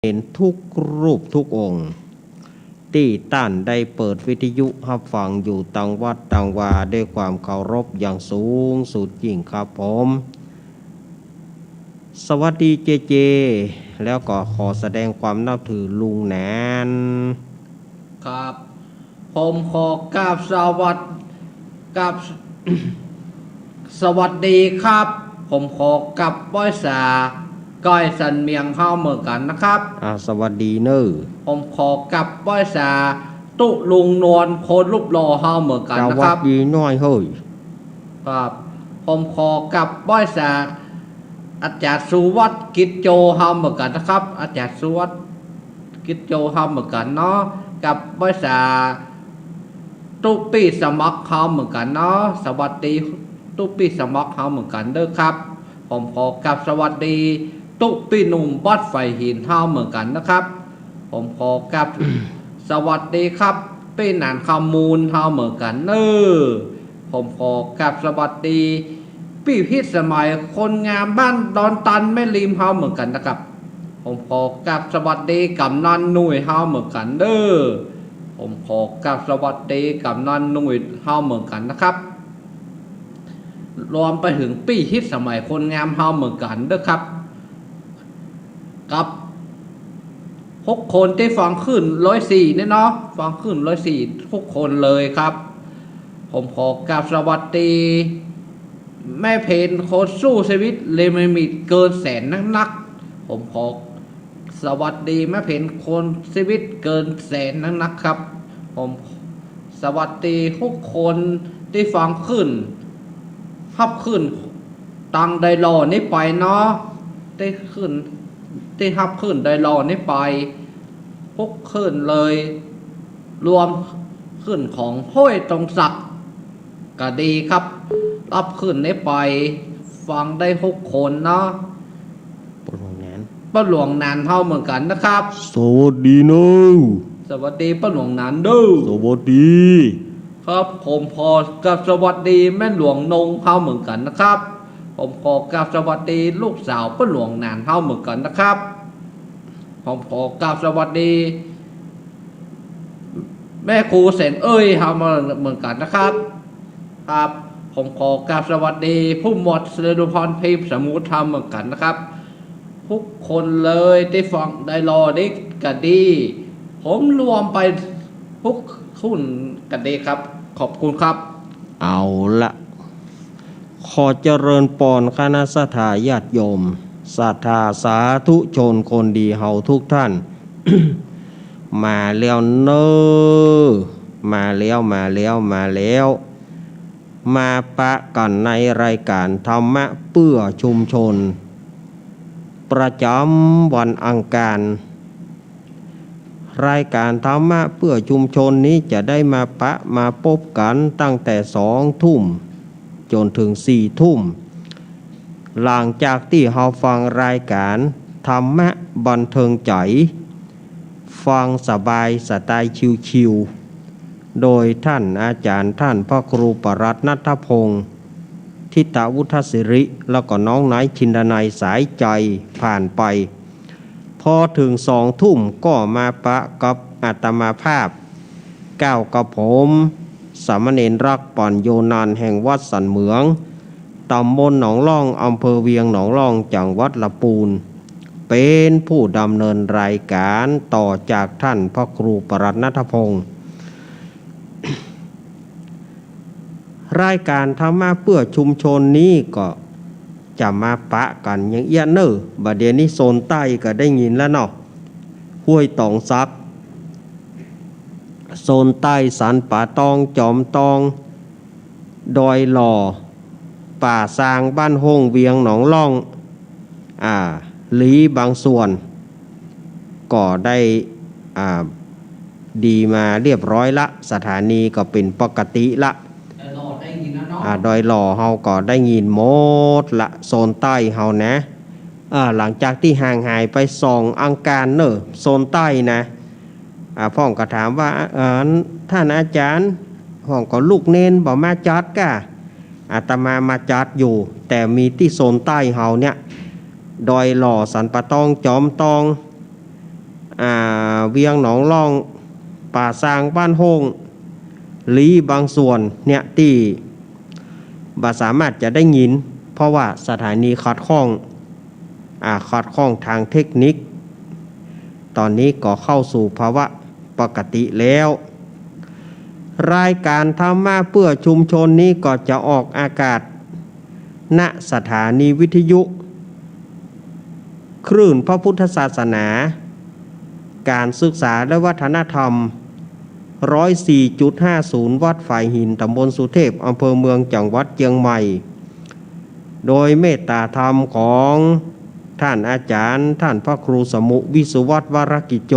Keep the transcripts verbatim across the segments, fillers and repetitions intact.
ณรทุกรูปทุกองค์ ตี้ต้านได้เปิดวิทยุฮับฟังอยู่ตังวัดตังวา ด้วยความเคารพอย่างสูงสุดยิ่งครับผม สวัสดีเจเจ แล้วก็ขอแสดงความนับถือลุงแหนน ครับ ผมขอกราบสวัสดี กราบ สวัสดีครับ ผมขอกราบไหว้สาก้อยสันเมียงเฮาเหมือนกั๋นนะครับ อ่า สวัสดีเน่อ ผมขอกราบไหว้สาตุ๊ลุงนวลคนรูปหล่อเฮาเหมือนกั๋นนะครับ สวัสดีน้อยเฮ้ย ครับ ผมขอกราบไหว้สาอาจ๋ารย์สุวัสดิ์กิจโจเฮาเหมือนกั๋นนะครับ อาจ๋ารย์สุวัสดิ์กิจโจเฮาเหมือนกั๋นเนาะ กราบไหว้สาตุ๊ปี้สมัครเฮาเหมือนกั๋นเนาะ สวัสดีตุ๊ปี้สมัครเฮาเหมือนกั๋นเน่อครับ ผมขอกราบสวัสดีตุ๊ปี้หนุ่มวัดฝายหินเฮาเหมือนกั๋นนะครับ ผมขอกราบ สวัสดีครับปี้หนานคำมูลเฮาเหมือนกั๋นเน่อ ผมขอกราบสวัสดีปี้พิสมัยคนงามบ้านดอนตันแม่ริมเฮาเหมือนกั๋นนะครับ ผมขอกราบสวัสดีก๋ำนันหนุ่ยเฮาเหมือนกั๋นเน่อ ผมขอกราบสวัสดีก๋ำนันหนุ่ยเฮาเหมือนกั๋นนะครับ รวมไปเถิงปี้พิสมัยคนงามเฮาเหมือนกั๋นเน่อครับ กับหกคนตี้ฟังคลื่นร้อยสี่เนี่ยเนาะ ฟังคลื่นร้อยสี่ทุกคนเลยครับ ผมขอกราบสวัสดีแม่เพ็ญคนสู้ชีวิตเลยไม่มีเกินแสนนักๆ ผมขอสวัสดีแม่เพ็ญคนชีวิตเกินแสนนักๆ ครับ ผมสวัสดีทุกคนตี้ฟังคลื่น ฮับคลื่นตังดอยหล่อนี้ไปเนาะ ตี้คลื่น ตี้ฮับคลื่นดอยหล่อนี้ไป ทุกคลื่นเลย รวมคลื่นของห้วยตรงศักดิ์ก็ดีครับ ฮับคลื่นนี้ไป ฟังได้ทุกคนเนาะ ป้าหลวงหนาน ป้าหลวงหนานเฮาเหมือนกั๋นนะครับ สวัสดีเน่อ สวัสดีป้าหลวงหนานเน่อ สวัสดี ครับ ผมขอกราบสวัสดีแม่หลวงนงเฮาเหมือนกั๋นนะครับ ผมขอกราบสวัสดีลูกสาวป้าหลวงหนานเฮาเหมือนกั๋นนะครับ ผมขอกราบสวัสดีแม่ครูแสงเอ้ยเฮามาเหมือนกั๋นนะครับ ครับ ผมขอกราบสวัสดีผู้หมวดศิริพร พิมพ์สมุทรธรรมเหมือนกั๋นนะครับ ทุกคนเลยตี้ฟังดอยหล่อนี้ก็ดี ผมรวมไปทุกคนก็ดีครับ ขอบคุณครับ เอาละ ขอเจริญปอนคณะศรัทธาญาติโยม ศรัทธาสาธุชนคนดีเฮาทุกท่าน มาแล้วเน่อ มาแล้ว มาแล้ว มาแล้ว มาปะกั๋นในรายก๋านธรรมะเปื้อชุมชน ประจ๋ำวันอังคาร รายก๋านธรรมะเปื้อชุมชนนี้จะได้มาปะมาปบกั๋นตั้งแต่สองทุ่มจ๋นเถิงสี่ทุ่ม หลังจากตี้เฮาฟังรายก๋านธรรมะบันเทิงใจ๋ ฟังสบายสไตล์ชิลๆ โดยต้านอาจ๋ารย์ต้านพระครูปรัตน์ณัฐพงษ์ ทิตวุฒศิริ แล้วก็น้องนายจินดานัยสายใจ๋ผ่านไป พอเถิงสองทุ่มก็มาปะกับอาตมาภาพ ก้าวกับผม สามเณรรักษ์ ปั๋ญโญนันท์ แห่งวัดสันเหมือง ต๋ำบลหนองล่อง อำเภอเวียงหนองล่อง จังหวัดละปูน เป๋นผู้ดำเนินรายก๋านต่อจากต้านพระครูปรัตน์ณัฐพงษ์ รายก๋านธรรมะเปื้อชุมชนนี้ก็จะมาปะกั๋นอย่างเอี้ยเน่อ บ่าเดี่ยวนี้โซนใต้ก็ได้ยินแล้วเนาะ ห้วยตองสัก โซนใต้สันป่าตอง จอมตอง ดอยหล่อ ป่าซาง บ้านห้ง เวียงหนองล่อง อ่า หลีบางส่วน ก็ได้ อ่า ดีมาเรียบร้อยละ สถานีก็เป๋นปกติละ ดอยหล่อได้ยินแล้วเนาะ อ่า ดอยหล่อเฮาก็ได้ยินหมดละ โซนใต้เฮานะ อ่า หลังจากตี้ห่างหายไปสองอังคารเน่อ โซนใต้นะ อ่า พ่องก็ถามว่า อ่า ต้านอาจ๋ารย์ พ่องก็ลูกเณรบ่มาจัดก้า อาตมามาจัดอยู่ แต่มีตี้โซนใต้เฮาเนี่ย ดอยหล่อ สันป่าตอง จอมตอง อ่า เวียงหนองล่อง ป่าซาง บ้านโฮ่ง หลีบางส่วนเนี่ย ตี้บ่สามารถจะได้ยิน เพราะว่าสถานีขัดข้อง อ่า ขัดข้องทางเทคนิค ต๋อนนี้ก็เข้าสู่ภาวะปกติแล้ว รายก๋านธรรมะเปื้อชุมชนนี้ก็จะออกอากาศ ณ สถานีวิทยุคลื่นพระพุทธศาสนา ก๋านศึกษาและวัฒนธรรม ร้อยสี่จุดห้าศูนย์ วัดฝายหิน ต๋ำบลสุเทพ อำเภอเมือง จังหวัดเจียงใหม่ โดยเมตตาธรรมของต้านอาจ๋ารย์ ต้านพระครูสมุห์ วิสุวัฒน์ วรกิจโจ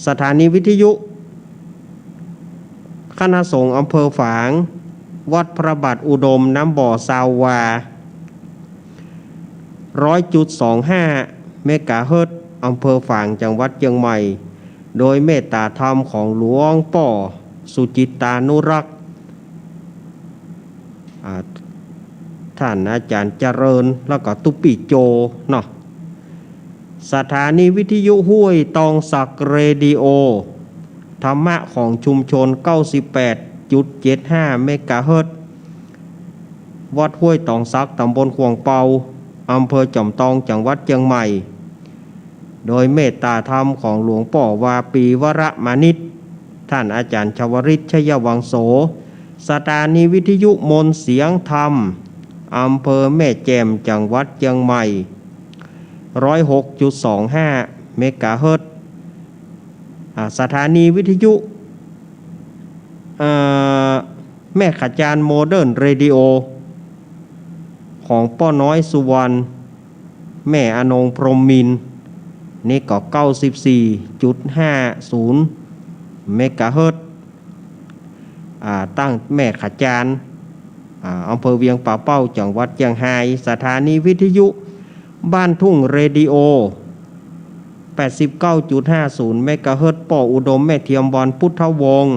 สถานีวิทยุ คณะสงฆ์อำเภอฝาง วัดพระบาทอุดม น้ำบ่อ ซาววา ร้อยจุดสองห้า เมกะเฮิรตซ์ อำเภอฝาง จังหวัดเจียงใหม่ โดยเมตตาธรรมของหลวงป้อสุจิตตานุรักษ์ อ่า ต้านอาจ๋ารย์เจริญ แล้วก็ตุ๊ปี้โจเนาะ สถานีวิทยุห้วยตองสัก เรดิโอธรรมะของชุมชน เก้าสิบแปดจุดเจ็ดห้า เมกะเฮิรตซ์ วัดห้วยตองสัก ต๋ำบลขวางเปา อำเภอจอมตอง จังหวัดเจียงใหม่ โดยเมตตาธรรมของหลวงป้อวาปี วรมานิช ต้านอาจ๋ารย์ชวริต ชัยวังโส สถานีวิทยุมนต์เสียงธรรม อำเภอแม่แจ่ม จังหวัดเจียงใหม่ ร้อยหกจุดสองห้า เมกะเฮิรตซ์ อ่า สถานีวิทยุ เอ่อ แม่ขะจาน โมเดิร์น เรดิโอ ของป้อน้อย สุวรรณ แม่อนง พรหมมินทร์ นี่ก็ เก้าสิบสี่จุดห้าศูนย์ เมกะเฮิรตซ์ อ่า ตั้งแม่ขะจาน อ่า อำเภอเวียงป่าเป้า จังหวัดเจียงฮาย สถานีวิทยุบ้านทุ่ง เรดิโอ แปดสิบเก้าจุดห้าศูนย์ เมกะเฮิรตซ์ ป้ออุดม แม่เทียม วรรณพุทธวงศ์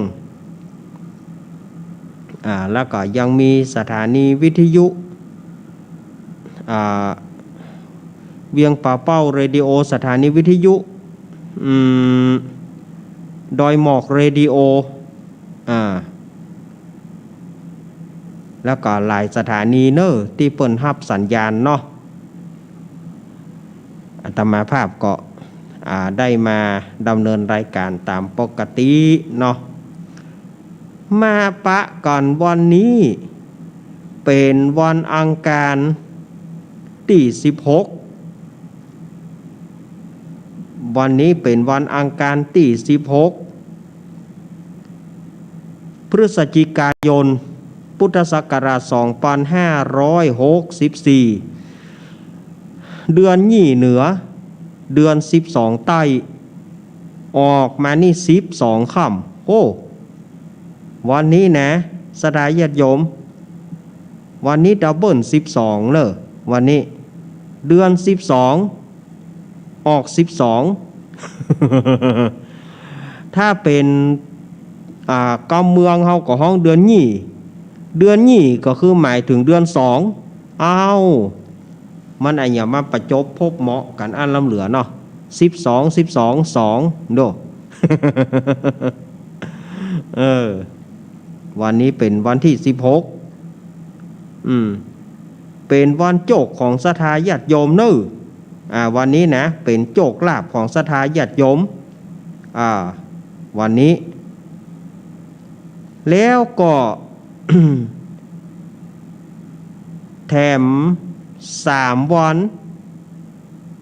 อ่า แล้วก็ยังมีสถานีวิทยุ อ่า เวียงป่าเป้า เรดิโอ สถานีวิทยุ อืม ดอยหมอก เรดิโอ อ่า แล้วก็หลายสถานีเน่อ ตี้เปิ้นฮับสัญญาณเนาะ อาตมาภาพก็ อ่า ได้มาดำเนินรายการต๋ามปกติเนาะ มาปะกั๋นวันนี้ เป๋นวันอังคารตี้สิบหก วันนี้เป๋นวันอังคารตี้สิบหก พฤศจิกายน พุทธศักราช สองพันห้าร้อยหกสิบสี่ เดือนยี่เหนือ เดือนสิบสองใต้ ออกมานี่สิบสองค่ำ โอ้ วันนี้นะ ศรัทธาญาติโยม วันนี้ดับเบิลสิบสองเน่อ วันนี้ เดือนสิบสอง ออกสิบสอง ถ้าเป๋น อ่า กำเมืองเฮาก็ฮ้องเดือนยี่ เดือนยี่ก็คือหมายเถิงเดือนสอง อ้าว มันอะหยังมาประจบพบเหมาะกั๋นอันล้ำเหลือเนาะ สิบสอง สิบสอง สอง โด เออ วันนี้เป๋นวันตี้สิบหก อืม เป๋นวันโจคของศรัทธาญาติโยมเน่อ อ่า วันนี้นะ เป๋นโจคลาภของศรัทธาญาติโยม อ่า วันนี้ แล้วก็ แถมสามวัน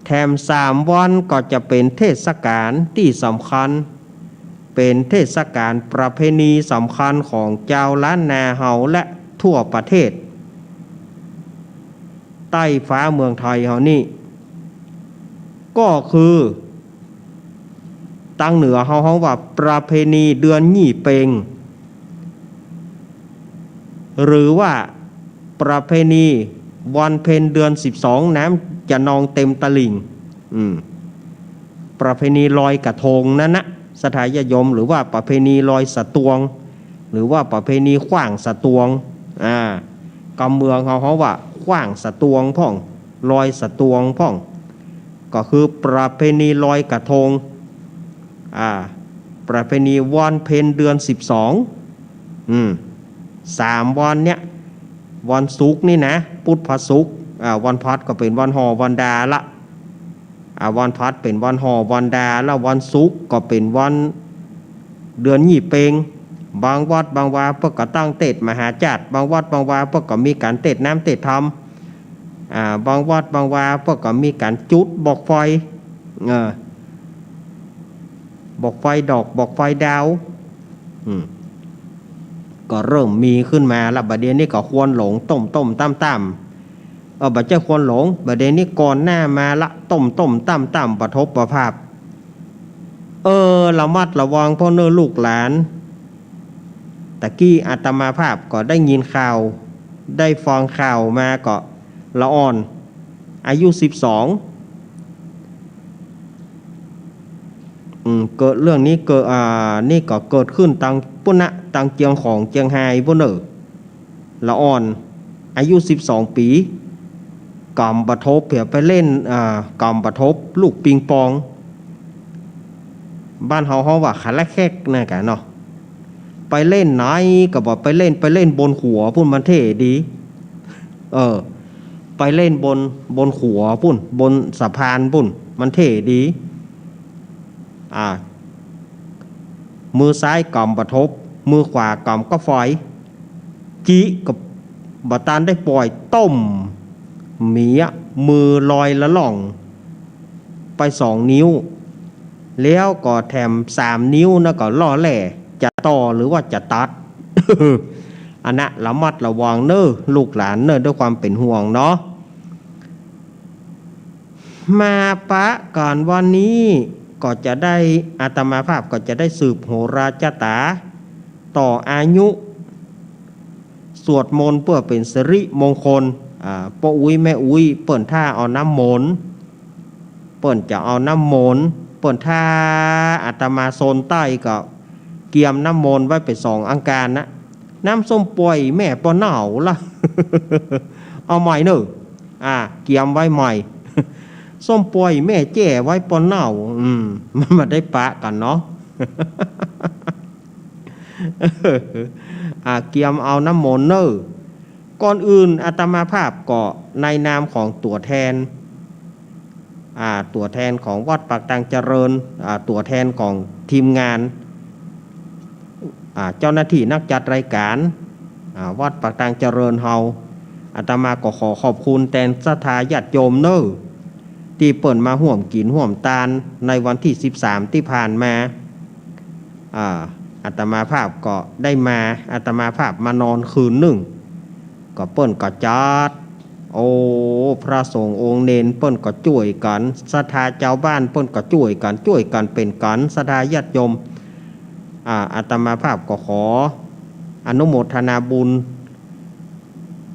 แถมสามวันก็จะเป๋นเทศกาลตี้สำคัญ เป๋นเทศกาลประเพณีสำคัญของจาวล้านนาเฮาและทั่วประเทศ ใต้ฟ้าเมืองไทยเฮานี่ ก็คือ ตางเหนือเฮาฮ้องว่าประเพณีเดือนยี่เป็ง หรือว่าประเพณีวันเพ็ญเดือนสิบสอง น้ำจะนองเต็มตลิ่ง อืม ประเพณีลอยกระทงนั้นนะ ศรัทธาญาติโยม หรือว่าประเพณีลอยสะตวง หรือว่าประเพณีขว้างสะตวง อ่า กำเมืองเฮาฮ้องว่าขว้างสะตวงพ่อง ลอยสะตวงพ่อง ก็คือประเพณีลอยกระทง อ่า ประเพณีวันเพ็ญเดือนสิบสอง อืม สามวันเนี้ย วันศุกร์นี่นะ พุธพฤหัสศุกร์ อ่า วันพฤหัสก็เป๋นวันห่อวันดาละ อ่า วันพฤหัสเป๋นวันห่อวันดา แล้ววันศุกร์ก็เป๋นวันเดือนยี่เป็ง บางวัดบางวาเปิ้นก็ตั้งเตสน์มหาชาติ บางวัดบางวาเปิ้นก็มีก๋านเตสน์น้ำเตสน์ธรรม อ่า บางวัดบางวาเปิ้นก็มีก๋านจุดบอกไฟ เออ บอกไฟดอก บอกไฟดาว อืม ก็เริ่มมีขึ้นมาละ บ่าเดี่ยวนี้ก็ควันหลงต้มๆ ต้ำๆ เออ บ่ใจ้ควันหลง บ่าเดี่ยวนี้ก่อนหน้ามาละ ต้มๆ ต้ำๆ บ่ทบบ่พลาด เออ ระมัดระวังพ่องเน่อลูกหลาน ตะกี้อาตมาภาพก็ได้ยินข่าว ได้ฟังข่าวมาก็ละอ่อน อายุสิบสอง อืม เกิดเรื่องนี้เกิด อ่า นี่ก็เกิดขึ้นตางปุ้นนะ ตางเจียงของเจียงฮายปุ้นเน่อ ละอ่อน อายุสิบสองปี๋ ก๋ำบ่ทบ เหียไปเล่น อ่า ก๋ำบ่ทบลูกปิงปอง บ้านเฮาฮ้องว่าขะและแคกนั่นกะเนาะ ไปเล่นไหนก็บ่ไปเล่น ไปเล่นบนขัวปุ้นมันเท่ดี เออ ไปเล่นบน บนขัวปุ้น บนสะพานปุ้น มันเท่ดี อ่า มือซ้ายก๋ำบ่ทบ มือขวาก๋ำก๊าไฟ จิก็บ่ตันได้ป่อย ต้ม เมีย มือลอยละล่องไปสองนิ้ว แล้วก็แถมสามนิ้วนะก็ล่อแหล่ จะต่อหรือว่าจะตัด อันนะ ระมัดระวังเน่อลูกหลานเน่อ ด้วยความเป๋นห่วงเนาะ มาปะกั๋นวันนี้ก็จะได้ อาตมาภาพก็จะได้สืบโหราจาต๋า ต่ออายุ สวดมนต์เปื้อเป๋นสิริมงคล อ่า ป้ออุ๊ยแม่อุ๊ยเปิ้นถ้าเอาน้ำมนต์ เปิ้นจะเอาน้ำมนต์ เปิ้นถ้า อาตมาโซนใต้ก็เกียมน้ำมนต์ไว้เป๋นสองอังการนะ น้ำส้มป่วยแม่ป้อเน่าละ เอาใหม่เน่อ อ่า เกียมไว้ใหม่ ส้มป่วยแม่แจ้ไว้ป้อเน่า อืม มันบ่ได้ปะกั๋นเนาะ อ่า เกียมเอาน้ำมนต์เน่อ ก่อนอื่นอาตมาภาพก็ในนามของตั๋วแทน อ่า ตั๋วแทนของวัดปากตางเจริญ อ่า ตั๋วแทนของทีมงาน อ่า เจ้าหน้าตี้นักจัดรายก๋าน อ่า วัดปากตางเจริญเฮา อาตมาก็ขอขอบคุณแตนศรัทธาญาติโยมเน่อ ตี้เปิ้นมาฮ่วมกิ๋นฮ่วมตานในวันตี้สิบสามตี้ผ่านมา อ่า อาตมาภาพก็ได้มา อาตมาภาพมานอนคืนนึ่ง ก็เปิ้นก็จัด โอ้ พระสงฆ์องค์เณรเปิ้นก็จ้วยกั๋น ศรัทธาจาวบ้านเปิ้นก็จ้วยกั๋น จ้วยกั๋นเป๋นกั๋น ศรัทธาญาติโยม อ่า อาตมาภาพก็ขออนุโมทนาบุญ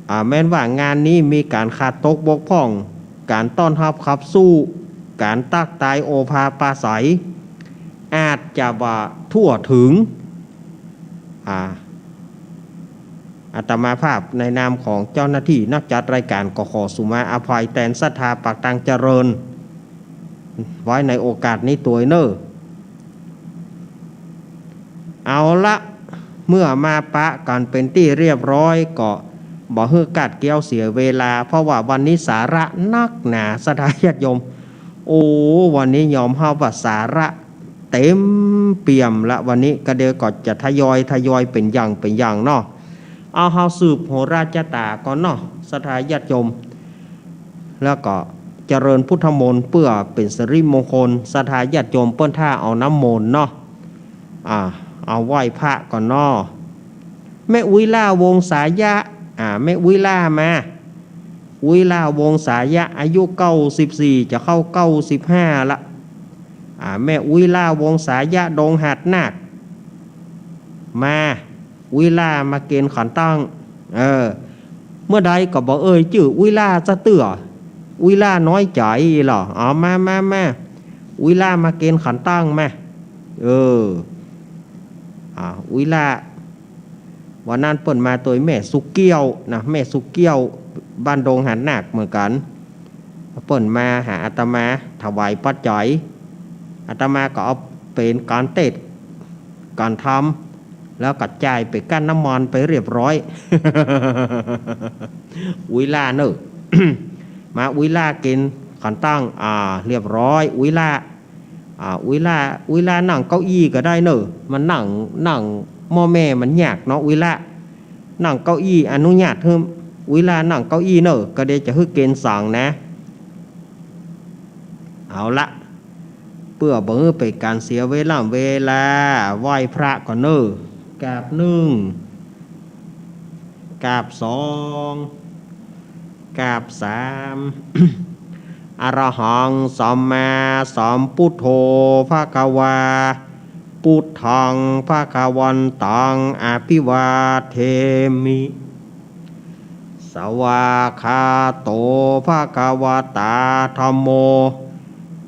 อ่า แม้นว่างานนี้มีก๋านขาดตกบกพร่อง ก๋านต้อนฮับขับสู้ ก๋านตั๊กตายโอภาปราศรัย อาจจะบ่ทั่วเถิง อ่า อาตมาภาพในนามของเจ้าหน้าตี้นักจัดรายก๋านก็ขอสุมาอภัยแตนศรัทธาปากตางเจริญ ไว้ในโอกาสนี้ตวยเน่อ เอาละ เมื่อมาปะกั๋นเป๋นตี้เรียบร้อย ก็บ่หื้อกัดเกี้ยวเสียเวลา เพราะว่าวันนี้สาระนักหนา ศรัทธาญาติโยม โอ้ วันนี้ยอมฮับว่าสาระเต๋มเปี่ยมละ วันนี้ก็เดี๋ยวก็จะทยอยทยอยเป๋นอย่างเป๋นอย่างเนาะ เอา เฮาสืบโหราจาต๋าก่อนเนาะ ศรัทธาญาติโยม แล้วก็เจริญพุทธมนต์เปื้อเป๋นสิริมงคล ศรัทธาญาติโยมเปิ้นถ้าเอาน้ำมนต์เนาะ อ่า เอาไหว้พระก่อนเนาะ แม่อุ๊ยล่าวงศายะ อ่า แม่อุ๊ยล่ามา อุ๊ยล่าวงศายะ อายุเก้าสิบสี่ จะเข้าเก้าสิบห้าละ อ่า แม่อุ๊ยล่าวงศายะ ดงหาดนาค มา อุ๊ยล่ามาเกณฑ์ขันตั้ง เออ เมื่อใดก็บ่เอ่ยจื้ออุ๊ยล่าจะเตื้อ อุ๊ยล่าน้อยใจ๋ลอ เอา มา มา มา อุ๊ยล่ามาเกณฑ์ขันตั้งมา เออ อ่า อุ๊ยล่า วันนั้นเปิ้นมาตวยแม่สุเกี้ยวนะ แม่สุเกี้ยว บ้านดงหาดนาคเหมือนกั๋น เปิ้นมาหาอาตมาถวายปัจจัย อาตมาก็เอาเป๋นก๋านเตศน์ก๋านธรรม แล้วก็จ่ายไปก้านน้ำมันไปเรียบร้อย อุ๋ยหล้าเน่อ มาอุ๋ยหล้ากิ๋นก๋านตั้ง อ่า เรียบร้อย อุ๋ยหล้า อ่า อุ๋ยหล้า อุ๋ยหล้านั่งเก้าอี้ก็ได้เน่อ มันนั่ง นั่งหม้อแม่มันยากเนาะ อุ๋ยหล้านั่งเก้าอี้ อนุญาตหื้ออุ๋ยหล้านั่งเก้าอี้เน่อ ก็เดี๋ยวจะหื้อเกณฑ์สังนะ เอาละ เปื้อบ่หื้อเป๋นก๋านเสียเวลา เวลา ไหว้พระก่อนเน่อ กราบนึ่ง กราบสอง กราบสาม อะระหังสัมมาสัมพุทโธภะคะวา พุทธังภะคะวันตังอะภิวาเทมิ สวากขาโตภะคะวะตาธัมโม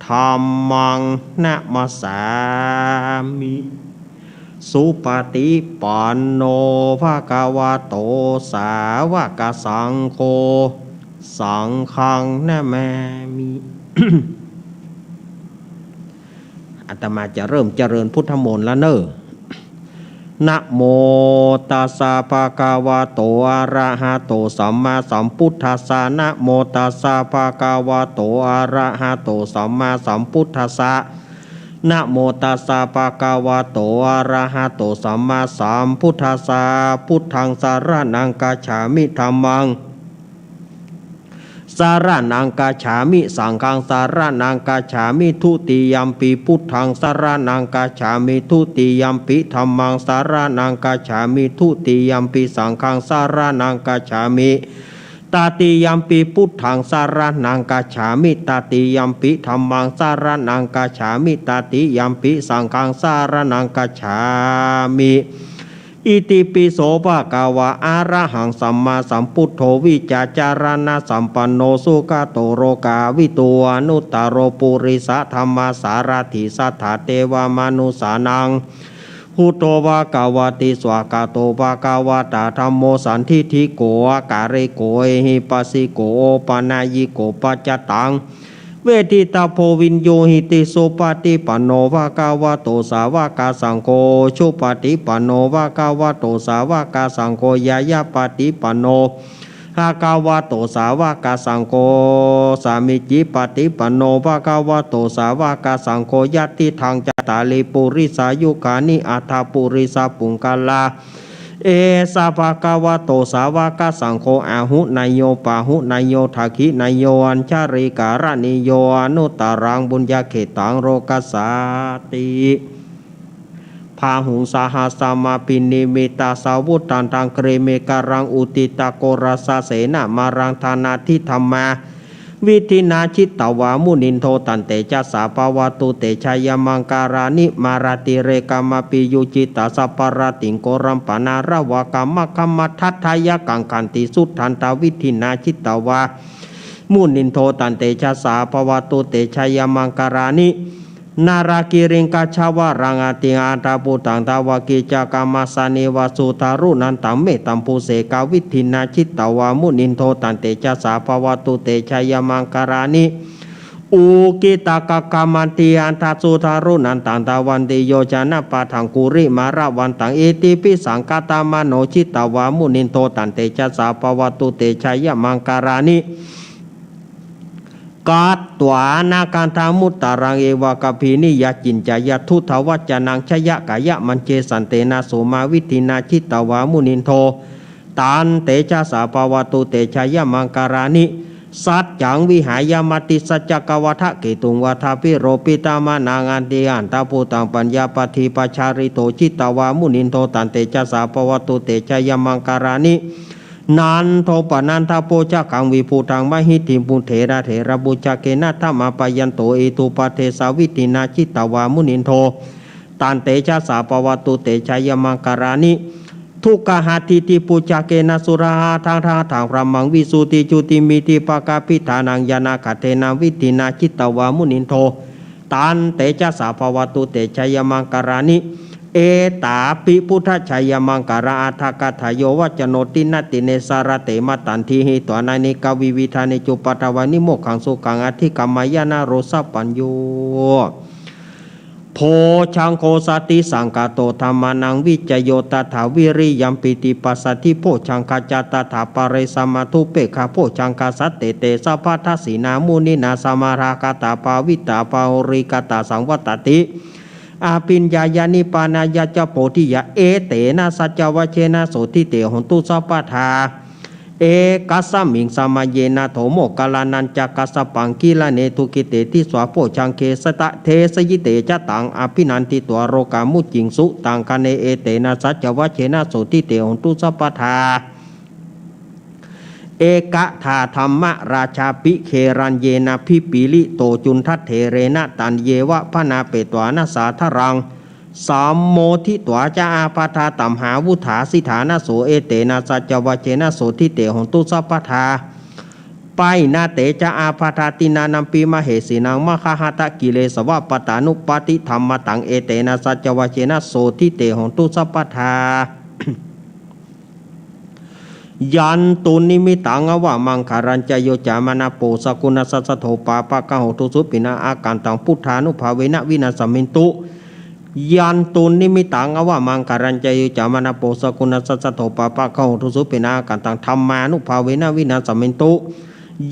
ธัมมังนะมัสสามิ สุปะฏิปันโนภะคะวะโต สาวกสังโฆ สังฆังนะมามิ อาตมาจะเริ่มเจริญพุทธมนต์แล้วเน่อ นะโมตัสสะภะคะวะโต อะระหะโต สัมมาสัมพุทธัสสะ นะโมตัสสะภะคะวะโต อะระหะโต สัมมาสัมพุทธัสสะ นะโมตัสสะภะคะวะโต อะระหะโต สัมมาสัมพุทธัสสะ พุทธังสะระณังกัจฉามิ ธัมมัง สะระณังกัจฉามิ สังฆังสะระณังกัจฉามิ ทุติยัมปิพุทธังสะระณังกัจฉามิ ทุติยัมปิธัมมังสะระณังกัจฉามิ ทุติยัมปิสังฆังสะระณังกัจฉามิ ตติยัมปิพุทธังสะระณังกัจฉามิ ตติยัมปิธัมมังสะระณังกัจฉามิ ตติยัมปิสังฆังสะระณังกัจฉามิ อิติปิโสภะคะวะ อะระหังสัมมาสัมพุทโธ วิชชาจารณะสัมปันโน สุขะโตโลกาวิทู อนุตตะโรปุริสะธัมมะสารถิ สัทธาเตวะมะนุสสานัง พุทโธภะคะวะติ สวากขาโตภะคะวะตาธัมโม สันทิฏฐิโก อะกาลิโก เอหิปัสสิโก โอปะนัยยิโก ปัจจตัง เวทิตาโพวิญญูหิติ สุปะฏิปันโนภะคะวะโต สาวกสังโฆ อุจุปะฏิปันโนภะคะวะโต สาวกสังโฆ ญาณปะฏิปันโนภะคะวะโต สาวกสังโฆ สามีจิปะฏิปันโนภะคะวะโต สาวกสังโฆ ยัตถิตัง จัตตาริปุริสายุคานิ อัตถะปุริสะปุงคละ เอสะภะคะวะโต สาวกสังโฆ อาหุเนยโย ปาหุเนยโย ทักขิเนยโย อัญชลีกะระณีโย อนุตตะรังปุญญะเขตตัง โลกัสสาติ บาหุง สะหัสสะมะภินิมมิตะสาวุธันตัง กรีเมฆะรัง อุทิตะโกรสะเสนะมะรัง ทานาทิธัมมา วิธินา จิตตวา มุนินโท ตันเตจะสสะ ภะวะตุ เตชะยะมังคะลานิ มาราติเรกะมะปิ ยุจิตตะสัพพะระติง โกรัมปะนาระวะกะมะคะมะทัฏฐะยะกังขันติ สุทันตะ วิธินา จิตตวา มุนินโท ตันเตจะสสะ ภะวะตุ เตชะยะมังคะลานิ นาลากิริง กัจฉวะรัง อติอัฏฐะพุตตัง ทวะกิจจะกะมะสสะเนวะ สุตารุนันตัง เมตตัมภูเสกะ วิธินา จิตตวา มุนินโท ตันเตจะสสะ ภะวะตุ เตชะยะมังคะลานิ อุกิตตะกะกะมันติอัฏฐะ สุตารุนันตัง ทวันติโยจะนะปะทัง กุริมาละวันตัง อิทธิภิสังคะตะมะโน จิตตวา มุนินโท ตันเตจะสสะ ภะวะตุ เตชะยะมังคะลานิ กัตถวานะคันธะมุตตะรัง เอวะกะพีนิยะ จินจายะ ทุตถะวัจจะนัง ชะยะกะยะมัญเช สันเตนะ โสมา วิธินา จิตตวา มุนินโท ตันเตจะสสะ ภะวะตุ เตชะยะมังคะลานิ สัจจัง วิหายะ มติสัจจะกะวะทะเกตุง วะทะภิโรปิตะมะนัง อติอัฏฐะพุตตัง ปัญญาปะธิปะชาลิโต จิตตวา มุนินโท ตันเตจะสสะ ภะวะตุ เตชะยะมังคะลานิ นันโทปะนันทะโภชะกัง วิพุตตังมะหิทธิง ปุเทระเถระปุจจะเกนะ ทะมาปะยันโต อิทธุปะเทสะ วิธินา จิตตวา มุนินโท ตันเตจะสสะ ภะวะตุ เตชะยะมังคะลานิ ทุกขะหะติติปุจจะเกนะ สุระหะทังทะหะทัง พรหมัง วิสุทธิจุติมิทธิปะกะปิฏฐานัง ญาณะขัตเถนะ วิธินา จิตตวา มุนินโท ตันเตจะสสะ ภะวะตุ เตชะยะมังคะลานิ เอตาปิพุทธชัยมังคลาอัฏฐกถาโย วัจจโน ติณติเน สรเต มะตันทิ หิตวานะเนกวิวิธานิจุปปาทวานิ โมกขังสุขัง อธิกรรมยะ นโร สัพพัญญู โภชฌังโค สัตติสังคาโต ธัมมานัง วิจโย ตถา วิริยัม ปีติปัสสัทธิ โภชฌังคาจะ ตถาปะเร สมาธุปเปกขา โภชฌังคา สัตเตเต สัพพะทัสสีนา มุนีนา สมาทาคาตา ภาวิตา ปาหุริกาตา สังวัตติ อภิญญายะ นิพพานายะจะ โพธิยา เอเตนะ สัจจวัจเชนะ โสตถิ เต โหนตุ สัพพะทา เอกัสสมิง สมะเยนะ โถ โมคคัลลานัญจะกัสสปัง กิลาเน ทุกขิเต ทิสสา โภชฌังเข สะตะ เทสยิเต จะตัง อภินันทิตวา โรกา มุจจิงสุ ตังคะเน เอเตนะ สัจจวัจเชนะ โสตถิ เต โหนตุ สัพพะทา เอกทาธัมมราชาภิ เขรัญเยนะภิ ปรีริโต จุณฑัฏเถเรนะ ตัญเยวะ พนาเปตวานะ สาธารัง สัมโมทิตวา จะ อาบาธา ตัมหาวุฑา สิฏฐานะโส เอเตนะ สัจจวัจเชนะ โสตถิ เต โหนตุ สัพพะทา ปายนาเต จะ อาบาธา ติณานัมปิ มะเหสีนัง มะคะหะทะ กิเลสวะปะตานุปปาติธัมมะตัง เอเตนะ สัจจวัจเชนะ โสตถิ เต โหนตุ สัพพะทา ยันตุนนิมิตตัง อวะมังคะลัญจะ โย จะ มะนะ โป สะกุณะสัสสะโธ ปาปะกะโห ทุสุ ปิณะ อากันตัง พุทธานุภาเวนะ วินาสสะเมนตุ ยันตุนนิมิตตัง อวะมังคะลัญจะ โย จะ มะนะ โป สะกุณะสัสสะโธ ปาปะกะโห ทุสุ ปิณะ อากันตัง ธัมมานุภาเวนะ วินาสสะเมนตุ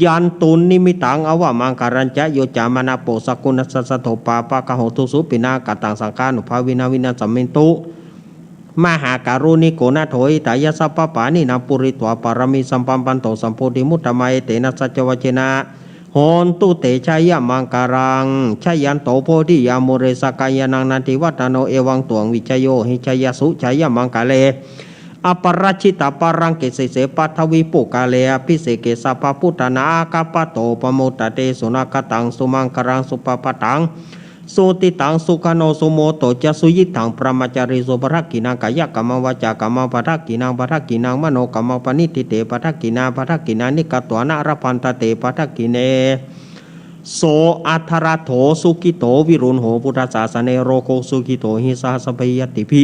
ยันตุนนิมิตตัง อวะมังคะลัญจะ โย จะ มะนะ โป สะกุณะสัสสะโธ ปาปะกะโห ทุสุ ปิณะ อากันตัง สังฆานุภาเวนะ วินาสสะเมนตุ มหาการุณิโก นาโถ หิตายะ สัพพะปาณินัง ปูริตวา ปาระมี สัมปันโน สัมโพธิมุตตะมัง เอเตนะ สัจจวัจเชนะ โหนตุ เต ชะยะมังคะลัง ชะยันโต โพธิยา มูเล สะกะยานัง นันทิวัฏฏะโน เอวัง ตวัง วิจโย หิ ชะยะสสุ ชะยะมังคะเล อัปปะราจิตะปะรังเก สิเส ปัททวีปุคคาเล อภิเสเก สัพพะพุทธานัง อาคัปปะโต ปะโมดะเต สุนะคะตัง สุมังคะลัง สุภะพะตัง สุติตัง สุขะโน สุมุตโต จะ สุยิตถัง บรมะจารีสุ ปะทักขิณัง กายะกัมมัง วาจากัมมัง ปะทักขิณัง ปะทักขิณัง มโนกัมมัง ปะณิทิเต ปะทักขิณา ปะทักขิณานิ กัตวานะ ละพันทะเต ปะทักขิเณ โส อัทธะรัตโถ สุขิโต วิรุณโห พุทธสาสะเน โรโค สุขิโต หิ สะหัสสะเป ญาติภิ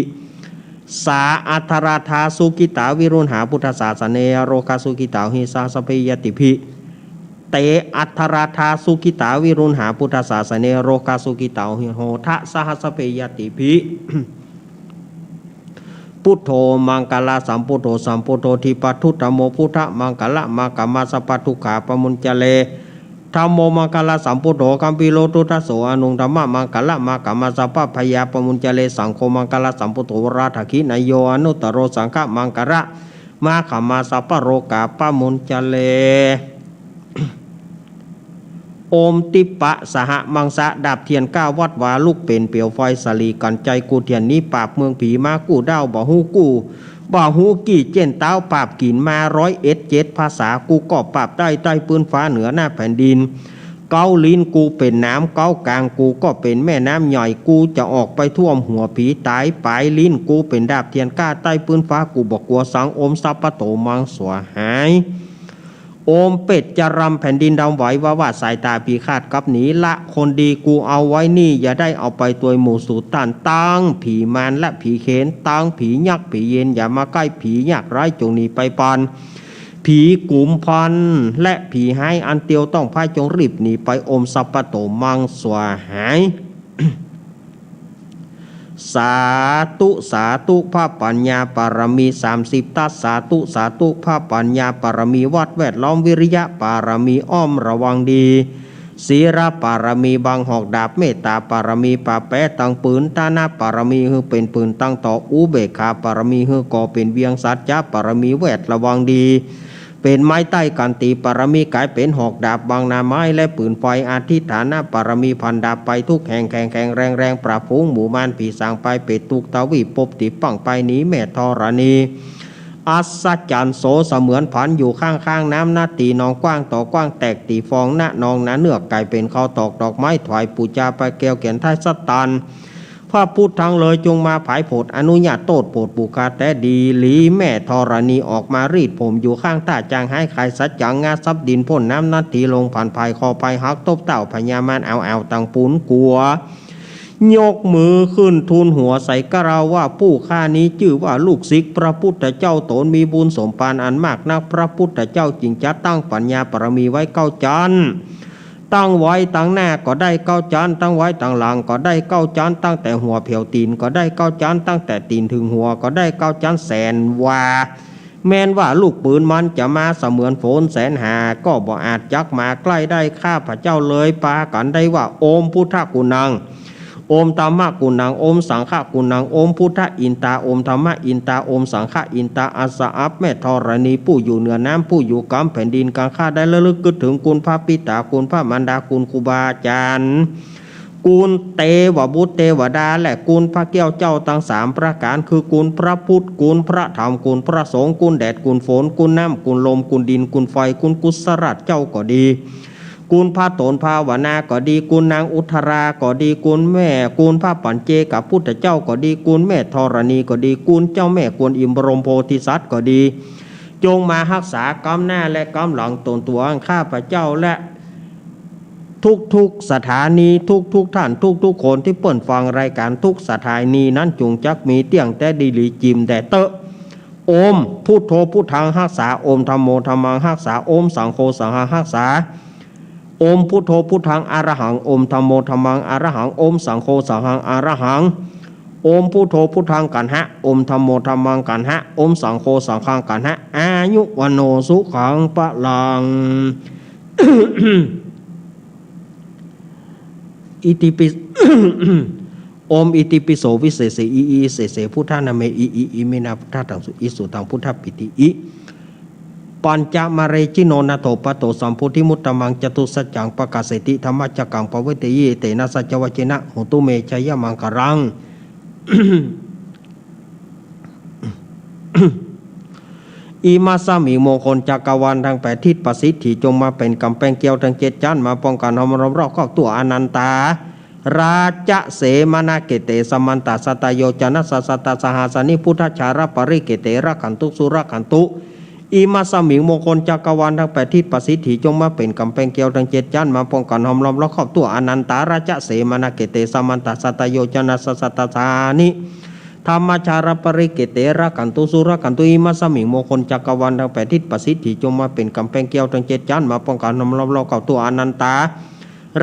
สา อัทธะรัตถา สุขิตา วิรุณหา พุทธสาสะเน โรคา สุขิตา หิ สะหัสสะเป ญาติภิ เต อัทธะรัตถา สุขิตา วิรุณหา พุทธสาสะเน โรคา สุขิตา หิ โหทะ สะหัสสะเป ญาติภิ พุทโธ มังคะละสัมพุทโธ สัมพุทโธ ธิปะทุตธรรโม พุทธะ มังคะละ มะกะมะ สัพพะทุกขา ปะมุญจะเร ธัมโม มังคะละสัมพุทโธ กัมภีโร ทุตถะโส อนุง ธัมมะ มังคะละ มะกะมะ สัพพะพยา ปะมุญจะเร สังโฆ มังคะละสัมพุทโธ วะระ ดักขิณะโย อนุตตะโร สังฆะ มังคะละ มะกะมะ สัพพะโรกา ปะมุญจะเร โอมติปปะสหะมังสะ ดาบเทียนก้าวัดวา ลุกเป๋นเปียวไฟ สะหลีกั๋นไจ กู้เตียนหนีปราบเมืองผี มากู้ด้าวบ่ฮู้กู้ บ่ฮู้กี่เจ๊นเต๊า ปราบกิ๋นมาร้อยเอ็ดเจ็ดภาษา กูก็ปราบได้ใต้ปื้นฟ้าเหนือหน้าแผ่นดิน เก๊าลิ้นกูเป๋นน้ำ เก๊ากางกูก็เป๋นแม่น้ำใหญ่ กูจะออกไปท่วมหัวผีต๋าย ป๋ายลิ้นกูเป๋นดาบเทียนก้า ใต้ปื้นฟ้ากูบ่กั๋วสัง โอมสัพพะโต มังสวาหาย โอมเปตจะรำแผ่นดินดำไหว วาว่าสายต๋าผีคาดกลับหนี ละคนดีกูเอาไว้นี่ อย่าได้เอาไปตวยหมู่สูต้าน ตึงผีมารและผีเขน ตึงผียักษ์ผีเยน อย่ามาใก้ ผียากไร้จงหนีไปปาน ผีกุมพันและผีฮ้ายอันเตียวต้องพายจงรีบหนีไป โอมสัพพะโต มังสวาหาย สาธุ สาธุ พระปัญญาปารมีสามสิบทัศ สาธุ สาธุ พระปัญญาปารมีวัดแวดล้อม วิริยะปารมีอ้อมระวังดี ศีลปารมีบังหอกดาบ เมตตาปารมีปราบแป๋ตึงปืน ทานะปารมีหื้อเป๋นปืนตังต่อ อุเบกขาปารมีหื้อก่อเป๋นเวียง สัจจะปารมีแวดระวังดี เป๋นไม้ใต้กั๋นตี ปารมีก๋ายเป๋นหอกดาบบังหน้าไม้และปืนไฟ อธิษฐานปารมีพันดาบไปทุกแห่ง แข็งแข็งแรงแรง ปราบฝูงหมู่มารผีสางไป เปรตทุกทวีปภพตี้ปังไปหนีแม่ธรณี อัศจรรย์โสเสมือนผันอยู่ข้างๆ น้ำนาตีหนองกว้างต่อกว้าง แตกตี้ฟองนะนองนาเนือก ก๋ายเป๋นข้าวตอกดอกไม้ถวายปู๋จา ปลาแก้วแก่นไท้สัตตัน พระพุทธตังเลยจงมาผายโผด อนุญาตโต้ษโผดบุคคาแต๊ดีหลี แม่ธรณีออกมารีดผมอยู่ข้างต้า จางหายคายสัจจังงาซับดิน พ่นน้ำนาตีลงผันภาย คอภายหักตบเต้า พญามารเอาเอาตังปู๋นกั๋ว ยกมือขึ้นทูลหัวใส่เกล้าว่า ผู้ข้านี้จื้อว่าลูกศิษย์พระพุทธเจ้า ตนมีบุญสมภารอันมากนัก พระพุทธเจ้าจึงจัดตั้งปัญญาบารมีไว้เก้าจั้น ตั้งไว้ตังหน้าก็ได้เก้าจั้น ตั้งไว้ตังหลังก็ได้เก้าจั้น ตั้งแต่หัวแผวตี๋นก็ได้เก้าจั้น ตั้งแต่ตี๋นเถิงหัวก็ได้เก้าจั้น แสนวา แม้นว่าลูกปืนมันจะมาเสมือนฝนแสนหา ก็บ่อาจจักมาใกล้ได้ข้าพเจ้าเลย ปากั๋นได้ว่า โอมพุทธกุณัง โอมธัมมกุณัง โอมสังฆกุณัง โอมพุทธอินตา โอมธัมมอินตา โอมสังฆอินตา อัสสะ อัป แม่ธรณี ผู้อยู่เหนือน้ำ ผู้อยู่กำแผ่นดิน กังข้าได้ระลึกกึ๊ดเถิงคุณพระปิตา คุณพระมารดา คุณครูบาอาจารย์ คุณเตวบุตรเตวดา และคุณพระแก้วเจ้าตังสามประก๋าน คือคุณพระพุทธ คุณพระธรรม คุณพระสงฆ์ คุณแดด คุณฝน คุณน้ำ คุณลม คุณดิน คุณไฟ คุณกุศลาชเจ้าก็ดี คุณพระโตนภาวนาก็ดี คุณนางอุทราก็ดี คุณแม่ คุณพระปัจเจกพุทธเจ้าก็ดี คุณแม่ธรณีก็ดี คุณเจ้าแม่กวนอิมบรมโพธิสัตว์ก็ดี จงมาฮักษาก้ำหน้าและก้ำหลังตนตั๋วข้าพเจ้า และทุกๆสถานี ทุกๆท่าน ทุกๆคนตี้เปิ้นฟังรายก๋านทุกสถานีนั้น จงจักมีเตี้ยงแต๊ดีหลีจิ่มแด่เต๊อะ โอมพุทโธพุทธังฮักษา โอมธัมโมธัมมังฮักษา โอมสังโฆสังฆังฮักษา โอมพุทโธพุทธังอะระหัง โอมธัมโมธัมมังอะระหัง โอมสังโฆสังฆังอะระหัง โอมพุทโธพุทธังกัณหะ โอมธัมโมธัมมังกัณหะ โอมสังโฆสังฆังกัณหะ อายุวัณโณสุขังพลัง อิติปิ โอม อิติปิโส วิเศษเส อิ อิเศษเส พุทธานาเม อิ อิ อิมินาพุทธาตังสุ อิสุตังพุทธปิติ อิ ปัญจมะเรจิโน นาโถปัตโต สัมโพธิมุตตมัง จตุสัจจัง ปะกาเสติ ธัมมะจักกัง ปะเวทะยิ เอเตนะ สัจจวัจเจนะ โหตุ เม จะยะมังคะลัง อิมัสสะมิง มงคลจักรวาลตังแปดทิศ ประสิทธิจงมาเป๋นก๋ำแปงเกลียวตังเจ็ดจั๊น มาป้องกั๋นห้อมล้อมรอบครอบทั่ว อนันตา ราชะเสมะนะเขเต สะมันตะ สัตตะโยชะนะสะ สัตตะสะหัสสานิ พุทธชาระปะริเขเต รักขันตุ สุรักขันตุ อิมัสสะมิง มงคลจักรวาลตังแปดทิศ ประสิทธิจงมาเป๋นก๋ำแปงเกลียวตังเจ็ดจั๊น มาป้องกั๋นห้อมล้อมรอบครอบทั่ว อนันตา ราชะเสมะนะเขเต สะมันตะ สัตตะโยชะนะสะ สัตตะสะหัสสานิ ธัมมชาระปะริเขเต รักขันตุ สุรักขันตุ อิมัสสะมิง มงคลจักรวาลตังแปดทิศ ประสิทธิจงมาเป๋นก๋ำแปงเกลียวตังเจ็ดจั๊น มาป้องกั๋นห้อมล้อมรอบครอบทั่ว อนันตา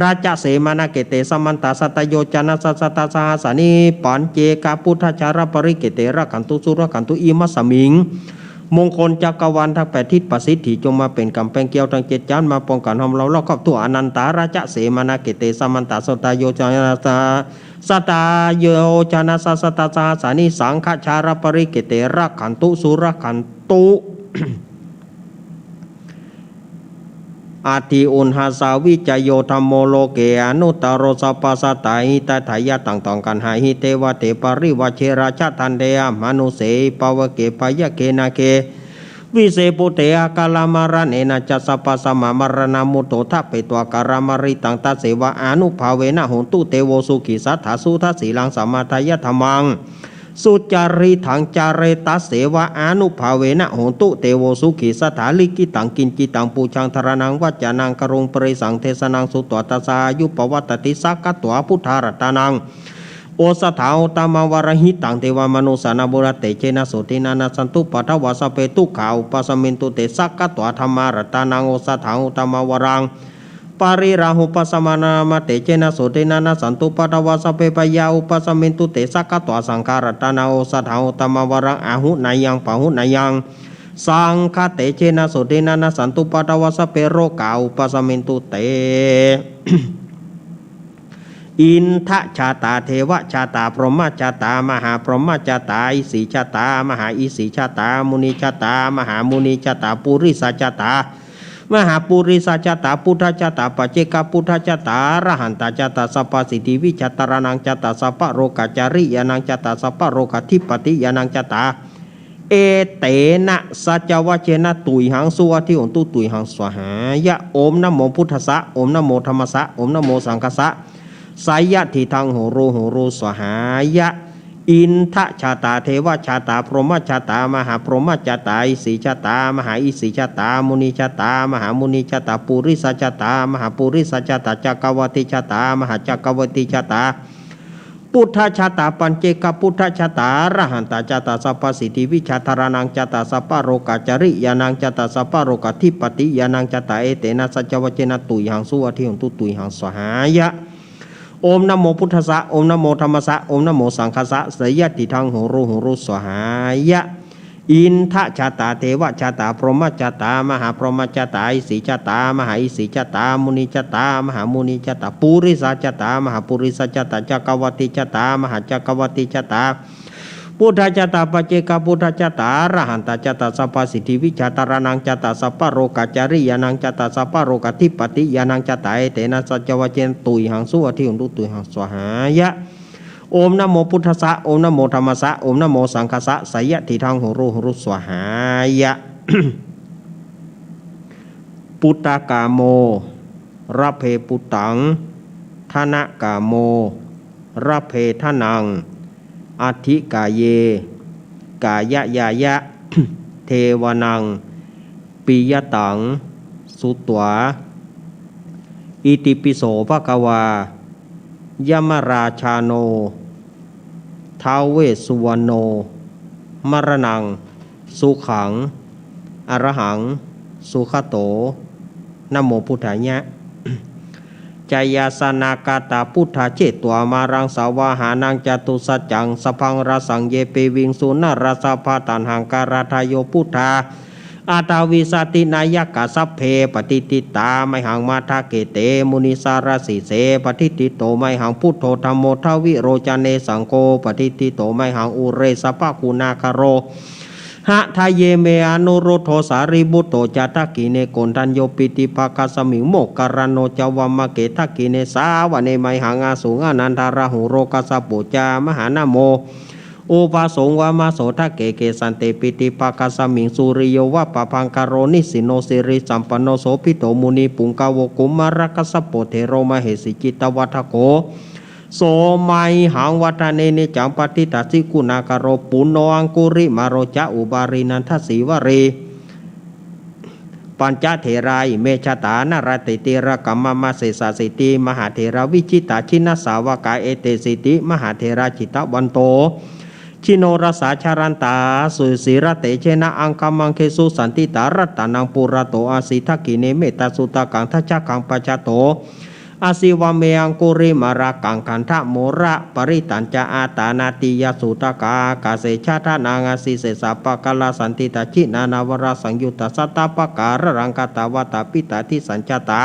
ราชะเสมะนะเขเต สะมันตะ สัตตะโยชะนะสะ สัตตะสะหัสสานิ ปัจเจกพุทธชาระปะริเขเต รักขันตุ สุรักขันตุ อิมัสสะมิง มงคลจักรวาลตังแปดทิศ ประสิทธิจงมาเป๋นก๋ำแปงเกลียวตังเจ็ดจั๊น มาป้องกั๋นห้อมล้อมรอบครอบทั่ว อนันตา ราชะเสมะนะเขเต สะมันตะ สัตตะโยชะนะสะ สัตตะโยชะนะสะ สัตตะสะหัสสานิ สังฆชาระปะริเขเต รักขันตุ สุรักขันตุ อัตถิอุทธัสสะวิจโย ธัมโม โลเก อนุตตโร สัพพะสัตตา หิตาทะยะ ตังตัง กัณหา หิเตวะเต ปะริวาเช ราชะทัณฑ์เท อมะนุสเส หิ ปะวะเก พะยะเก นาเก วิเส ปุเต อะกาละมะระเณนะจะ สัพพะสัมมะมะระณะมุตโต ทะเปตวะ กาละมะริตัง ตัสเสวะ อานุภาเวนะ โหนตุ เตโว สุขี สัตถา สุทัสสีลัง สะมะทายะ ธัมมัง สุจาริตัง จาเร ตัสเสวะ อานุภาเวนะ โหนตุ เตโว สุขี สัตถา ลิขิตัง กิจจิตัง ปูชา ธารณัง วัจจะนัง กะรุง ปะริสัง เทสะนัง สุตวะ ตัสสะ อายุ ปะวัตติ สักขะตวา พุทธารัตตานัง โอสะถัง อุตตะมะวะรัง หิตัง เทวะมะนุสสานัง บุญญะเตจเจนะ โสตินะ นะสสันตุ ปัทวา สัพเพ ทุกขา อุปะสะมินตุ เต สักขะตวา ธัมมารัตตานัง โอสะถัง อุตตะมะวะรัง ปะริรัง หุปะสะมะนะ นะมะเตจเจนะ โสตินะ นะสสันตุ ปัทวา สัพเพ พะยา อุปะสะมินตุ เต สักขะตวา สังฆารัตตานัง โอสะถัง อุตตะมะวะรัง อาหุเนยัง ปะหุเนยัง สังฆะเตจเจนะ โสตินะ นะสสันตุ ปัทวา สัพเพ โรกา อุปะสะมินตุ เต อินทะชาตา เทวะชาตา พรหมชาตา มหาพรหมชาตา อิสสีชาตา มหาอิสสีชาตา มุนิชาตา มหามุนิชาตา ปุริสชาตา มหาปุริสชาตา พุทธชาตา ปัจเจกพุทธชาตา อรหันตชาตา สัพพะสิทธิวิชา ธารณังชาตา สัพพะโรกาจาริยานังชาตา สัพพะโรกาธิปติยานังชาตา เอเตนะ สัจจวัจเจนะ ตุยหัง สุวัตถิโหนตุ ตุยหัง สวาหายะ โอมนะโมพุทธัสสะ โอมนะโมธัมมัสสะ โอมนะโมสังฆัสสะ สะยะทิฏฐัง โหโร โหโร สวาหายะ อินทะชาตา เทวะชาตา พรหมชาตา มหาพรหมชาตา อิสสีชาตา มหาอิสสีชาตา มุนิชาตา มหามุนิชาตา ปุริสชาตา มหาปุริสชาตา จักกะวัตติชาตา มหาจักกะวัตติชาตา พุทธชาตา ปัจเจกพุทธชาตา อรหันตชาตา สัพพสิทธิวิชาธารณังชาตา สัพพโรกาจริยานังชาตา สัพพโรกาธิปติยานังชาตา เอเตนะสัจจวเจนะ ตุยหังสุวัตถิโหนตุ ตุยหังสวาหายะ โอมนะโมพุทธัสสะ โอมนะโมธัมมัสสะ โอมนะโมสังฆัสสะ สยะติทัง โหรู โหรู สวาหายะ อินทชาตา เทวชาตา พรหมชาตา มหาพรหมชาตา อิสีชาตา มหาอิสีชาตา มุนิชาตา มหามุนิชาตา ปุริสชาตา มหาปุริสชาตา จักรวัติชาตา มหาจักรวัติชาตา พุทธชาตา ปัจเจกพุทธชาตา อรหันตชาตา สัพพสิทธิวิชาธารณังชาตา สัพพโรกาจริยานังชาตา สัพพโรกาธิปติยานังชาตา เอเตนะสัจจวเจนะ ตุยหังสุวัตถิโหนตุ ตุยหังสวาหายะ โอมนะโมพุทธัสสะ โอมนะโมธัมมัสสะ โอมนะโมสังฆัสสะ สยะติทัง โหรู โหรู สวาหายะ ปุตตะกาโม ระเพปุตตัง ทนะกาโม ระเพทนัง อัตถิกาเย กายะยายะ เทวะนัง ปิยะตัง สุตวา อิติปิโสภะคะวา ยมราชาโน ท้าวเวสสุวรรณโณ มรณัง สุขัง อรหัง สุขโต นะโมพุทธายะ จายาสนากาตา พุทธาเจตวา มารังสาวาหานัง จตุสัจจัง สะพัง ราสัง เย ปิวิงสุ นราสาภา ตัณหังการาทาโย พุทธา อัตถาวิสาตินายกา สัพเพ ปะทิฏฐิตา มะหัง มัทธะเกเต มุนิสาราสีเส ปะทิฏฐิโต มะหัง พุทโธ ธัมโม ทวิโรจเน สังโฆ ปะทิฏฐิโต มะหัง อุเรสะภะกุณาคาโร หะทะเย เม อนุรุทโธ สารีปุตโต จะ ทักขิเณ โกณฑัญโญ ปิติภาคัสมิง โมคคัลลาโน จะ วามะเก ทักขิเณ สาวะเณ มะหัง อสุง อานันทะราหูโร กัสสะโป จะ มหานะโม อุบาสง วามะโส ทะเก เกสันเต ปิติภาคัสมิง สุริโย วะปะพังคาโร นิสสินโน สิริสัมปันโน โสภิตโต มุนิปุงกะโว กุมารกัสสะโป เถโร มะเหสี จิตตวัฏฐโก โส มะหัง วัฏฏะเน นิจจัง ปะทิฏฐาสิ กุณาคาโร ปุณโณ อังคุริมาโล จะ อุบาลี นันทะสีวลี ปัญจเถรา อิเม ชาตา นะระเตติระกัมมะมะ เสสะสีติ มหาเถรา วิจิตตา จินนสาวกา เอเตสีติ มหาเถรา จิตตวันโต จิโนรสา จรันตา สุสีระเตเชนะ อังคมังเคสุ สันติตา รัตตะนังปุระโต อาสี ทักขิเณ เมตตาสุตตะกัง ทัจจะกัง ปัจจโต อาสี วาเม อังคุริมาละกัง ขันธะโมระปะริตัญจะ อาตานาติยะสุตตะกา อากาเส ชาดะนัง อาสี เสสะปะกะลา สันติตา จินานะวะระสังยุตตะ สัตตะปะกะระรัง กะตะวะตะ ปิตาทิสัญญาตา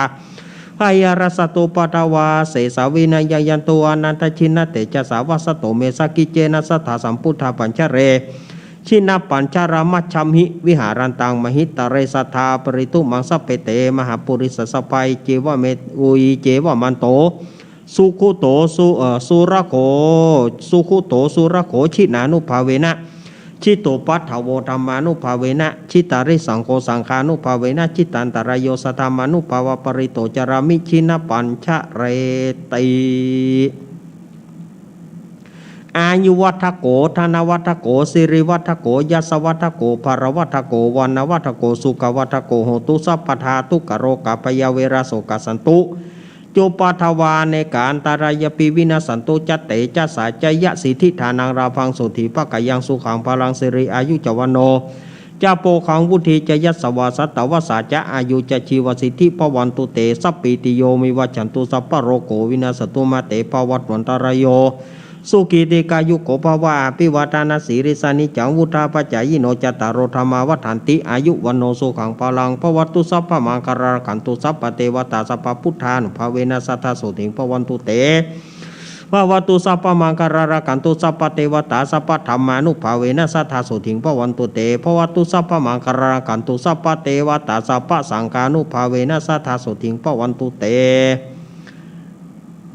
พยารัสสะตุปะทะวา เสสา วินะยะยันตุ อนันทะจินนะเตจะสา วัสสะโต เม สะกิจเจนะ สัตถาสัมปุทธา ปัญจเร จินนะปัญจารามัชฌัมหิ วิหารันตัง มหิตะเร สัตถาปะริตุมัง สัพเพเต มหาปุริสะสะพา อิเจวะเม อุยเจวะมันโต สุขุโต สุ เอ่อ สุรโข สุขุโต สุรโข จินานุภาเวนะ จิตตุปัฏฐะโว ธัมมานุภาเวนะ จิตตาริสังโฆ สังฆานุภาเวนะ จิตตันตะราโย สัทธามานุภาเวนะ ปะริตโต จารามิ จินนะปัญจเรติ อายุวัฏฐะโก ธนะวัฏฐะโก สิริวัฏฐะโก ยะสะวัฏฐะโก พะละวัฏฐะโก วะนะวัฏฐะโก สุขะวัฏฐะโก โหตุ สัพพะทา ทุกขะโรคะ พยะเวระ โสกะ สันตุ จุปปะทะวา เนกะ อันตะรายะปิ วินะสสันตุ จะ เตจะสา จะยะ สิทธิ ทานัง ลาภัง โสธิ ภะคะยัง สุขัง พะลัง สิริ อายุ จะ วันโณ จะ โภคัง วุฒี จะ ยะสะวา สัตตะวัสสะ จะ อายุ จะ จีวะ สิทธิ ภะวันตุ เต สัพพีติโย วิวัชชันตุ สัพพะโรโค วินะสสันตุ มา เต ภะวัตวันตะราโย สุขี ทีฆายุโก ภะวะ อะภิวาทะนะสีลิสสะ นิจจัง วุฑฒาปะจายิโน จัตตาโร ธัมมา วัฑฒันติ อายุ วันโณ สุขัง พะลัง ภะวันตุ สัพพะมังคะลัง รักขันตุ สัพพะเทวะตา สัพพะพุทธานุภาเวนะ สัทธา โสติง ภะวันตุ เต ภะวันตุ สัพพะมังคะลัง รักขันตุ สัพพะเทวะตา สัพพะธัมมานุภาเวนะ สัทธา โสติง ภะวันตุ เต ภะวันตุ สัพพะมังคะลัง รักขันตุ สัพพะเทวะตา สัพพะสังฆานุภาเวนะ สัทธา โสติง ภะวันตุ เต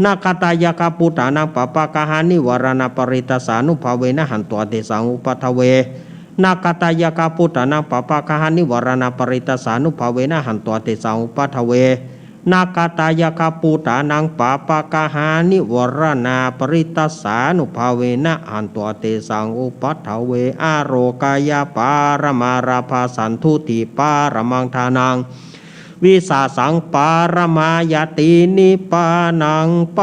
นาคาตายาคาปูตานัง ปาปาคาหานิวาราณา ปะริตตาสานุภาเวนะ หันตวา เตสัง อุปาทะเว นาคาตายาคาปูตานัง ปาปาคาหานิวาราณา ปะริตตาสานุภาเวนะ หันตวา เตสัง อุปาทะเว นาคาตายาคาปูตานัง ปาปาคาหานิวาราณา ปะริตตาสานุภาเวนะ หันตวา เตสัง อุปาทะเว อาโรคายาปารมา ลาภาสันตุติปารมัง ทานัง วิสาสังปารมายาติ นิพพานังป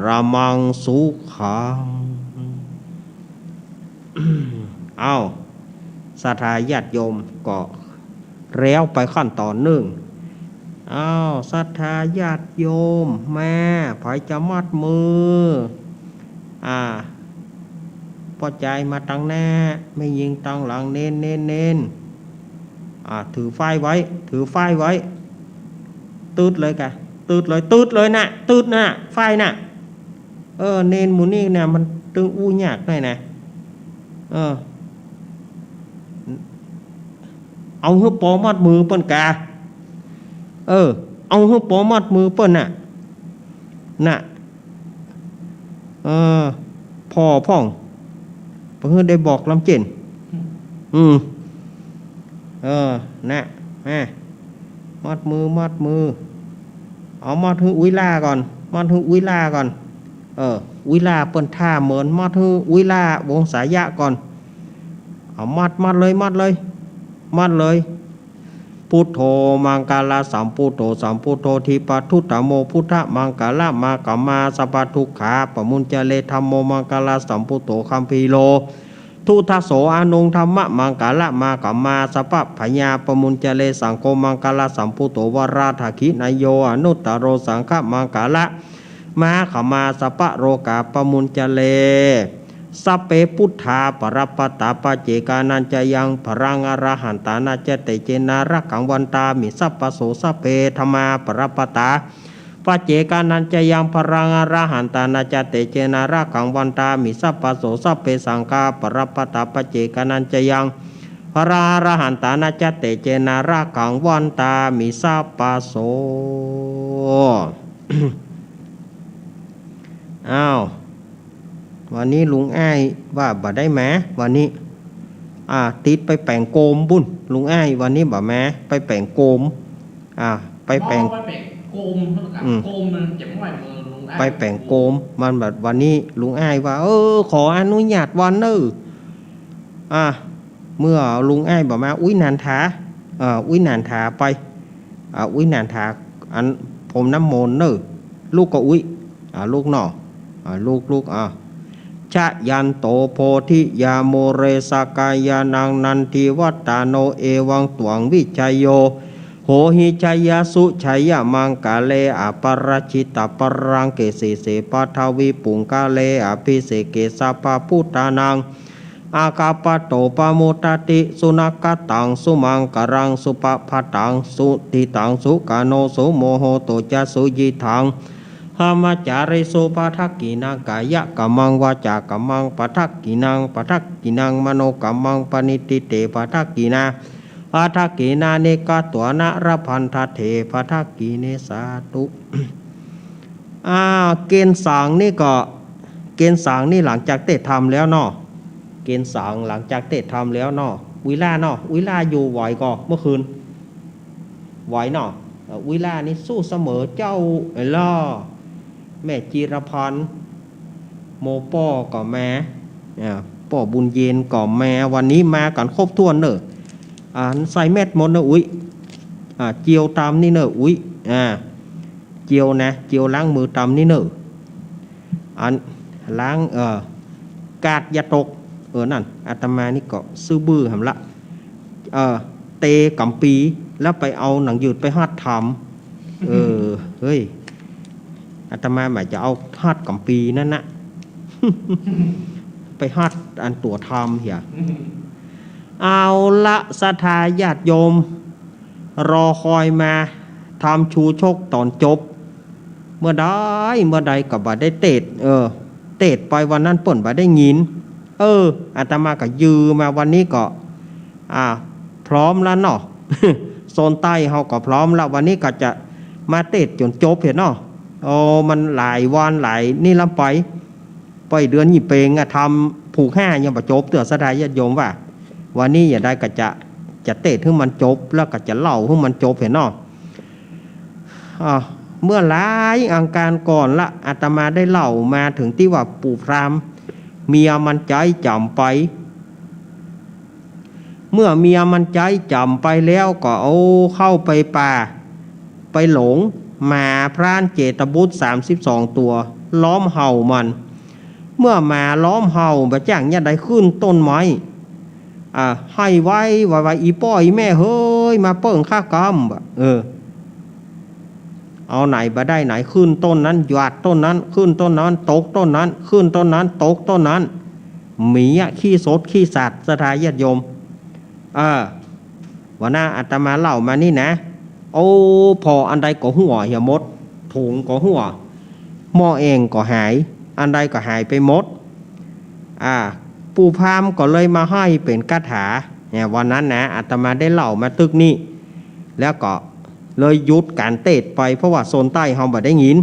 รมังสุขัง เอ้า ศรัทธาญาติโยมก็แล้วไปขั้นตอนนึ่ง เอ้า ศรัทธาญาติโยม แม่ ใผจะมัดมือ อ่า ป้อจายมาตังหน้า แม่ญิงตังหลัง เณร เณร เณร อ่า ถือฝ้ายไว้ ถือฝ้ายไว้ ตึดเลยกะ ตึดเลย ตึดเลยนะ ตึดนะ ฝ้ายนะ เออ เณรหมู่นี้เนี่ย มันตึงอู้ยากหน่อยนะ เออ เอาหื้อปอมัดมือเปิ้นกา เออ เอาหื้อปอมัดมือเปิ้นน่ะ น่ะ เออ ผ่อพ่อง บ่หื้อได้บอกลำเจน อืม เออ น่ะ มา มัดมือ มัดมือ เอามัดหื้ออุ๊ยหล้าก่อน มัดหื้ออุ๊ยหล้าก่อน เออ อุ๊ยหล้าเปิ้นท่าเหมิน มัดหื้ออุ๊ยหล้าวงศายะก่อน เอามัด มัดเลย มัดเลย มัดเลย พุทโธมังคละสัมพุทโธ สัมพุทโธทิปทุตตโม พุทธมังคละมาขมา สัพพทุกขาปมุญจเร ธัมโมมังคละสัมพุทโธ คัมภีโร ทุตโส อนุง ธัมมมังคละมาขมา สัพพพยาปมุญจเร สังโฆมังคละสัมพุทโธ วรทักขิณโย อนุตตโร สังฆมังคละมาขมา สัพพโรกาปมุญจเร สัพเพ พุทธา ปรัปปตา ปัจเจกานัญจะยัง พลัง อรหันตานัญจะ เตเจนะ รักขัง วันตามิ สัพพโส สัพเพ ธัมมา ปรัปปตา ปัจเจกานัญจะยัง พลัง อรหันตานัญจะ เตเจนะ รักขัง วันตามิ สัพพโส สัพเพ สังฆา ปรัปปตา ปัจเจกานัญจะยัง พลัง อรหันตานัญจะ เตเจนะ รักขัง วันตามิ สัพพโส อ้าว วันนี้ลุงอ้ายว่าบ่ได้มา วันนี้ อ่า ติดไปแป๋งโกมปุ้น ลุงอ้ายวันนี้บ่มา ไปแป๋งโกม อ่า ไปแป๋ง อ๋อ ไปแป๋งโกม อืม โกมมันจะม่อยเมืองลุงอ้าย ไปแป๋งโกม มันแบบวันนี้ลุงอ้ายว่า เออ ขออนุญาตวันเนอะ อ่า เมื่อลุงอ้ายบ่มา อุ๊ยหนานถา เอ่อ อุ๊ยหนานถาไป อ่า อุ๊ยหนานถา อันพรมน้ำมนต์เนอะ ลูกก็อุ๊ย อ่า ลูกเนาะ อ่า ลูก ลูก อ่า ชยันโตโพธิยามูเล สกยานังนันทิวัฏฏาโน เอวังตวังวิชยโย โหหิ ชยสุชยมังคะเล อปาราจิตปาลังเก สีเส ปัทวิปุงคะเล อภิเสเก สัพพะพุทธานัง อาคาปโต ปะมุตตติ สุนักขะตัง สุมังคะลัง สุปะภะตัง สุทิตัง สุขะโน สุโมโหโต จะ สุยิทัง ธรรมจาริสุ ปะทักขิณัง กายะกัมมัง วาจากัมมัง ปะทักขิณัง ปะทักขิณัง มโนกัมมัง ปะณิฏฐิเต ปะทักขิณา ปะทักขิณานิ กะตวานะ ละพันทะเถ ปะทักขิเณ สาธุ อ่า เกณฑ์สองนี่ก็ เกณฑ์สองนี่หลังจากเตศน์ธรรมแล้วเนาะ เกณฑ์สองหลังจากเตศน์ธรรมแล้วเนาะ อุ๊ยหล้าเนาะ อุ๊ยหล้าอยู่ไหวก่อเมื่อคืน ไหวเนาะ เอ่อ อุ๊ยหล้านี่สู้เสมอเจ้า เอ้ยล่อ แม่จีรพันธ์ โมป้อก็มา อ่า ป้อบุญเย็นก็มา วันนี้มากั๋นครบถ้วนเน่อ อ่า ใส่แมสก์หมดเน่ออุ๊ย อ่า เจียวต๋ามนี่เน่ออุ๊ย อ่า เจียวนะ เจียวล้างมือต๋ามนี่เน่อ อัน ล้าง เอ่อ กาดอย่าตก เออ นั่น อาตมานี่ก็ซื่อบื้อหำละ เอ่อ เตก๋ำปี๋ แล้วไปเอาหนังยืดไปฮอดธรรม เออ เฮ้ย อาตมาหมายจะเอาฮอดก๋ำปี๋นั่นนะ ไปฮอดอันตั๋วธรรมเหีย เอาละ ศรัทธาญาติโยม รอคอยมา ธรรมชูชกต๋อนจบ เมื่อใด เมื่อใดก็บ่ได้เตศน์ เออ เตศน์ไปวันนั้นเปิ้นบ่ได้ยิน เออ อาตมาก็ยือมาวันนี้ก็ อ่า พร้อมแล้วเนาะ โซนใต้เฮาก็พร้อมแล้ว วันนี้ก็จะมาเตศน์จ๋นจบเหียเนาะ โอ้ มันหลายวันหลายนี่ลำไป ไปเดือนยี่เป็งอะ ธรรมผูกห้ายังบ่จบเตื้อ ศรัทธาญาติโยมว่า วันนี้จะได้ก็จะ จะเตศน์หื้อมันจบ แล้วก็จะเล่าหื้อมันจบเหียเนาะ อ่า เมื่อหลายอังคารก่อนละ อาตมาได้เล่ามาเถิงตี้ว่าปู่พราหมณ์ เมียมันใจ๊จ๋ำไป เมื่อเมียมันใจ๊จ๋ำไปแล้วก็เอาเข้าไปป่า ไปหลงหมาพรานเจตบุตรสามสิบสองตัว ล้อมเห่ามัน เมื่อหมาล้อมเห่าบ่จ้างเยียะใดขึ้นต้นไม้ อ่า ไห้ไว ไวๆ อี่ป้ออี่แม่เฮย มาเปิ้งข้ากำ บ่า เออ เอาไหนบ่ได้ไหน ขึ้นต้นนั้น หยาดต้นนั้น ขึ้นต้นนั้น ตกต้นนั้น ขึ้นต้นนั้น ตกต้นนั้น หมีอะขี้สดขี้สัตว์ ศรัทธาญาติโยม เออ วันนั้นอาตมาเล่ามานี่นะ โอ้ ผ่ออันใดก็หั้วเหียหมด ถุงก็หั้ว หม้อแอ่งก็หาย อันใดก็หายไปหมด อ่า ปู่พราหมณ์ก็เลยมาห้อยเป๋นคาถา เนี่ย วันนั้นนะ อาตมาได้เล่ามาตึกนี้ แล้วก็เลยหยุดก๋านเตสน์ไป เพราะว่าคนใต้เฮาบ่ได้ยิน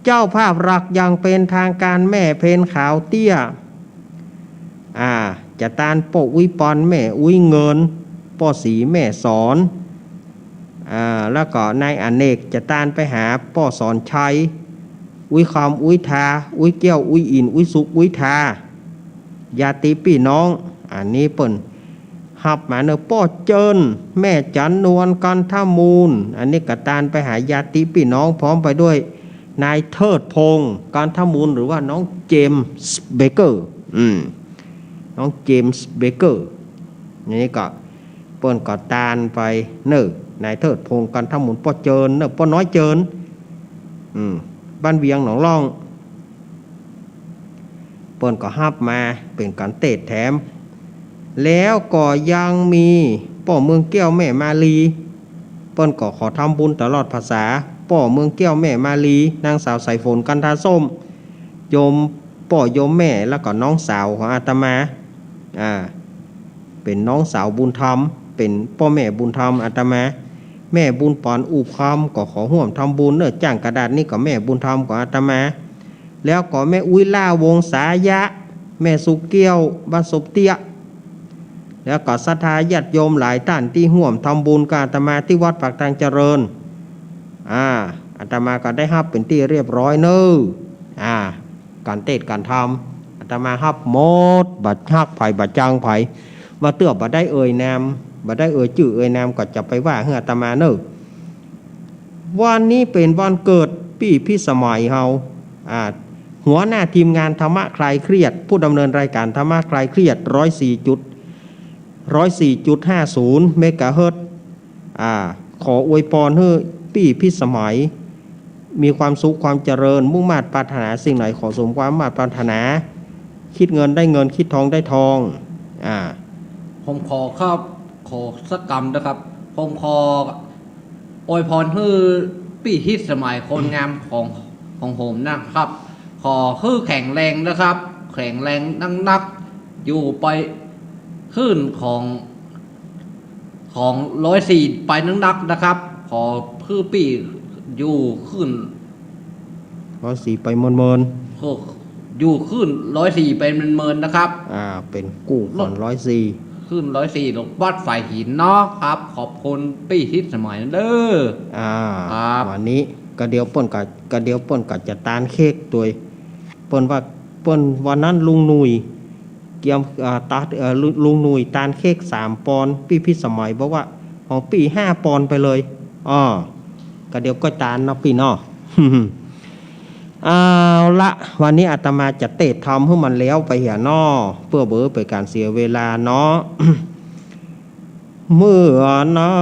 เจ้าภาพหลักอย่างเป๋นทางก๋านแม่เพ็ญขาวเตี้ย อ่า จะตานป้ออุ๊ยปอน แม่อุ๊ยเงิน ป้อศรีแม่สอน อ่า แล้วก็นายอเนกจะตานไปหาป้อสอนชัย อุ๊ยคำ อุ๊ยทา อุ๊ยแก้ว อุ๊ยอิน อุ๊ยสุข อุ๊ยทา ญาติปี้น้อง อันนี้เปิ้นฮับมาเน่อ ป้อเจิญ แม่จันนวล กันทมูล อันนี้ก็ตานไปหาญาติปี้น้อง พร้อมไปด้วยนายเทิดพงษ์ กันทมูล หรือว่าน้องเจมส์เบเกอร์ อืม น้องเจมส์เบเกอร์ นี่ก็ เปิ้นก็ตานไปเน่อ นายเทิดพงษ์ กันทมูล ป้อเจิญเน่อ ป้อน้อยเจิญ อืม บ้านเวียงหนองล่อง เปิ้นก็ฮับมาเป๋นก๋านเตสน์แถม แล้วก็ยังมีป้อเมืองแก้ว แม่มาลี เปิ้นก็ขอทำบุญตลอดพรรษา ป้อเมืองแก้ว แม่มาลี นางสาวสายฝน กันทาส้ม โยมป้อโยมแม่ แล้วก็น้องสาวของอาตมา อ่า เป๋นน้องสาวบุญธรรม เป๋นป้อแม่บุญธรรมอาตมา แม่บุญปอน อุบคำ ก็ขอฮ่วมทำบุญเน่อ จ้างกระดาษนี้ก็แม่บุญธรรมของอาตมา แล้วก็แม่อุ๊ยล่า วงศายะ แม่สุเกี้ยว บ้านสมเตี้ย แล้วก็ศรัทธาญาติโยมหลายต้านตี้ฮ่วมทำบุญกับอาตมาตี้วัดปากทางเจริญ อ่า อาตมาก็ได้ฮับเป๋นตี้เรียบร้อยเน่อ อ่า ก๋านเตสน์ก๋านธรรม อาตมาฮับหมด บ่ฮักใผบ่จังใผ ว่าเตื้อบ่ได้เอ่ยนาม บ่ได้เอ่ยจื้อเอ่ยนาม ก็จะไปว่าหื้ออาตมาเน่อ วันนี้เป๋นวันเกิดปี้พิสมัยเฮา อ่า หัวหน้าทีมงานธรรมะคลายเครียด ผู้ดำเนินรายการธรรมะคลายเครียด ร้อยสี่จุด ร้อยสี่จุดห้าศูนย์ เมกะเฮิรตซ์ อ่า ขออวยพรหื้อปี้พิสมัย มีความสุขความเจริญ มุ่งมาดปรารถนาสิ่งไหนขอสมความมุ่งมาดปรารถนา คิดเงินได้เงิน คิดทองได้ทอง อ่า ผมขอครับ ขอสักกำนะครับ ผมขออวยพรหื้อปี้พิสมัยคนงามของ ของผมนะครับ ขอหื้อแข็งแรงนะครับ แข็งแรงนักๆ อยู่ไปขึ้นของ ของร้อยสี่ไปนักๆ นะครับ ขอหื้อปี้อยู่ขึ้น ร้อยสี่ไปเมินๆ โอ้ อยู่ขึ้นร้อยสี่ไปเมินๆ นะครับ อ่า เป๋นกู้ก่อนร้อยสี่ ขึ้นร้อยสี่ ลงวัดฝายหินเนาะครับ ขอบคุณปี้พิสมัยเน่อ อ่า ครับ วันนี้กะเดี่ยวเปิ้นก็ กะเดี่ยวเปิ้นก็จะตานเค้กตวย เปิ้นว่า เปิ้นวันนั้นลุงหนุ่ย เกียม อ่า ตัด เอ่อ ลุง ลุงหนุ่ยตานเค้กสามปอนด์ ปี้พิสมัยบอกว่าของปี้ห้าปอนด์ไปเลย อ้อ กะเดี๋ยวก้อยตานเนาะปี้เนาะ เอาละ วันนี้อาตมาจะเตสน์ธรรมหื้อมันแล้วไปเหียเนาะ เปื้อบ่หื้อเป๋นก๋านเสียเวลาเนาะ เมื่อนั้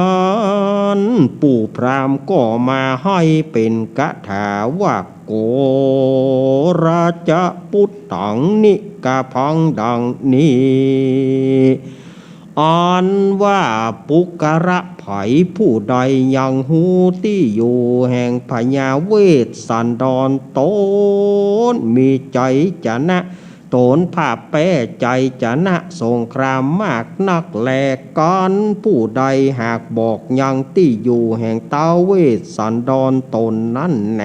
นปู่พราหมณ์ก็มาห้อยเป๋นคาถาว่า โกราจะปุตตัง นิกะพัง ดังนี้ อันว่าปุคคละใผผู้ใดยังฮู้ตี้อยู่แห่งพญาเวสสันดรต๋น มีชัยชนะ ต๋นพ่ายแป๊ชัยชนะสงครามมากนักแลกั๋น ผู้ใดหากบอกยังตี้อยู่แห่งท้าวเวสสันดรต๋นนั้นแหน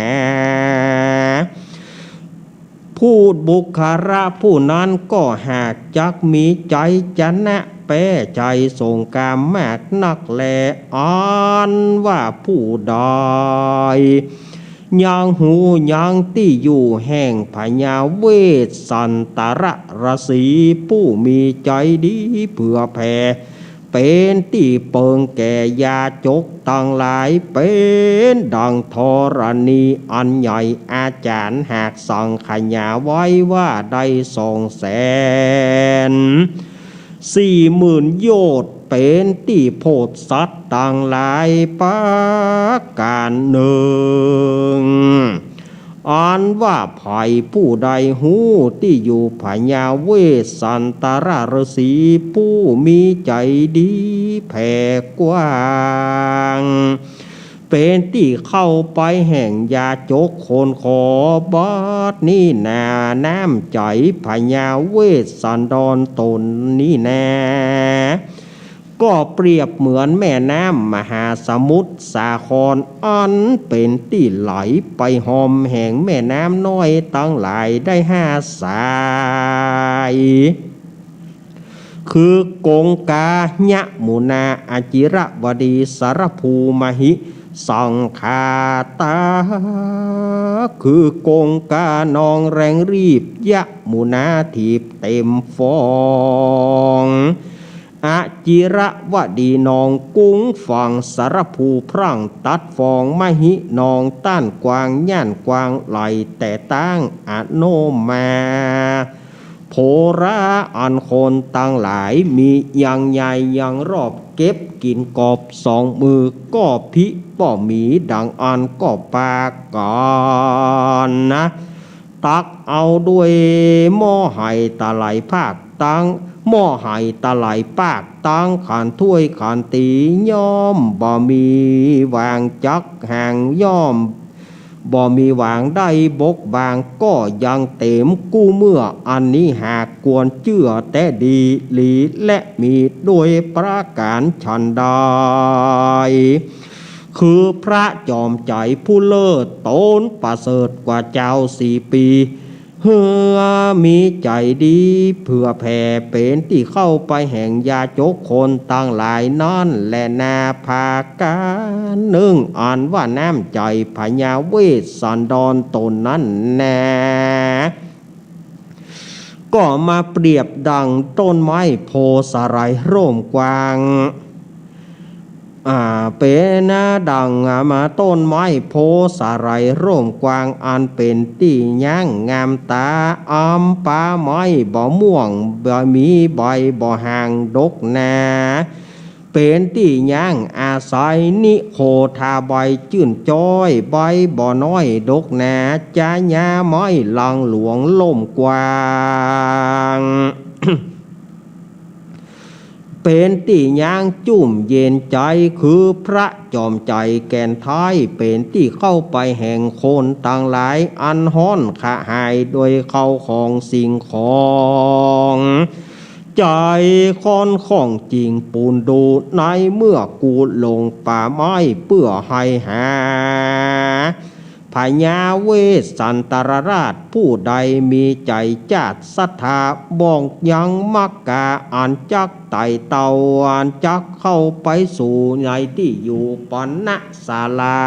ผู้บุคคละผู้นั้นก็หากจักมีชัยชนะแป๊ชัยสงครามมากนักแล อันว่าผู้ใด ยังฮู้ยังตี้อยู่แห่งพญาเวสสันตรราศี ผู้มีชัยดีเผื่อแผ่ เป๋นตี้เปิงแก่ยาจกตังหลาย เป๋นดังธรณีอันใหญ่ อาจ๋ารย์หากสั่งขยายไว้ว่าได้สองแสนสี่หมื่นโยชน์ เป๋นตี้โผดสัตว์ตังหลายประก๋านนึ่ง อันว่าใผผู้ใดฮู้ตี้อยู่พญาเวสสันตรฤๅษีผู้มีใจ๋ดีแผ่กว้าง เป๋นตี้เข้าไปแห่งยาจกคนขอ บัดนี้นาน้ำใจ๋พญาเวสสันดรต๋นนี้นา ก็เปรียบเหมือนแม่น้ำมหาสมุทรสาคร อันเป๋นตี้ไหลไปฮอมแห่งแม่น้ำน้อยตังหลายได้ห้าสาย คือกงกา ยมุนา อจิรวดี สรภู มหิ สังขาตา คือกงกา นองแรงรีบ ยมุนา ถีบเต็มฟอง อจิรวดี นองกุ้งฟอง สรภู พร่างตัดฟอง มหิ นองต้านกว้าง ย่านกว้างไหลแต่ตั้ง อโนมา โผรา อันคนตังหลายมียังใหญ่ยังรอบ เก็บกิ๋นกอบสองมือ ก็พิบ่มีดังอั้นก็ปากั๋นนะ ตักเอาด้วยหม้อไหตะไหลปากตัง หม้อไหตะไหลปากตัง ขันถ้วยขันตี๋ ย่อมบ่มีหว่างจักหาง ย่อมบ่มีหว่างได้บกบาง ก็ยังเต๋มกู้เมื่อ อันนี้หากควรเจื้อแต๊ดีหลี และมีด้วยประก๋านฉันใด คือพระจอมใจ๋ผู้เลิศ ต๋นประเสริฐกว่าจาวสี่ปี เฮือมีใจ๋ดีเผื่อแผ่ เป๋นตี้เข้าไปแห่งยาจกคนตังหลายนั้นแลนา ประก๋านนึ่ง อันว่าน้ำใจ๋พญาเวสสันดรต๋นนั้นแล ก็มาเปรียบดังต้นไม้โพธิ์สะไหลร่มกว้าง อ่า เป๋นนาดังมาต้นไม้โพธิ์สะไหลร่มกว้าง อันเป๋นตี้ยั้งงามต๋า อำป่าไม้บ่ม่วง บ่มีใบบ่ห่างดกนา เป๋นตี้ยั้งอาศัย นิโคทา ใบจื้นจ้อย ใบบ่น้อยดกนา จายาไม้ลังหลวงร่มกว้าง เป๋นตี้ยั้งจุ่มเย็นใจ๋ คือพระจอมใจ๋แก่นไท้ เป๋นตี้เข้าไปแห่งคนตังหลาย อันฮ้อนกระหายโดยเข้าของสิ่งของ ใจ๋ค่อนข้องจิ่งปูนดู ในเมื่อกูลงป่าไม้เปื้อไห้หา พญาเวสสันตรราชผู้ใดมีใจ๋จาดศรัทธา บ่ยังมักกาอันจักไต่เต้า อันจักเข้าไปสู่ในตี้อยู่ปณศาลา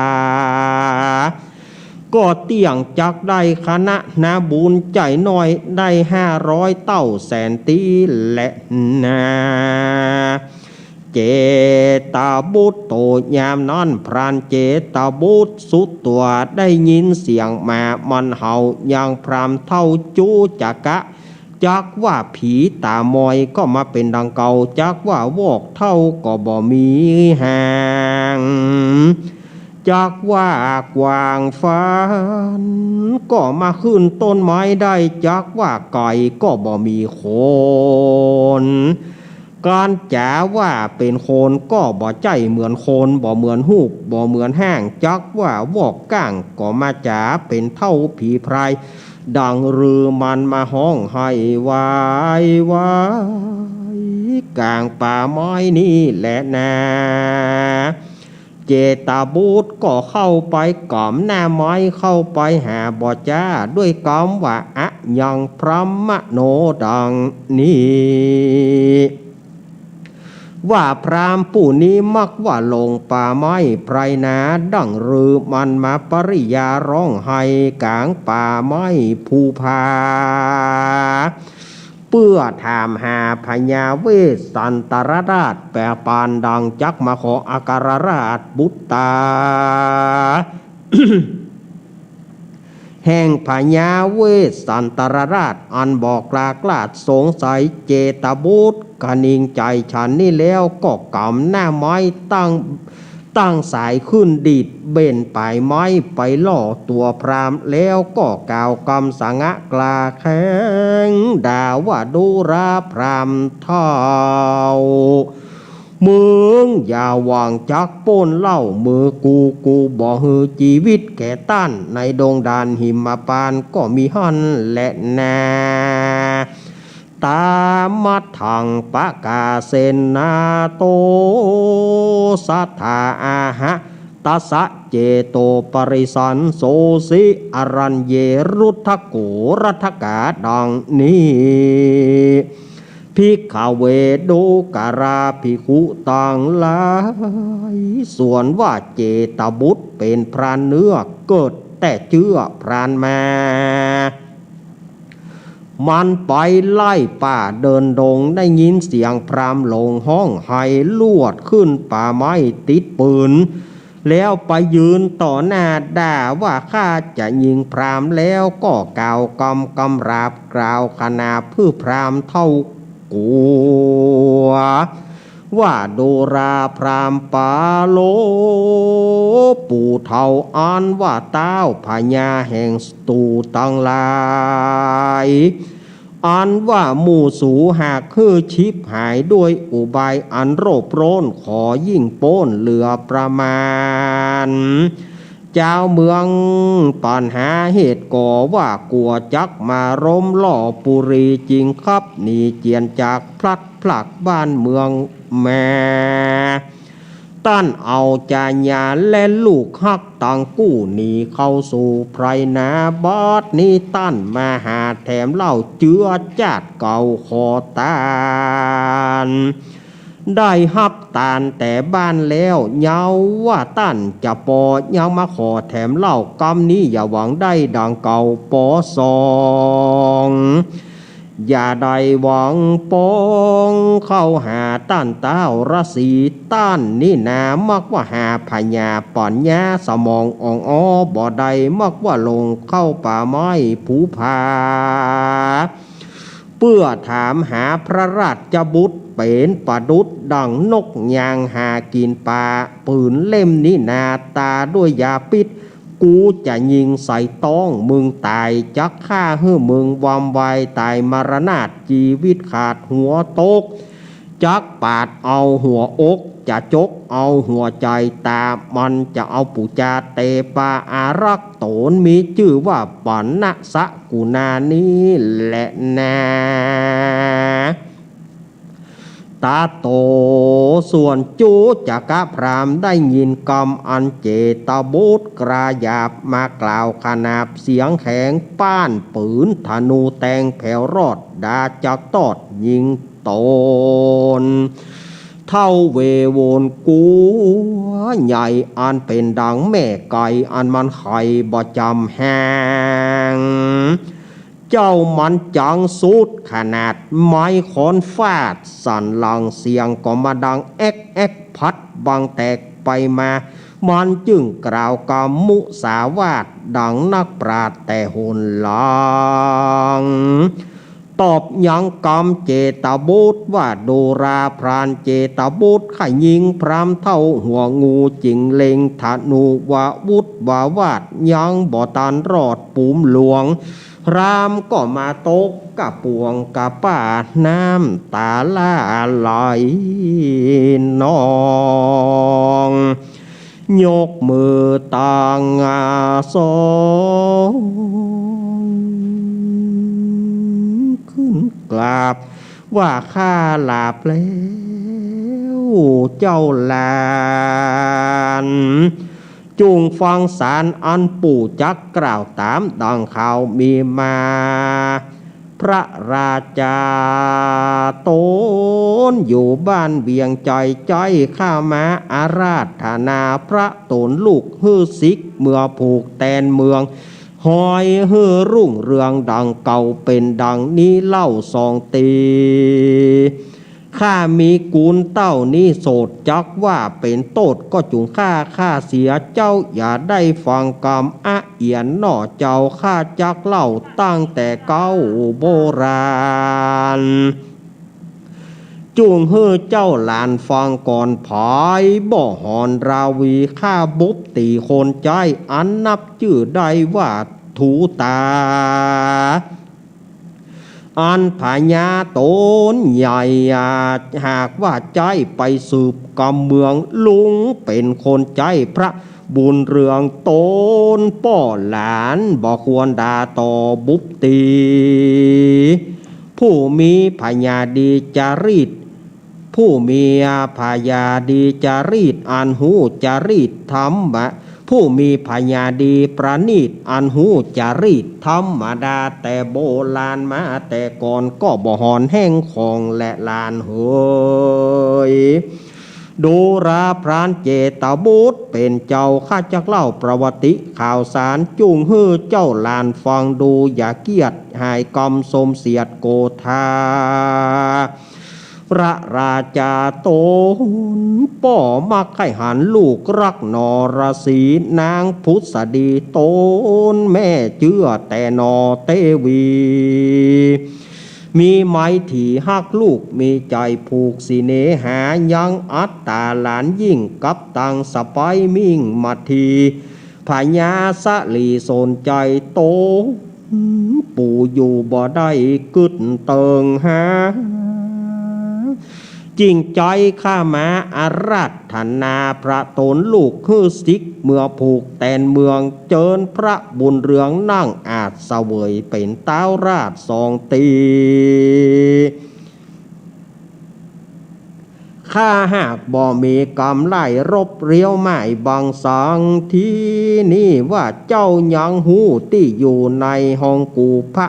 ก็เตี้ยงจักได้คณะนาบุญใจ๋น้อยได้ห้าร้อยเต้าแสนตี้แลนา เจตบุตรโต ยามนั้นพรานเจตบุตรสุดตั๋วได้ยินเสียงหมามันเห่า ยังพรามเฒ่าจุจกะ จักว่าผีต๋ามอยก็มาเป๋นดังเก่า จักว่าวอกเฒ่าก็บ่มีหาง จักว่ากวางฟานก็มาขึ้นต้นไม้ได้ จักว่าไก่ก็บ่มีขน การจ๋าว่าเป๋นคนก็บ่ใจ้เหมือนคน บ่เหมือนฮูป บ่เหมือนฮ่าง จักว่าวอกก้างก็มาจ๋าเป๋นเต้าผีพราย ดังฤๅมันมาฮ้องไห้วายวายก๋างป่าไม้นี้แลนา เจตบุตรก็เข้าไปก๋ำหน้าไม้ เข้าไปหาบ่จ้า ด้วยกำว่า อะยังพรหมโน ดังนี้ ว่าพรามผู้นี้มักว่าลงป่าไม้ไพรนา ดังฤๅมันมาปริยาฮ้องไห้ก๋างป่าไม้ภูผา ปื้อถามหาพญาเวสสันตรราช แป๋ปานดังจักมาขออาคาราชบุตรา แห่งพญาเวสสันตรราช อันบอกลากราชสงสัยเจตบุตร คะนิงใจ๋ฉันนี้แล้วก็กำหน้าไม้ตั้ง ตั้งสายขึ้นดีดเบ่นป๋ายไม้ไปล่อตั๋วพราหมณ์ แล้วก็กล่าวกำสงะกล้าแข็ง ด่าว่าดูราพราหมณ์เฒ่า มึงอย่าหวังจักป๊นเล่า มือกู กูบ่หื้อจีวิตแก่ต้าน ในดงดานหิมพานต์ก็มีหั้นแลนา ตามัทธังปะกาเสนาโต สัทธาอาหะ ตัสสะเจโตปริสันโสสิ อรัญเยรุทธโก รัทธกาดังนี้ ภิกขเว ดูกราภิกขุตังหลาย ส่วนว่าเจตบุตรเป๋นพรานเนื้อ เกิดแต่เจื้อพรานมา มันไปไล่ป่าเดินดง ได้ยินเสียงพราหมณ์หลงฮ้องไห้ ลวดขึ้นป่าไม้ติดปืน แล้วไปยืนต่อหน้าด่าว่า ข้าจะยิงพราหมณ์ แล้วก็กล่าวกำกำราบกล่าวขนาบหื้อพราหมณ์เฒ่ากลัว ว่าดูราพราหมณ์ปาโล ปู่เฒ่าอันว่าต้าวพญาแห่งศัตรูตังหลาย อันว่าหมู่สูหากหื้อฉิบหายด้วยอุบายอันโลภโลน ขอยิ่งป๊นเหลือประมาณ จาวเมืองปัญหาเหตุก่อว่า กั๋วจักมาล้มล่อปุรี จึงขับหนีเจียนจากพลัดพรากบ้านเมืองแม่ ต้านเอาจายาและลูกฮักตังกู้หนีเข้าสู่ไพรนา บัดนี้ต้านมาหาแถมเล่า เจื้อจาติเก่าขอตาน ได้ฮับตานแต่บ้านแล้ว เยาว่าต้านจะปอ ยังมาขอแถมเล่า กำนี้อย่าหวังได้ดังเก่าปอสอง อย่าได้หวังปองเข้าหาต้านต้าวราศี ต้านนี้นา มักว่าหาผญาปั๋ญญาสมองอ่องอ้อบ่ได้ มักว่าหลงเข้าป่าไม้ภูผา เปื้อถามหาพระราชบุตร เป๋นประดุจดั่งนกยางหากิ๋นป่า ปืนเล่มนี้นา ตาด้วยยาพิษ กูจะยิงใส่ต๊องมึงต๋าย จักฆ่าหื้อมึงวำวายต๋ายมรณาต จีวิตขาดหัวตก จักปาดเอาหัวอก จะจกเอาหัวใจ๋ ต๋ามันจะเอาปู๋จาเตปา อารักษ์ต๋นมีจื้อว่าปัณณสกุณานี้แลนา ตาโต ส่วนจุจกะพราหมณ์ได้ยินกำอันเจตบุตรกราหยาบมากล่าวขนาบเสียงแข็ง ป้านปืนธนูแตงแผวรอด ดาจักตอดยิงต๋น เฒ่าเวโวนกั๋วใหญ่ อันเป๋นดังแม่ไก่ อันมันไข่บ่จ๋ำแฮง เจ้ามันจังสุดขนาด ไม้ค้อนฟาดสั่นหลัง เสียงก็มาดังแอ๊กแอ๊ก พัดบังแตกไปมา มันจึงกล่าวกำมุสาวาทดังนักปราชญ์แต่หนหลัง ตอบยังกำเจตบุตรว่า ดูราพรานเจตบุตร ข้ายิงพราหมณ์เฒ่าหัวงู จึงเล็งธนูวาวุธวาวาท ยังบ่ตันรอดปูมหลวง พราหมณ์ก็มาตกกะป่วงกะป้า น้ำต๋าล่าไหลนอง ยกมือตังสองขึ้นกราบ ว่าข้าหลาบแล้วเจ้าหลาน จุ่งฟังสารอันปู่จักกล่าวต๋ามดังข่าวมีมา พระราชาต๋นอยู่บ้านเวียงไจ ใจ๊ข้ามาอาราธนา พระต๋นลูกหื้อสิก เมื่อผูกแตนเมือง ขอหื้อรุ่งเรืองดังเก่า เป๋นดังนี้เล่าสองตี้ ข้ามีกุณเต้านี้โสต จักว่าเป๋นโต้ษก็จุ่งฆ่าข้าเสีย เจ้าอย่าได้ฟังกำอะเอียนหน่อเจ้า ข้าจักเล่าตั้งแต่เก๊าโบราณ จุ่งหื้อเจ้าหลานฟังก่อน ผายบ่หอนราวี ข้าบุบตี๋คนใจ๊ อันนับจื้อได้ว่าถูต๋า อันพญาต๋นใหญ่ หากว่าใจ๊ไปสืบกำเมือง ลุงเป๋นคนใจ๊พระบุญเรือง ต๋นป้อหลานบ่ควรด่าต่อบุบตี๋ ผู้มีผญาดีจารีต ผู้มีผญาดีจารีตอันฮู้จารีตธรรมะ ผู้มีผญาดีประณีตอันฮู้จารีตธรรมดา แต่โบราณมาแต่ก่อน ก็บ่หอนแฮงของแลหลานเหย ดูราพรานเจตบุตรเป๋นเจ้า ข้าจักเล่าประวัติข่าวสาร จุ่งหื้อเจ้าหลานฟังดู อย่าเกียจหายกำสมเสียดโกธา พระราชาต๋นป้อมักใค่หันลูกรักนรสี นางผุสดีต๋นแม่เจื้อแต่หนอเตวี มีไมตรีฮักลูก มีใจ๋ผูกสิเนหา ยังอัตต๋าหลานยิ่งกับตังสะใป๊มิ่งมัทที พญาสะหลีสนใจ๋ต๋น ปู่อยู่บ่ได้กึ๊ดเติงหา จิ่งใจ๊ข้ามาอาราธนาพระต๋นลูกหื้อสิก เมื่อผูกแตนเมือง เจิญพระบุญเรืองนั่งอาจเสวย เป๋นต๊าวราชสองตี้ ข้าหากบ่มีกำไล่รบเลี้ยวหมายบังสัง ทีนี้ว่าเจ้ายังฮู้ตี้อยู่ในห้องกู่พระ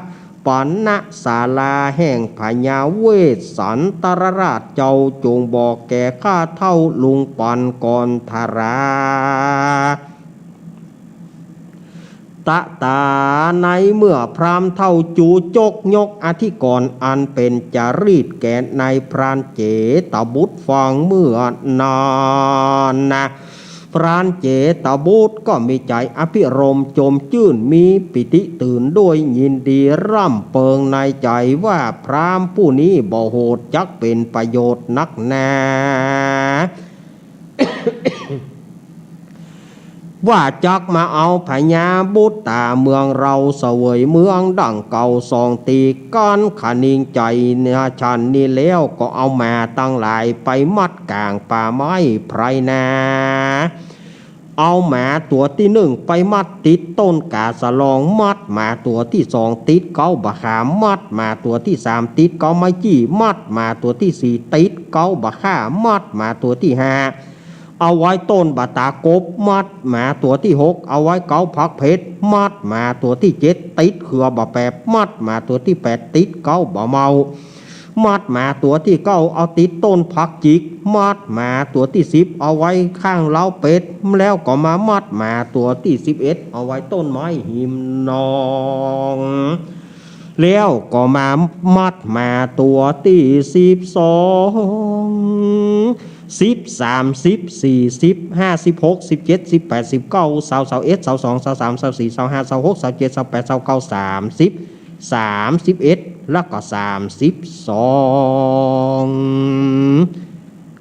ปัณณศาลาแห่งพญาเวสสันตรราช เจ้าจงบอกแก่ข้าเฒ่าลุงปัณณกรธารา ตะต๋าในเมื่อพราหมณ์เฒ่าจูจกยกอธิกรณ์อันเป๋นจารีตแก่นายพรานเจตบุตรฟังเมื่อนั้นนะ พรานเจตบุตรก็มีใจ๋อภิรมย์จมจื้น มีปีติตื่นด้วยยินดีร่ำเปิงในใจ๋ว่า พราหมณ์ผู้นี้บ่โหด จักเป๋นประโยชน์นักหนา ว่าจักมาเอาพญาบุตตาเมืองเราเสวยเมืองดั่งเก่าสองตี้ กั๋นขะนิงใจ๋ฉันนี้แล้ว ก็เอาหมาตังหลายไปมัดก๋างป่าไม้ไพรนา เอาหมาตั๋วตี้นึ่งไปมัดติดต้นก๋าสะลอง มัดหมาตั๋วตี้สองติดเก๊าบ่าขาม มัดหมาตั๋วตี้สามติดเก๊าไม้จี้ มัดหมาตั๋วตี้สี่ติดเก๊าบ่าข่า มัดหมาตั๋วตี้ห้าเอาไว้ต้นบ่าต๋ากบ มัดหมาตั๋วตี้หกเอาไว้เก๊าผักเผ็ด มัดหมาตั๋วตี้เจ็ดติดเขื่อบ่าแปบ มัดหมาตั๋วตี้แปดติดเก๊าบ่าเมา มัดหมาตั๋วตี้เก้าเอาติดต้นผักจิก มัดหมาตั๋วตี้สิบเอาไว้ข้างเล้าเป็ด แล้วก็มามัดหมาตั๋วตี้สิบเอ็ดเอาไว้ต้นไม้หิมหนอง แล้วก็มามัดหมาตั๋วตี้สิบสอง สิบ สามสิบ สี่สิบ ห้าสิบ หกสิบ เจ็ดสิบ แปดสิบ เก้า ซาว ซาวเอ็ด ซาวสอง ซาวสาม ซาวสี่ ซาวห้า ซาวหก ซาวเจ็ด ซาวแปด ซาวเก้า สามสิบ สามสิบเอ็ด แล้วก็สามสิบสอง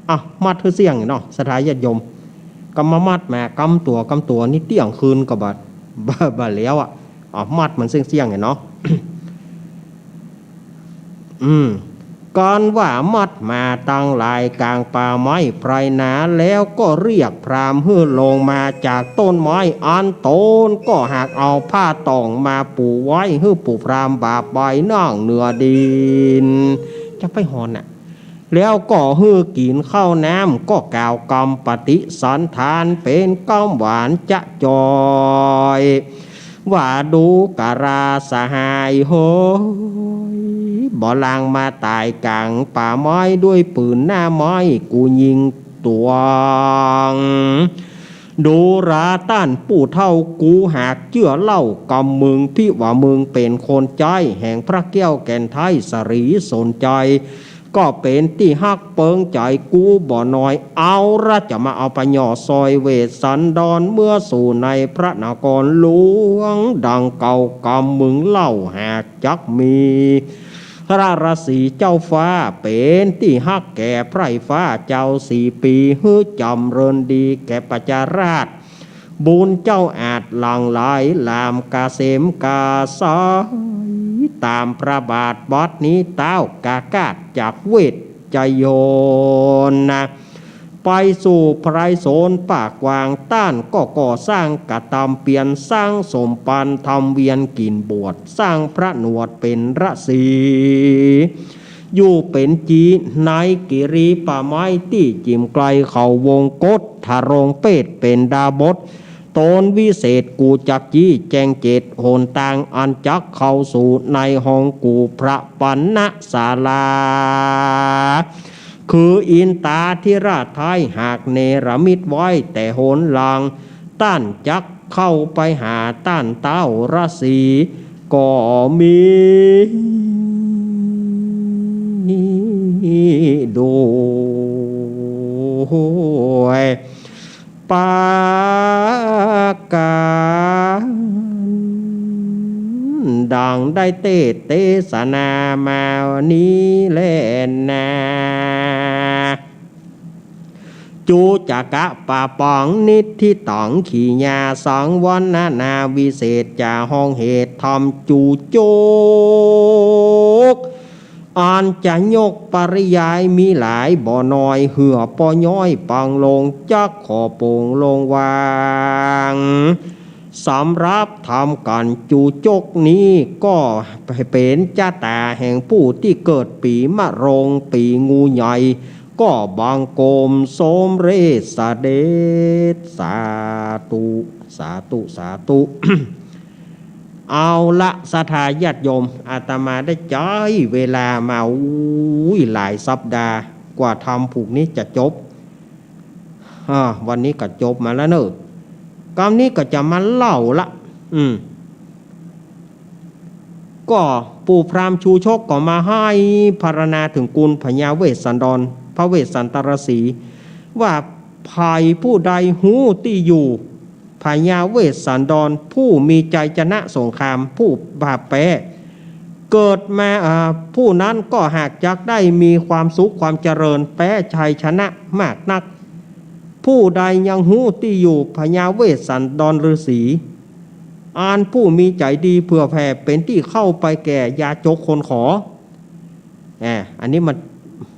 อ่ะ มัดหื้อเสี้ยงเนาะ ศรัทธาญาติโยม ก็มามัดหมากำตั๋วกำตั๋วนี่เตี้ยงคืนก็บ่า บ่า บ่าแล้วอ่ะ อ่ะ มัดมันเสี้ยงๆ เนี่ยเนาะ อืม กั๋นว่ามัดหมาตังหลายก๋างป่าไม้ไพรนา แล้วก็เรียกพราหมณ์หื้อลงมาจากต้นไม้ อันต๋นก็หากเอาผ้าต่องมาปูไว้ หื้อปู่พราหมณ์บาปไปนั่งเหนือดิน จะไปหอนน่ะ แล้วก็หื้อกิ๋นข้าวน้ำ ก็กล่าวกำปฏิสันถานเป๋นกำหวานจะจอย ว่าดูกราสหายเหย บ่ลางมาต๋ายก๋างป่าไม้ ด้วยปืนหน้าไม้กูยิงตวง ดูราต้านผู้เฒ่า กูหากเจื้อเล่ากำมึง ภิว่ามึงเป๋นคนใจ๊แห่งพระแก้วแก่นไท้ สะหลีสนใจ๋ ก็เป๋นตี้ฮักเปิงใจ๋กูบ่น้อย เอาละ จะมาเอาปะหย่อซอยเวสสันดร เมือสู่ในพระนครหลวงดังเก่า กำมึงเล่าหากจักมี พระราศีเจ้าฟ้าเป๋นตี้ฮักแก่ไพร่ฟ้าเจ้าสี่ปี หื้อจ๋ำเริญดีแก่ประชาราษฎร์ บุญเจ้าอาจหลั่งไหลหลามกะเสมกะสาย ต๋ามพระบาทบัดนี้ เต๊ากากาศจากเวชยนนะ ไปสู่ไพรสนป่ากว้าง ต้านก็ก่อสร้างกระตำเปียร สร้างสมปันทำเวียนกิ๋นบวช สร้างพระหนวดเป๋นราศี อยู่เป๋นจี ในกิริป่าไม้ตี้จิ่มไกลเขาวงกต ทรงเปตเป๋นดาบส ต๋นวิเศษกูจักจี้แจ้งเจต หนตางอันจักเข้าสู่ในห้องกูพระปัณณศาลา คืออินตาธิราชไท้หากเนรมิตไว้แต่หนหลัง ต้านจักเข้าไปหาต้านเต๊าราศี ก็มีด้วย ประก๋าน ดังได้เตสน์เตสนามานี้แลนา จุจกะปะป๋องนิทธิตัง ขีญาสังวรรณนาวิเศษจา ห้องเหตุธรรมจุจก อันจะยกปริยายมีหลายบ่น้อย เหื้อปอย้อยปังลง จักขอโป๋งลงวาง สำหรับธรรมกัณฑ์จุจกนี้ ก็เป๋นจะต๋าแห่งผู้ตี้เกิดปี๋มะโรง ปี๋งูใหญ่ ก็บังคมสมเร็จเสด็จ สาธุ สาธุ สาธุ เอาละ ศรัทธาญาติโยม อาตมาได้ใจ๊เวลามา อุ้ย หลายสัปดาห์กว่าธรรมผูกนี้จะจบ อ่า วันนี้ก็จบมาแล้วเน่อ กำนี้ก็จะมาเล่าละ อืม ก็ปู่พราหมณ์จุจกก็มาไห้พรรณนาเถิงกุณพญาเวสสันดร พระเวสสันตรราศี ว่าใผผู้ใดฮู้ตี้อยู่พญาเวสสันดร ผู้มีใจ๋จะนะสงคราม ผู้บ่าแป๊ เกิดมา อ่า ผู้นั้นก็หากจักได้มีความสุขความเจริญ แป๊ชัยชนะมากนัก ผู้ใดยังฮู้ตี้อยู่พญาเวสสันดรฤๅษี อันผู้มีใจ๋ดีเผื่อแผ่เป๋นตี้เข้าไปแก่ยาจกคนขอ อ่า อันนี้มัน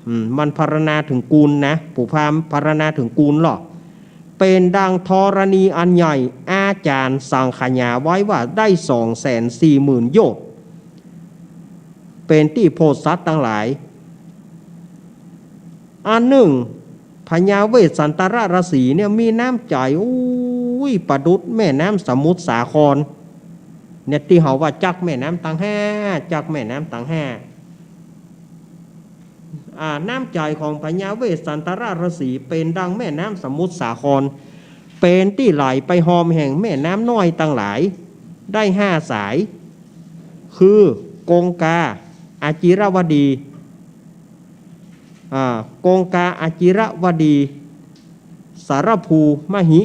อืม มันพรรณนาเถิงกุณนะ ปู่พราหมณ์พรรณนาเถิงกุณลอ เป๋นดังธรณีอันใหญ่ อาจารย์สังขยาไว้ว่าได้สองแสนสี่หมื่นโยชน์ เป๋นตี้โพชสัตว์ตังหลาย อันนึ่ง พญาเวสสันตรฤๅษีเนี่ยมีน้ำใจ๋ อุ้ย ประดุจแม่น้ำสมุทรสาคร เนี่ยตี้เฮาว่าจักแม่น้ำตังห้า จักแม่น้ำตังห้า อ่า น้ำใจ๋ของพญาเวสสันตรฤๅษีเป๋นดังแม่น้ำสมุทรสาคร เป๋นตี้ไหลไปฮอมแห่งแม่น้ำน้อยตังหลาย ได้ห้าสาย คือ กงกา อจิรวดี อ่า กงกา อจิรวดี สารภู มหิ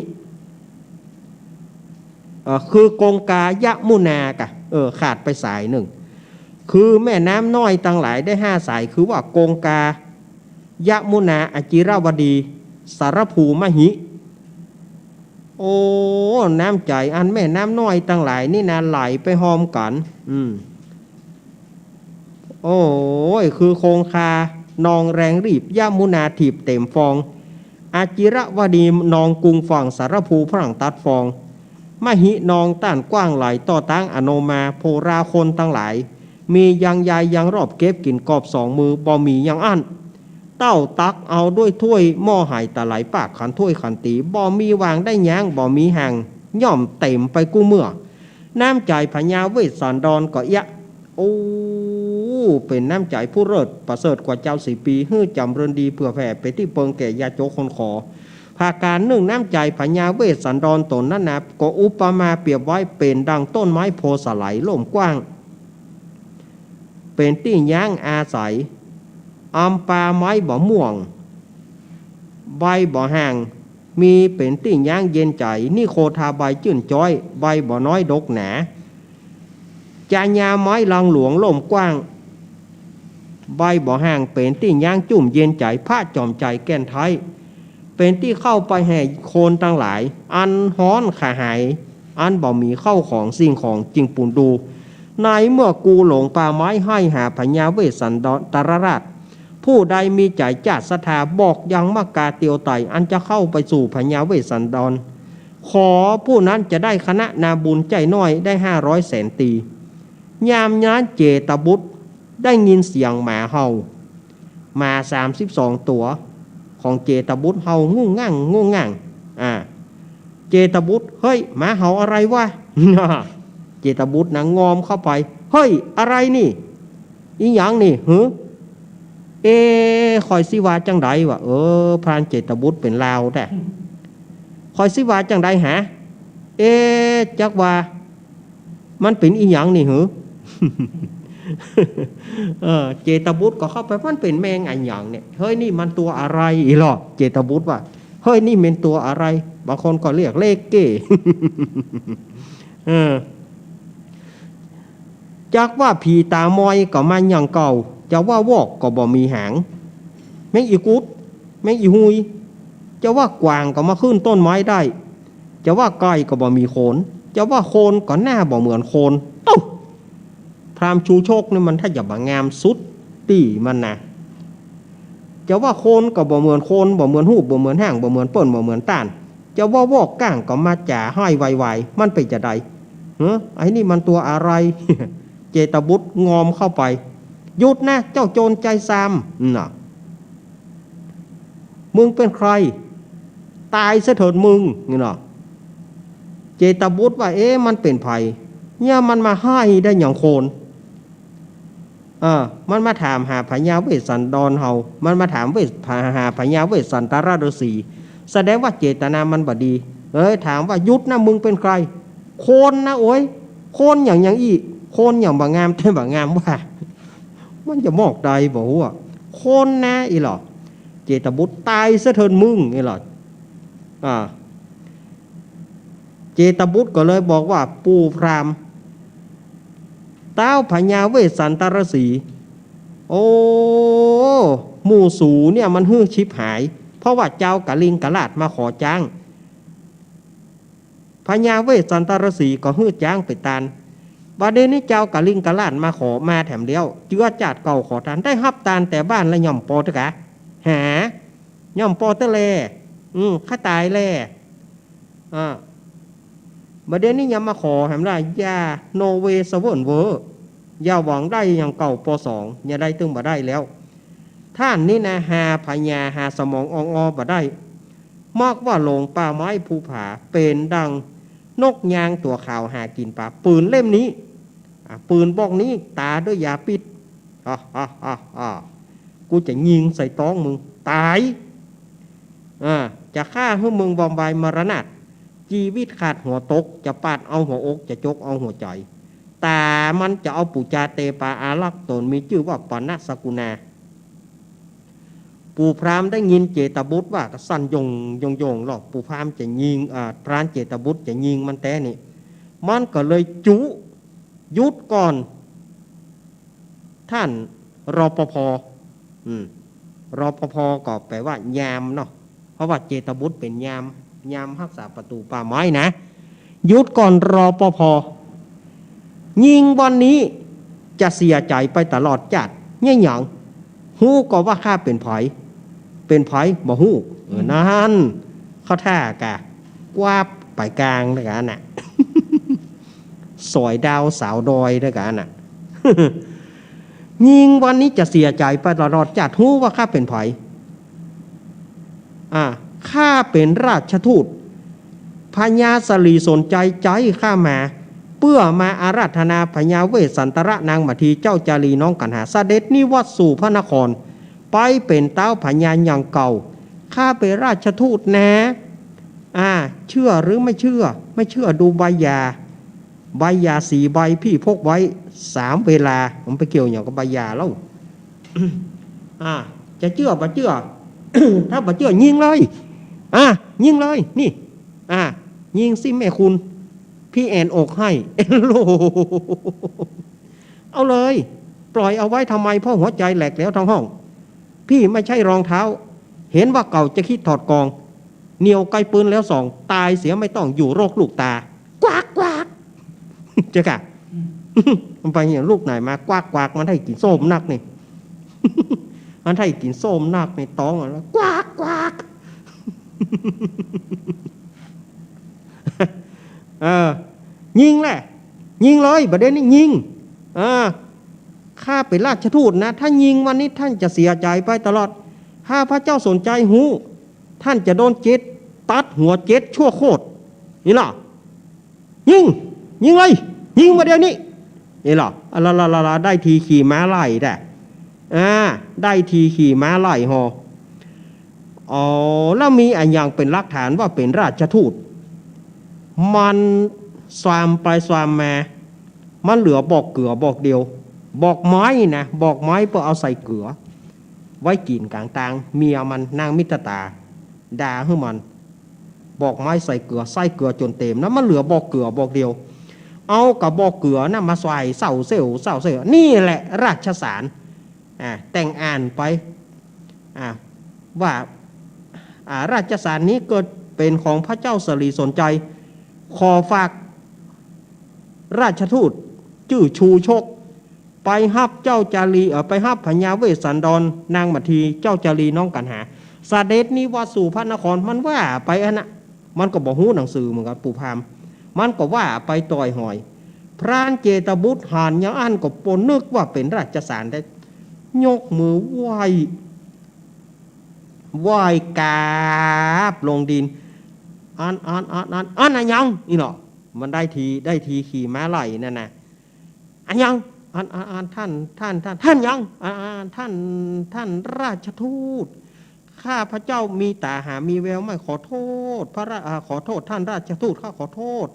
เอ่อ คือกงกา ยมุนากะ เออ ขาดไปสายนึ่ง คือแม่น้ำน้อยตังหลายได้ห้าสาย คือว่ากงกา ยมุนา อจิรวดี สารภู มหิ โอ้ น้ำใจ๋อันแม่น้ำน้อยตังหลายนี่นะ ไหลไปฮอมกั๋น อืม โอ้ย คือคงคา นองแรงรีบ ยมุนาถีบเต๋มฟอง อจิรวดี นองกุงฝั่ง สารภู พร่างตัดฟอง มหิ นองต้านกว้างไหล ต่อต้างอโนมา โผราคนตังหลาย มียังใยยังรอบเก็บกิ๋นกอบสองมือ บ่มียังอั้น เต้าตักเอาด้วยถ้วยหม้อไหตะไหลปากขันถ้วยขันตี๋ บ่มีวางได้ยั้ง บ่มีแห่ง ย่อมเต๋มไปกู้เมื่อ น้ำใจ๋พญาเวสสันดรก็เอี้ยะ โอ้ เป๋นน้ำใจ๋ผู้เลิศประเสริฐกว่าเจ้าสี่ปี หื้อจ๋ำเริญดีเผื่อแผ่เป๋นตี้เปิงแก่ยาจกคนขอ พ อาก๋านนึ่งน้ำใจ๋พญาเวสสันดรต๋นนั้นนา ก็อุปมาเปรียบไว้เป๋นดังต้นไม้โพธิ์สะไหลล่มกว้าง เป๋นตี้ยั้งอาศัย อำปาไม้บ่ม่วง ใบบ่ห่าง มีเป๋นตี้ยั้งเย็นใจ๋ นิโคทาใบจื้นจ๊อย ใบบ่น้อยดกหนา จาญาไม้ลังหลวงล่มกว้าง ใบบ่ห่าง เป๋นตี้ยั้งจุ่มเย็นใจ๋ พระจอมชัยแก่นไท้ เป๋นตี้เข้าไปแห่คนตังหลาย อันฮ้อนขะหาย อันบ่มีเข้าของสิ่งของจึงปูนดู ในเมื่อกูหลงป่าไม้ไห้หาพญาเวสสันดรราช ผู้ใดมีใจ๋จาดศรัทธาบอกยังมกาเตียวไต อันจะเข้าไปสู่พญาเวสสันดร ขอผู้นั้นจะได้คณะนาบุญใจ๋น้อยได้ห้าร้อยแสนตี ยามนั้นเจตบุตรได้ยินเสียงหมาเห่า หมาสามสิบสองตั๋วของเจตบุตรเห่างู่งง่างงู่งง่าง อ่า เจตบุตร เฮ้ย หมาเห่าอะไรวะ เจตบุตรนะงอมเข้าไป เฮ้ย อะไรนี่ อิหยังนี่ หือ เอ ข้อยสิว่าจั่งใดวะ เออ พรานเจตบุตรเป๋นลาวแต๊ ข้อยสิว่าจั่งใดหา เอ จักว่า มันเป๋นอิหยังนี่หือ เออ เจตบุตรก็เข้าไป มันเป๋นแมงอะหยังเนี่ย เฮ้ย นี่มันตั๋วอะไร อีหลอ เจตบุตรว่า เฮ้ย นี่เป๋นตั๋วอะไร บางคนก็เรียกเลเก้ เออ จักว่าผีต๋ามอยก็มาอย่างเก่า จะว่าวอกก็บ่มีหาง แมงอีกุด แมงอีฮุย จะว่ากวางก็มาขึ้นต้นไม้ได้ จะว่าไก่ก็บ่มีโขน จะว่าคนก็หน้าบ่เหมือนคน ตุ๊ พราหมณ์ชูชกนี่มันถ้าจะบ่งามสุดตี้มันนะ จะว่าคนก็บ่เหมือนคน บ่เหมือนฮูป บ่เหมือนฮ่าง บ่เหมือนเปิ้น บ่เหมือนต้าน จะว่าวอกก้างก็มาจ๋าฮ้ายไวๆ มันเป๋นจะใด เฮ้อ ไอ้นี่มันตั๋วอะไร เจตบุตรงอมเข้าไป หยุดนะ เจ้าโจรใจ๋ซาม น่ะ มึงเป๋นใคร ต๋ายเสียเถิดมึง นี่เนาะ เจตบุตรว่า เอ๊ะ มันเป๋นใผ เนี่ยมันมาฮ้ายได้อย่างคน เออ มันมาถามหาพญาเวสสันดรเฮา มันมาถามเวส หาพญาเวสสันตรฤๅษี แสดงว่าเจตนามันบ่ดี เลยถามว่า หยุดนะ มึงเป๋นใคร คนนะโอ๊ย คนอย่างอย่างอี้ คนอย่างบ่งาม แต่บ่งามว่า มันจะมอกใดบ่ฮู้อะ คนนะ อีหลอ เจตบุตร ต๋ายเสียเถิดมึง อีหลอ อ่า เจตบุตรก็เลยบอกว่า ปู่พราหมณ์ ต๊าวพญาเวสสันตรฤๅษี โอ้ หมู่สูเนี่ยมันหื้อฉิบหาย เพราะว่าจาวกลิงกราชมาขอจ๊าง พญาเวสสันตรฤๅษีก็หื้อจ๊างไปตาน บัดนี้จาวกลิงกราชมาขอ มาแถมแล้ว เจื้อจาดเก่าขอตาน ได้ฮับตานแต่บ้านละหย่อมปอเต๊อะกา หา หย่อมปอเต๊อะแล อืม ข้าต๋ายแล อ่า บัดนี้ยังมาขอแถมละ อย่าโนเวสเวิร์นเวอร์ อย่าหวังได้อย่างเก่าปอสอง อย่าได้ตึงบ่ได้แล้ว ต้านนี้นะ หาผญาหาสมองอองออบ่ได้ มักว่าหลงป่าไม้ภูผา เป๋นดังนกยางตั๋วขาวหากิ๋นป๋า ปืนเล่มนี้ อ่ะ ปืนบอกนี้ ต๋าด้วยยาพิษ ฮ่าฮ่าฮ่าฮ่า กูจะยิงใส่ต๊องมึง ต๋าย อ่า จะฆ่าหื้อมึงวอมวายมรณาถ จีวิตขาดหัวตก จะปาดเอาหัวอก จะจกเอาหัวใจ๋ ต๋ามันจะเอาปู๋จาเตปาอารักษ์ ต๋นมีจื้อว่าปณสกุณา ปู่พราหมณ์ได้ยินเจตบุตรว่าก็สั่นโยงโยงโยงหรอก ปู่พราหมณ์จะยิง อ่า พรานเจตบุตรจะยิงมันแต๊นี่ มันก็เลยจุ หยุดก่อน ต้าน รปภ อืม รปภ ก็แป๋ว่ายามเนาะ เพราะว่าเจตบุตรเป๋นยาม ยามฮักษาประตู๋ป่าไม้นะ หยุดก่อน รปภ ยิงบ่อนนี้จะเสียใจ๋ไปตลอดจาติ เยียะหยัง ฮู้ก่อว่าข้าเป๋นใผ เป๋นใผ บ่ฮู้ เออ นั่น เข้าท่ากะ กวาบไปกลางเต๊อะกาน่ะ สอยดาวสาวดอยเต๊อะกาน่ะ ยิงบ่อนนี้จะเสียใจ๋ไปตลอดจาติ ฮู้ว่าข้าเป๋นใผ อ่า ข้าเป๋นราชทูต พญาสลีสนใจ๋ใจ๊ข้ามา เปื้อมาอาราธนาพญาเวสสันตระนางมัททีเจ้าจารีน้องกัณหา เสด็จนิวัตสู่พระนคร ไปเป๋นต๊าวพญาอย่างเก่า ข้าเป๋นราชทูตนา อ่า เชื่อหรือไม่เชื่อ ไม่เชื่อดูใบหย่า ใบหย่าสี่ใบ พี่พกไว้สามเวลา มันไปเกี่ยวหยังกับใบหย่าเล่า อ่า จะเจื้อบ่เจื้อ ถ้าบ่เจื้อยิงเลย อ่า ยิงเลย นี่ อ่า ยิงสิแม่คุณ พี่แอ่นอกให้ เอโล เอาเลย ปล่อยเอาไว้ทำไม เพราะหัวใจแหลกแล้วทั้งห้อง พี่ไม่ใช่รองเท้า เห็นว่าเก่าจะคิดถอดกอง เหนี่ยวไกปืนแล้วส่อง ตายเสียไม่ต้องอยู่โรคลูกตา กวากกวาก เจ้ากะ มันไปเนี่ยลูกไหนมา กวากกวาก มันได้กิ๋นส้มนักนี่ มันได้กิ๋นส้มนักในต๊องอะ กวากกวาก เออ ยิงแหละ ยิงเลย ประเด็นนี้ยิง เออ ข้าเป๋นราชทูตนะ ถ้ายิงวันนี้ท่านจะเสียใจ๋ไปตลอด ถ้าพระเจ้าสนชัยฮู้ ท่านจะโดนเจ๊ดตัดหัวเจ๊ดชั่วโคตร นี่ล่ะ ยิง ยิงเลย ยิงมาเดี๋ยวนี้ นี่ล่ะ อะละละละละ ได้ทีขี่ม้าไล่แต๊ อ่า ได้ทีขี่ม้าไล่ฮอ อ๋อ แล้วมีอะหยังเป๋นหลักฐานว่าเป๋นราชทูต มันซามไปซามมา มันเหลือบอกเกือบอกเดียว บอกไม้นะ บอกไม้เปื้อเอาใส่เกือ ไว้กิ๋นก๋างตาง เมียมันนางมิตรตา ด่าหื้อมัน บอกไม้ใส่เกือ ใส่เกือจ๋นเต๋มนะ มันเหลือบอกเกือบอกเดียว เอากะบอกเกือนะมาใส่เส้าเส้ว เส้าเส้ว นี่แหละราชสาร อ่า แต่งอ่านไป อ่า ว่า อ่า ราชสารนี้เกิดเป๋นของพระเจ้าสลีสนชัย ขอฝากราชทูตจื้อชูชก ไปฮับเจ้าจารี เอ่อ ไปฮับพญาเวสสันดร นางมัทที เจ้าจารีน้องกัณหา เสด็จนิวัตสู่พระนคร มันว่าไปอันน่ะ มันก็บ่ฮู้หนังสือเหมือนกั๋น ปู่พราหมณ์ มันก็ว่าไปต่อยหอย พรานเจตบุตรหันอย่างอั้นก็บ่นึกว่าเป๋นราชสารได้ ยกมือไหว้ ไหว้กราบลงดิน อัน อัน อัน อัน อัน อะหยัง นี่เนาะ มันได้ที ได้ทีขี่ม้าไล่นั่นน่ะ อะหยัง อัน อัน อัน ท่าน ท่าน ท่าน ท่านหยัง อัน อัน ท่าน ท่านราชทูต ข้าพเจ้ามีต๋าหามีแววไม่ ขอโทษ พระรา อ่า ขอโทษท่านราชทูต ข้าขอโทษ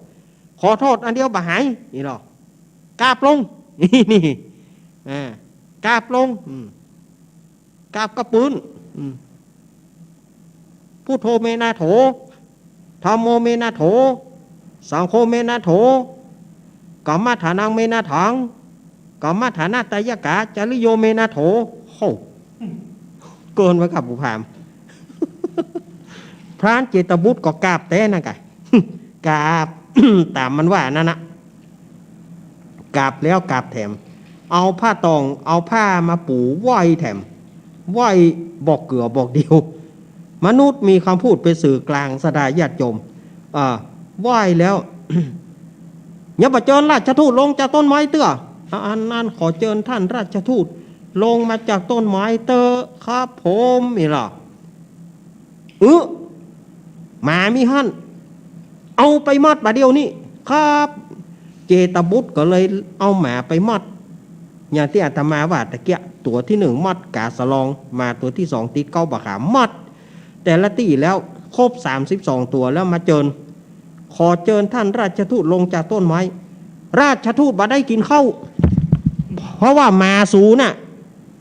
ขอโทษอันเดียวบ่หาย นี่เนาะ กราบลง นี่ นี่ อ่า กราบลง อืม กราบกับปื้น อืม พุทโธเมนาโถ ธัมโมเมนาโถ สังโฆเมนาโถ กัมมัฏฐานังเมนาถัง กัมมัฏฐานาตายกา จริโยเมนาโถ โห เกินไปกับปู่พราหมณ์ พรานเจตบุตรก็กราบแต๊นั่นกะ กราบ ต๋ามมันว่านั่นนะ กราบแล้วกราบแถม เอาผ้าตอง เอาผ้ามาปูไหว้แถม ไหว้บอกเกือบอกเดียว มนุษย์มีกำพูดเป๋นสื่อกลาง ศรัทธาญาติโยม อ่า ไหว้แล้ว ยังบ่เจิญราชทูตลงจากต้นไม้เตื้อ อัน อัน ขอเจิญท่านราชทูตลงมาจากต้นไม้เต๊อะครับผม นี่ล่ะ เออ หมามีหั้น เอาไปมัดบ่าเดี่ยวนี้ครับ เจตบุตรก็เลยเอาหมาไปมัด อย่างตี้อาตมาว่าตะเกียะ ตั๋วตี้หนึ่งมัดก๋าสะลอง หมาตั๋วตี้สองติดเก๊าบ่าขาม มัดแต่ละตี้แล้ว ครบสามสิบสองตั๋วแล้วมาเจิญ ขอเจิญท่านราชทูตลงจากต้นไม้ ราชทูตบ่ได้กิ๋นข้าว เพราะว่าหมาสูน่ะ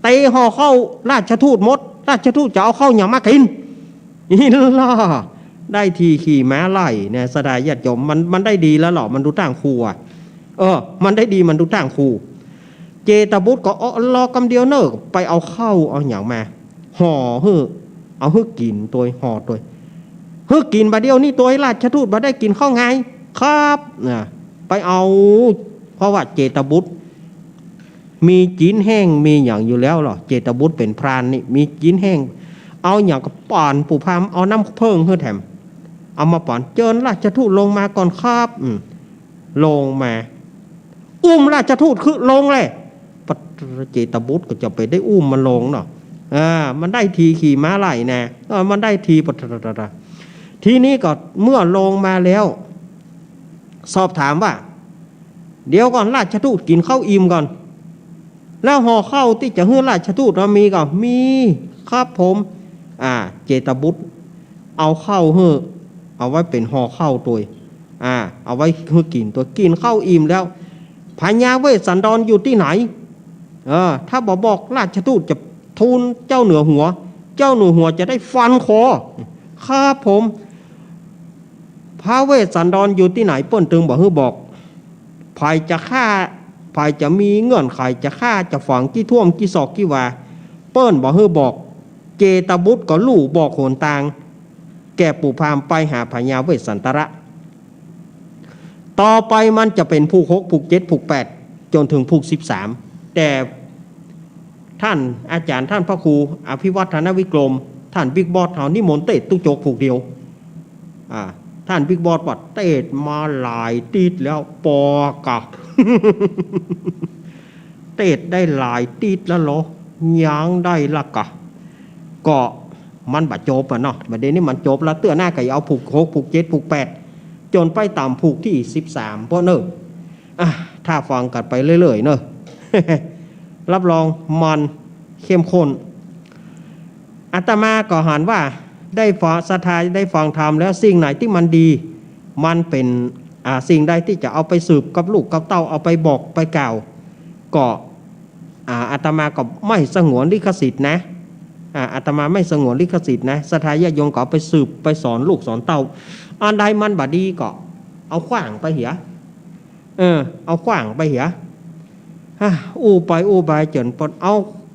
เตะห่อข้าวราชทูตหมด ราชทูตจะเอาข้าวหยังมากิ๋น นี่ล่ะ ได้ทีขี่ม้าไล่เนี่ย ศรัทธาญาติโยม มัน มันได้ดีแล้วเหรอ มันดูต้างคูอะ เออ มันได้ดี มันดูต้างคู เจตบุตรก็ เออ รอกำเดียวเน่อ ไปเอาข้าวเอาหยังมา ห่อหื้อ เอาหื้อกิ๋นตวย ห่อตวย หื้อกิ๋นบ่าเดี่ยวนี้ตวย ราชทูตบ่ได้กิ๋นข้าวไงครับ น่ะ ไปเอา เพราะว่าเจตบุตร มีจีนแห้งมีหยังอยู่แล้วเหรอ เจตบุตรเป๋นพรานนี่ มีจีนแห้ง เอาหยังก็ป๋อน ปู่พราหมณ์เอาน้ำเผิ้งหื้อแถม เอามาป๋อน เจิญราชทูตลงมาก่อนครับ อืม ลงมา อุ้มราชทูตขึ้นลงเลย ปัด เจตบุตรก็จะไปได้อุ้มมันลงเนาะ อ่า มันได้ทีขี่ม้าไล่นะ เออ มันได้ที ปัด ทีนี้ก็เมื่อลงมาแล้ว สอบถามว่า เดี๋ยวก่อน ราชทูตกิ๋นข้าวอิ่มก่อน แล้วห่อข้าวตี้จะหื้อราชทูตน่ะมีก่อ มีครับผม อ่า เจตบุตร เอาข้าวหื้อ เอาไว้เป๋นห่อข้าวตวย อ่า เอาไว้หื้อกิ๋นตวย กิ๋นข้าวอิ่มแล้ว พญาเวสสันดรอยู่ตี้ไหน เออ ถ้าบ่บอกราชทูตจะทูลเจ้าเหนือหัว เจ้าเหนือหัวจะได้ฟันคอ ครับผม พระเวสสันดรอยู่ตี้ไหน เปิ้นตึงบ่หื้อบอก ใผจะฆ่า ใผจะมีเงื่อนไขจะฆ่าจะฝังกี้ถ้วมกี้ซอกกี้วา เปิ้นบ่หื้อบอก เจตบุตรก็ลู่บอกหนตาง แก่ปู่พราหมณ์ไปหาพญาเวสสันตระ ต่อไปมันจะเป๋นผูกหก ผูกเจ็ด ผูกแปด จ๋นเถิงผูกสิบสาม แต่ ท่านอาจ๋ารย์ท่านพระครูอภิวัฒนวิกรม ท่านบิ๊กบอสเฮานิมนต์เตสน์ตุ๊จกผูกเดียว อ่า ท่านบิ๊กบอสว่าเตสน์มาหลายติ๊ดแล้ว ปอกะ เตสน์ได้หลายติ๊ดแล้วเหรอ ยังได้ละกะ ก็มันบ่จบอะเนาะ บ่าเดี่ยวนี้มันจบแล้ว เตื้อหน้าก็เอาผูกหก ผูกเจ็ด ผูกแปด จ๋นไปต๋ามผูกตี้สิบสาม เปิ้นเน่อ อ่ะ ถ้าฟังกั๋นไปเรื่อยๆ เนอะ รับรองมันเข้มข้น อาตมาก็หันว่าได้ฟัง ศรัทธาได้ฟังธรรมแล้ว สิ่งไหนตี้มันดี มันเป๋น อ่า สิ่งใดตี้จะเอาไปสืบกับลูกกับเต้า เอาไปบอกไปกล่าว ก็ อ่า อาตมาก็ไม่สงวนลิขสิทธิ์นะ อ่า อาตมาไม่สงวนลิขสิทธิ์นะ ศรัทธาญาติโยมก็เอาไปสืบไปสอนลูกสอนเต้า อันใดมันบ่ดีก็เอาขว้างไปเหีย เออ เอาขว้างไปเหีย ฮะ อู้ไปอู้ไปจ๋นเปิ้นเอา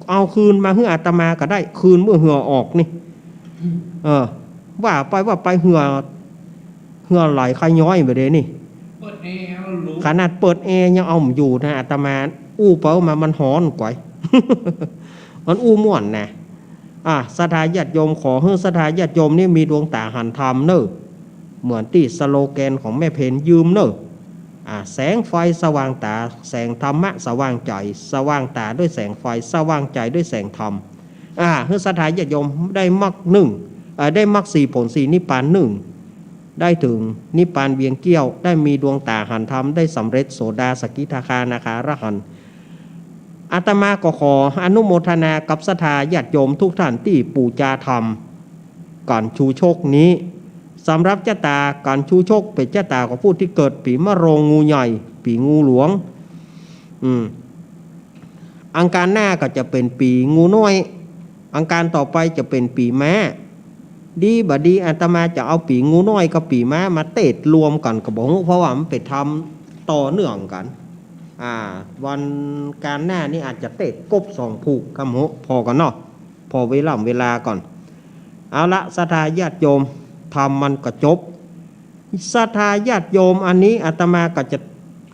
เอาคืนมาหื้ออาตมาก็ได้ คืนเมื่อเหื่อออกนี่ เออ ว่าไปว่าไปเหื่อ เหื่อไหลคาย้อยบ่าเดี่ยวนี้ เปิดแอร์เอาลูก ขนาดเปิดแอร์ยังเอาบ่อยู่นะ อาตมาอู้ไปอู้มามันฮ้อนก๋วย มันอู้ม่วนนะ อ่ะ ศรัทธาญาติโยม ขอหื้อศรัทธาญาติโยมนี่มีดวงต๋าหันธรรมเน่อ เหมือนตี้สโลแกนของแม่เพ็ญยืมเน่อ อ่ะ แสงไฟสว่างต๋า แสงธรรมะสว่างใจ๋ สว่างต๋าด้วยแสงไฟ สว่างใจ๋ด้วยแสงธรรม อ่ะ หื้อศรัทธาญาติโยมได้มรรคนึ่ง เอ่อ ได้มรรคสี่ผลสี่นิพพานนึ่ง ได้เถิงนิพพานเวียงแก้ว ได้มีดวงต๋าหันธรรม ได้สำเร็จโสดาสกิทาคานาคาอรหันต์ อาตมาก็ขออนุโมทนากับศรัทธาญาติโยมทุกท่านตี้ปู๋จาธรรม ก๋านชูชกนี้ สำหรับจะต๋าก๋านชูชกเป๋นจะต๋าของผู้ตี้เกิดปี๋มะโรง งูใหญ่ ปี๋งูหลวง อืม อังคารหน้าก็จะเป๋นปี๋งูน้อย อังคารต่อไปจะเป๋นปี๋ม้า ดีบ่ดีอาตมาจะเอาปี๋งูน้อยกับปี๋ม้ามาเตสน์รวมกั๋นก็บ่ฮู้ เพราะว่ามันเป๋นธรรมต่อเนื่องกั๋น อ่า วันอังคารหน้านี่อาจจะเตสน์กบสองผูก กำโห ผ่อก่อนเนาะ ผ่อเวล่ำเวลาก่อน เอาละ ศรัทธาญาติโยม ธรรมมันก็จบ ศรัทธาญาติโยม อันนี้อาตมาก็จะ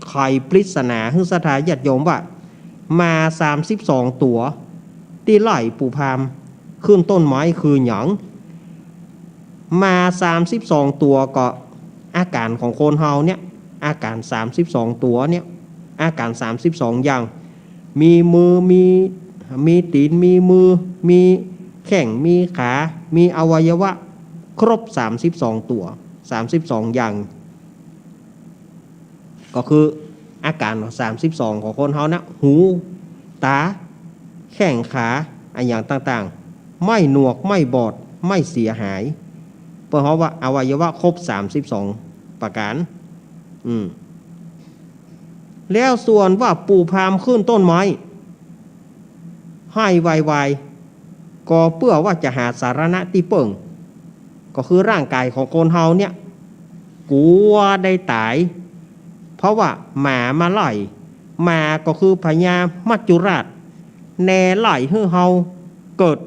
ไขปริศนาหื้อศรัทธาญาติโยมว่า หมาสามสิบสองตั๋ว ตี้ไล่ปู่พราหมณ์ขึ้นต้นไม้คือหยัง หมาสามสิบสองตั๋วก็อาก๋ารของคนเฮาเนี่ย อาก๋ารสามสิบสองตั๋วเนี่ย อาก๋ารสามสิบสองอย่าง มีมือ มี มีตี๋น มีมือ มีแข้ง มีขา มีอวัยวะ ครบสามสิบสองตั๋ว สามสิบสองอย่าง ก็คืออาก๋ารสามสิบสองของคนเฮานะ หู ต๋า แข้ง ขา อะหยังต่างๆ ไม่หนวก ไม่บอด ไม่เสียหาย เปิ้นฮ้องว่าอวัยวะครบสามสิบสองประก๋าน อืม แล้วส่วนว่าปู่พราหมณ์ขึ้นต้นไม้ ไห้ไวๆ ก็เปื้อว่าจะหาสรณะตี้เปิ้ง ก็คือร่างก๋ายของคนเฮาเนี่ย กั๋วได้ต๋าย เพราะว่าหมามาไล่ หมาก็คือพญามัจจุราช แหน่ไล่หื้อเฮาเกิด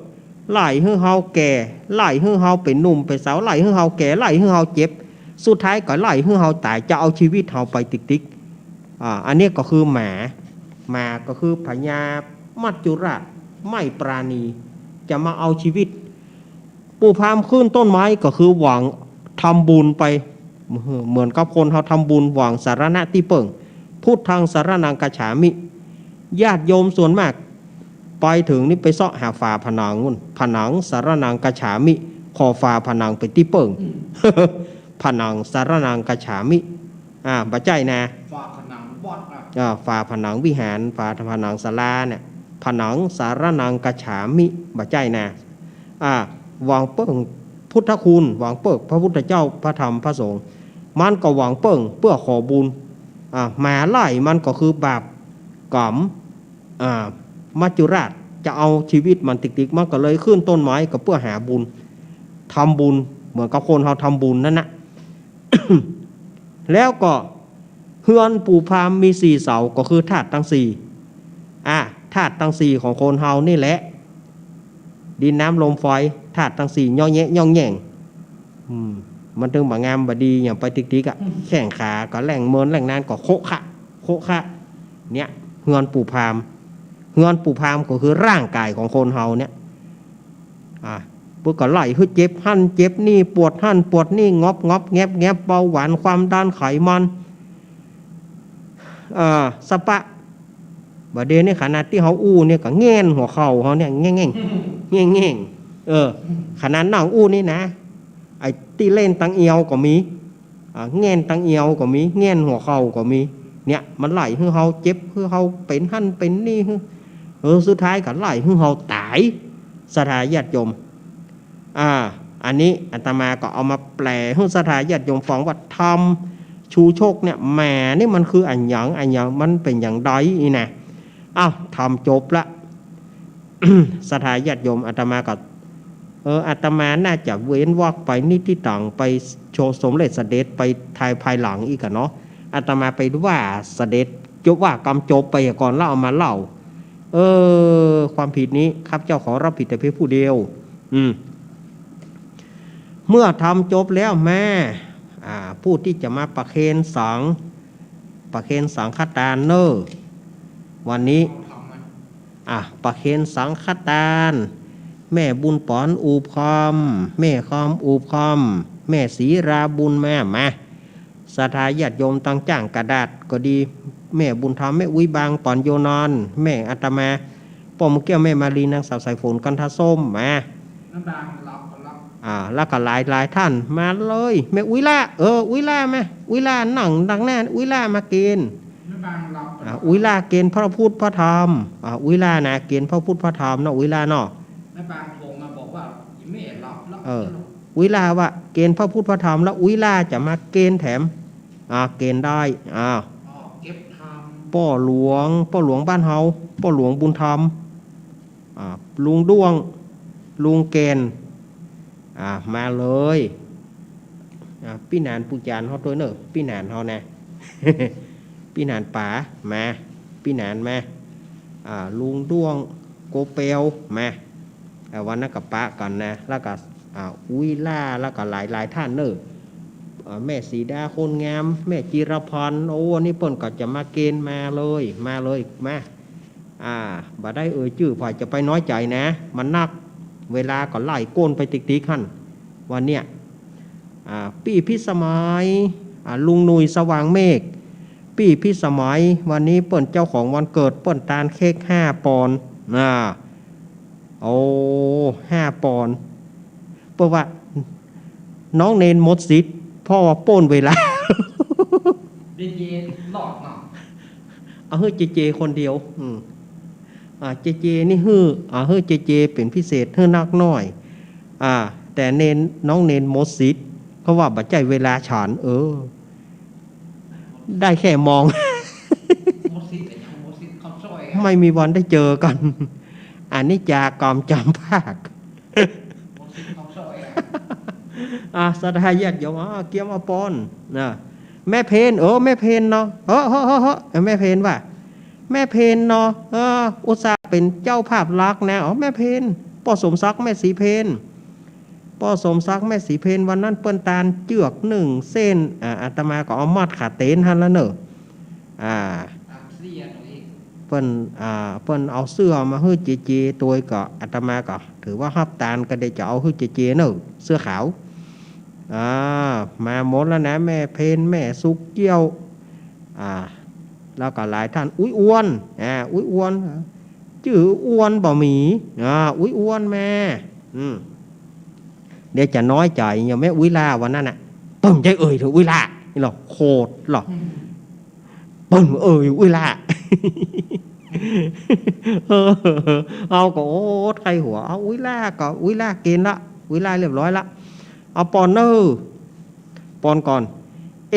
ไล่หื้อเฮาแก่ ไล่หื้อเฮาเป๋นหนุ่มเป๋นสาว ไล่หื้อเฮาแก่ ไล่หื้อเฮาเจ็บ สุดท้ายก็ไล่หื้อเฮาต๋าย จะเอาชีวิตเฮาไปติ๊กๆ อ่า อันนี้ก็คือหมา หมาก็คือพญามัจจุราช ไม่ปราณี จะมาเอาชีวิต ปู่พราหมณ์ขึ้นต้นไม้ก็คือหวังทำบุญไป เหมือนกับคนเฮาทำบุญหวังสรณะตี้เปิ้ง พุทธังสรณังคัจฉามิ ญาติโยมส่วนมาก ไปเถิงนี่ไปเซาะหาฝาผนังนู่น ผนังสรณังคัจฉามิ ขอฝาผนังเป๋นตี้เปิ้ง ผนังสรณังคัจฉามิ อ่า บ่ใจ้นะ ฝาผนังวัดนะ อ่า ฝาผนังวิหาร ฝาผนังศาลาเนี่ย ผนังสรณังคัจฉามิ บ่ใจ้นะ อ่า หวังเปิ้ง พุทธคุณ หวังเปิ้งพระพุทธเจ้า พระธรรม พระสงฆ์ มันก็หวังเปิ้งเปื้อขอบุญ อ่า หมาไล่มันก็คือบาปกรรม อ่า มัจจุราชจะเอาชีวิตมันติกๆ มันก็เลยขึ้นต้นไม้ก็เปื้อหาบุญ ทำบุญ เหมือนกับคนเฮาทำบุญนั่นนะ แล้วก็เฮือนปู่พราหมณ์มีสี่เสา ก็คือธาตุตังสี่ อ่ะ ธาตุตังสี่ของคนเฮานี่แหละ ดินน้ำลมไฟ ธาตุตังสี่ เยาะแยะย่องแย่ง อืม มันตึงบ่งามบ่ดี อย่างไปติกๆ อะ แข้งขาก็แหล่งเมินแหล่งนานก็โคะคะ โคะคะ เนี่ย เฮือนปู่พราหมณ์ เฮือนปู่พราหมณ์ก็คือร่างกายของคนเฮาเนี่ย อ่า เปิ้นก็ไล่หื้อเจ็บหั้นเจ็บนี่ ปวดหั้นปวดนี่ งอบงอบแงบแงบ เบาหวาน ความดัน ไขมัน เอ่อ สะปะ บ่าเดี๋ยวนี้ขนาดตี้เฮาอู้เนี่ยก็แง่นหัวเข่าเฮาเนี่ย แง่งๆ แง่งๆ เออ ขนาดนั่งอู้นี่นะ ไอ้ตี้เล่นตังเอวก็มี อ่า แง่นตังเอวก็มี แง่นหัวเข่าก็มี เนี่ย มันไล่หื้อเฮาเจ็บ หื้อเฮาเป๋นหั้นเป๋นนี่ หื้อ เออ สุดท้ายก็ไล่หื้อเฮาต๋าย ศรัทธาญาติโยม อ่า อันนี้อาตมาก็เอามาแปลหื้อศรัทธาญาติโยมฟังว่าธรรมชูชกเนี่ย แหม นี่มันคืออะหยัง อะหยัง มันเป๋นอย่างใดนี่นะ อ้าว ธรรมจบละ ศรัทธาญาติโยม อาตมาก็ เออ อาตมาน่าจะเว้นวรรคไปนิดที่ต่างไปโชว์สมเด็จเสด็จไปทายภายหลังอีกอะเนาะ อาตมาไปว่าเสด็จจบ ว่ากำจบไปก่อนแล้วเอามาเล่า เออ ความผิดนี้ข้าพเจ้าขอรับผิดแต่เพียงผู้เดียว อืม เมื่อธรรมจบแล้วแม่ อ่า ผู้ที่จะมาประเคนสัง ประเคนสังฆทานเน่อ วันนี้ อ่ะ ประเคนสังฆทาน แม่บุญป๋อนอู่คอม แม่คอมอู่คอม แม่ศรีราบุญมา มา ศรัทธาญาติโยมตังจ้างกระดาษก็ดี แม่บุญธรรม แม่อุ๊ยบางป๋อนโยนอน แม่อาตมา ป้อมแก้ว แม่มาลี นางสาวสายฝน กันทะส้ม มา อ่า แล้วก็หลายๆ ท่านมาเลย แม่อุ๊ยล่า เออ อุ๊ยล่ามา อุ๊ยล่านั่งดังหน้า อุ๊ยล่ามาเกณฑ์ อ่า อุ๊ยล่าเกณฑ์พระพุทธพระธรรม อ่า อุ๊ยล่านะ เกณฑ์พระพุทธพระธรรมเนาะ อุ๊ยล่าเนาะ แม่บางโทรมาบอกว่าอีแม่หลับแล้ว เออ อุ๊ยล่าว่าเกณฑ์พระพุทธพระธรรม แล้วอุ๊ยล่าจะมาเกณฑ์แถม อ่า เกณฑ์ได้ อ่า อ๋อ เก็บธรรม ป้อหลวง ป้อหลวงบ้านเฮา ป้อหลวงบุญธรรม อ่า ลุงด้วง ลุงแกน อ่า มาเลย อ่า ปี้หนานปู่จ๋ารย์เฮาตวยเน่อ ปี้หนานเฮานะ ปี้หนานป๋า มา ปี้หนานมา อ่า ลุงด้วง โกเปล มา อ่า วันนั้นก็ปะกั๋นนะ แล้วก็ อ่า อุ๊ยล่า แล้วก็หลายๆ ท่านเน่อ อ่า แม่สีดาคนงาม แม่จิรพร โอ้ วันนี้เปิ้นก็จะมาเกณฑ์ มาเลย มาเลย มา อ่า บ่ได้เอ่ยจื้อ ใผจะไปน้อยใจ๋นะ มันนัก เวลาก็ไล่โก้นไปติ๊กๆ หั้น วันเนี้ย อ่า ปี้พิสมัย อ่า ลุงหนุ่ยสว่างเมฆ ปี้พิสมัย วันนี้เปิ้นเจ้าของวันเกิด เปิ้นตานเค้กห้าปอนด์ อ่า โอ้ ห้าปอนด์ เปิ้นว่า น้องเณรหมดสิทธิ์ เพราะว่าป้นเวลา เจเจรอดเนาะ เอาหื้อเจเจคนเดียว อืม อ่า เจเจนี่หื้อ อ่า หื้อเจเจเป๋นพิเศษ หื้อนักน้อย อ่า แต่เณร น้องเณรหมดสิทธิ์ เพราะว่าบ่ใจ้เวลาฉัน เออ ได้แค่มอง หมดสิทธิ์ หมดสิทธิ์ข้าวซอยอะ ไม่มีวันได้เจอกั๋น อนิจจากรรมจำพราก อ่ะ ศรัทธาญาติโยม อ่ะ เกียมเอาปอน นะ แม่เพน เออ แม่เพนเนาะ เฮ้อ เฮ้อ เฮ้อ เฮ้อ แม่เพนว่า แม่เพนเนาะ เออ อุตส่าห์เป๋นเจ้าภาพหลักนะ อ๋อ แม่เพน ป้อสมศักดิ์ แม่ศรีเพน ป้อสมศักดิ์ แม่ศรีเพน วันนั้นเปิ้นตานเจื้อกนึ่งเส้น อ่า อาตมาก็เอามัดขาเต๋นหั้นแล้วเน่อ อ่า เปิ้น อ่า เปิ้นเอาเสื้อมาหื้อเจเจตวย ก็อาตมาก็ถือว่าฮับตาน ก็ได้จะเอาหื้อเจเจเน่อ เสื้อขาว อ่า มาหมดแล้วนะ แม่เพน แม่สุกเกี้ยว อ่า แล้วก็หลายท่าน อุ๊ยอ้วน อ่า อุ๊ยอ้วน จื้ออ้วนบ่มี อ่า อุ๊ยอ้วนมา อืม เดี๋ยวจะน้อยใจ๋ อย่างแม่อุ๊ยล่าวันนั้นน่ะ เปิ้นบ่ใจ้เอ่ยเถิงอุ๊ยล่า นี่หรอ โขดหรอ เปิ้นเอ่ยอุ๊ยล่า เออ เอาก็โอ๊ดใค่หัว เอาอุ๊ยล่าก็อุ๊ยล่าเกณฑ์ละ อุ๊ยล่าเรียบร้อยละ เอาปอนเน่อ ปอนก่อน เอ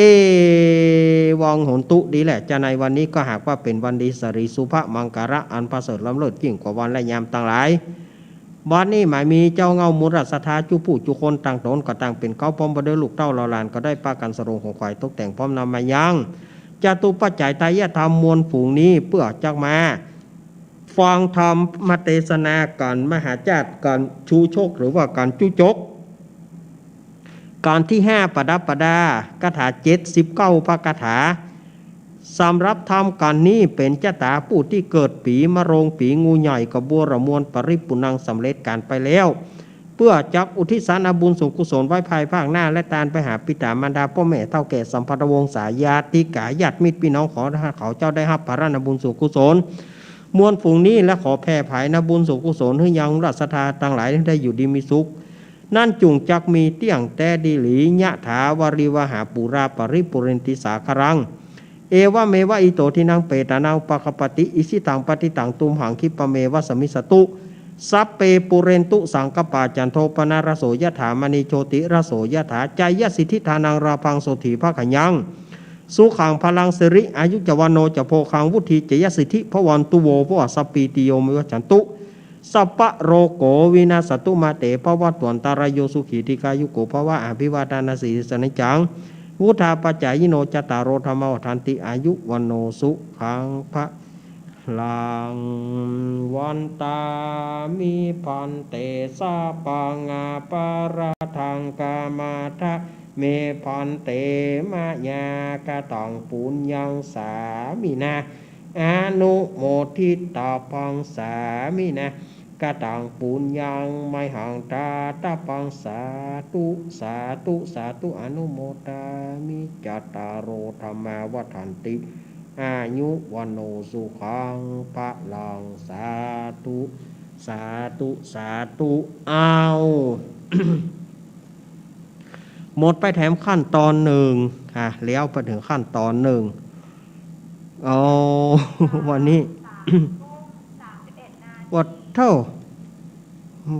วังโหนตุ ดีแหละ จะในวันนี้ก็หากว่าเป๋นวันดี สรีสุภมังคละ อันประเสริฐล้ำเลิศยิ่งกว่าวันและยามตังหลาย บัดนี้หมายมีเจ้าเง้ามูลราชศรัทธาจุผู้จุคน ต่างต๋นก็ต่างเป๋นเก๊า พร้อมบ่าด้วยลูกเต้าเหล่าหลาน ก็ได้ปากั๋นสรงของขวัญตกแต่งพร้อมนำมายัง จตุปัจจัยไตรยธรรมมวลฝูงนี้ เปื้อจักมาฟังธรรมเตสนากั๋น มหาจาติกั๋น ชูชกหรือว่ากั๋นจุจก กั๋นตี้ห้าประดับประดา คาถาเจ็ดสิบเก้าพระคาถา สำหรับธรรมกั๋นนี้เป๋นจะต๋าผู้ตี้เกิดปี๋มะโรง ปี๋งูใหญ่ กระบัวระมวล ปริปุณัง สำเร็จก๋านไปแล้ว เปื้อจักอุทิศสาธารณบุญส่วนกุศลไว้ภายภาคหน้า และตานไปหาปิต๋ามารดาป้อแม่เฒ่าแก่สัมพันธวงศาญาติกาญาติมิตรปี้น้อง ขอเขาเจ้าได้ฮับผลานาบุญส่วนกุศลมวลฝูงนี้ และขอแผ่ผายนาบุญส่วนกุศลหื้อยังราชศรัทธาตังหลายได้อยู่ดีมีสุข นั้นจุ่งจักมีเตี้ยงแต๊ดีหลี ยะถาวาริวหาปูราปริปูเรนติสาคารัง เอวะเมวะอิโตทินังเปตานังอุปะกัปปติ อิชิตังปัตถิตังตุมหังคิปะเมวะสะมิชฌะตุ สัพเพปูเรนตุสังกัปปา จันโทปะนะระโสยะถา มะณีโชติระโสยะถา จายะสิทธิธานังลาภังโสติภักขยัง สุขังพลังสิริอายุจะวัณโณจะโภคังวุฒิจะยะสิทธิภะวันตุโวภะวะ สัพพีติโยวิวัชชันตุ สัพพะโรโกวินาสสะตุ มาเตภะวัตวันตะราโย สุขีทีฆายุโกภะวะ อะภิวาทานะสีลิสสะเนจัง วุฑฒาปะจายิโน จัตตาโรธัมมาวัฑฒันติ อายุวัณโณสุขังพะลัง วันตามิภันเต สัพพังอะปะราธังขมาทะเมภันเต มะยาคะตังปุญญังสามินะ อะนุโมทิตาภังสามินะ คะตังปุญญังมะหังดาตาภัง สาธุ สาธุ สาธุ อนุโมทามิ จัตตาโรธัมมาวัฑฒันติ อายุวัณโณสุขังพะลัง สาธุ สาธุ สาธุ อ้าว หมดไปแถมขั้นตอนนึ่ง อ่ะ แล้วไปเถิงขั้นตอนนึ่ง อ๋อ วันนี้ วัดเท่า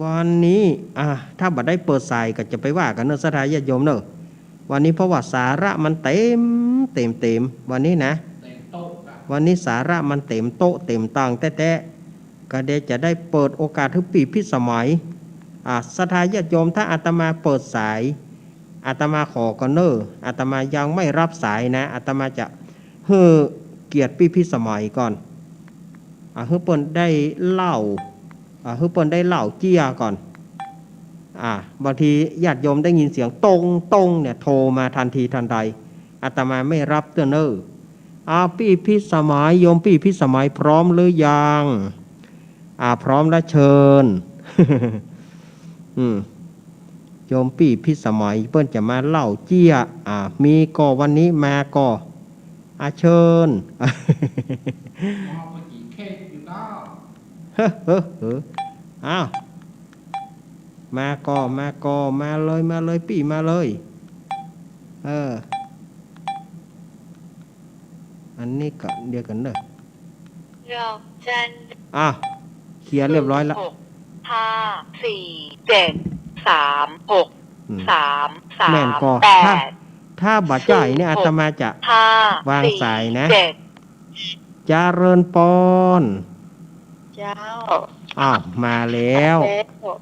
วันนี้ อ่ะ ถ้าบ่ได้เปิดสายก็จะไปว่ากั๋นเนาะ ศรัทธาญาติโยมเนาะ วันนี้เพราะว่าสาระมันเต๋ม เต๋ม เต๋ม วันนี้นะ วันนี้สาระมันเต๋มโต๊ะเต๋มตังแต๊ๆ ก็เดี๋ยวจะได้เปิดโอกาสหื้อปี้พิสมัย อ่า ศรัทธาญาติโยม ถ้าอาตมาเปิดสาย อาตมาขอก่อนเน่อ อาตมายังไม่รับสายนะ อาตมาจะหื้อเกียรติปี้พิสมัยก่อน อ่า หื้อเปิ้นได้เล่า อ่า หื้อเปิ้นได้เล่าเจียก่อน อ่า บางทีญาติโยมได้ยินเสียงตงตงเนี่ย โทรมาทันทีทันใด อาตมาไม่รับเตื้อเน่อ อ่า ปี้พิสมัย โยมปี้พิสมัยพร้อมหรือยัง อ่า พร้อมแล้วเชิญ อืม โยมปี้พิสมัยเปิ้นจะมาเล่าเจีย อ่า มีก่อ วันนี้มาก่อ อ่า เชิญ เฮ้อ เฮ้อ เฮ้อ อ้าว มาก่อ มาก่อ มาเลย มาเลย ปี้มาเลย เออ อันนี้ก็เดียวกั๋นเน่อ ดอกจัน อ่ะ เขียนเรียบร้อยแล้ว หก ห้า สี่ เจ็ด สาม หก อืม สาม สาม แม่นก่อ แปด ถ้า ถ้าบ่ใจ้เนี่ย ศูนย์ หก อาตมาจะ ห้า วางสายนะ สี่ เจ็ด เจริญปอน เจ้า อ้าว มาแล้ว แล้ว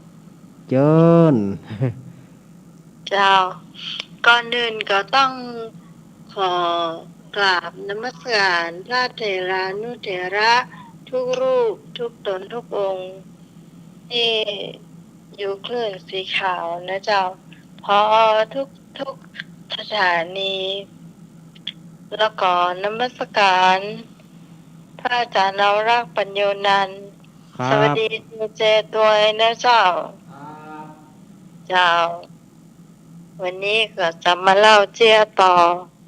เจิญ เจ้า ก่อนอื่นก็ต้องขอกราบนมัสการพระเถรานุเถระทุกรูปทุกต๋นทุกองค์ ตี้อยู่คลื่นสีขาวนะเจ้า ผอ.ทุกๆ สถานี แล้วก็นมัสการพระอาจารย์นวรักษ์ ปัญโญนันท์ ครับ สวัสดีเจเจตวยนะเจ้า ครับ เจ้า วันนี้ก็จะมาเล่าเจียต่อ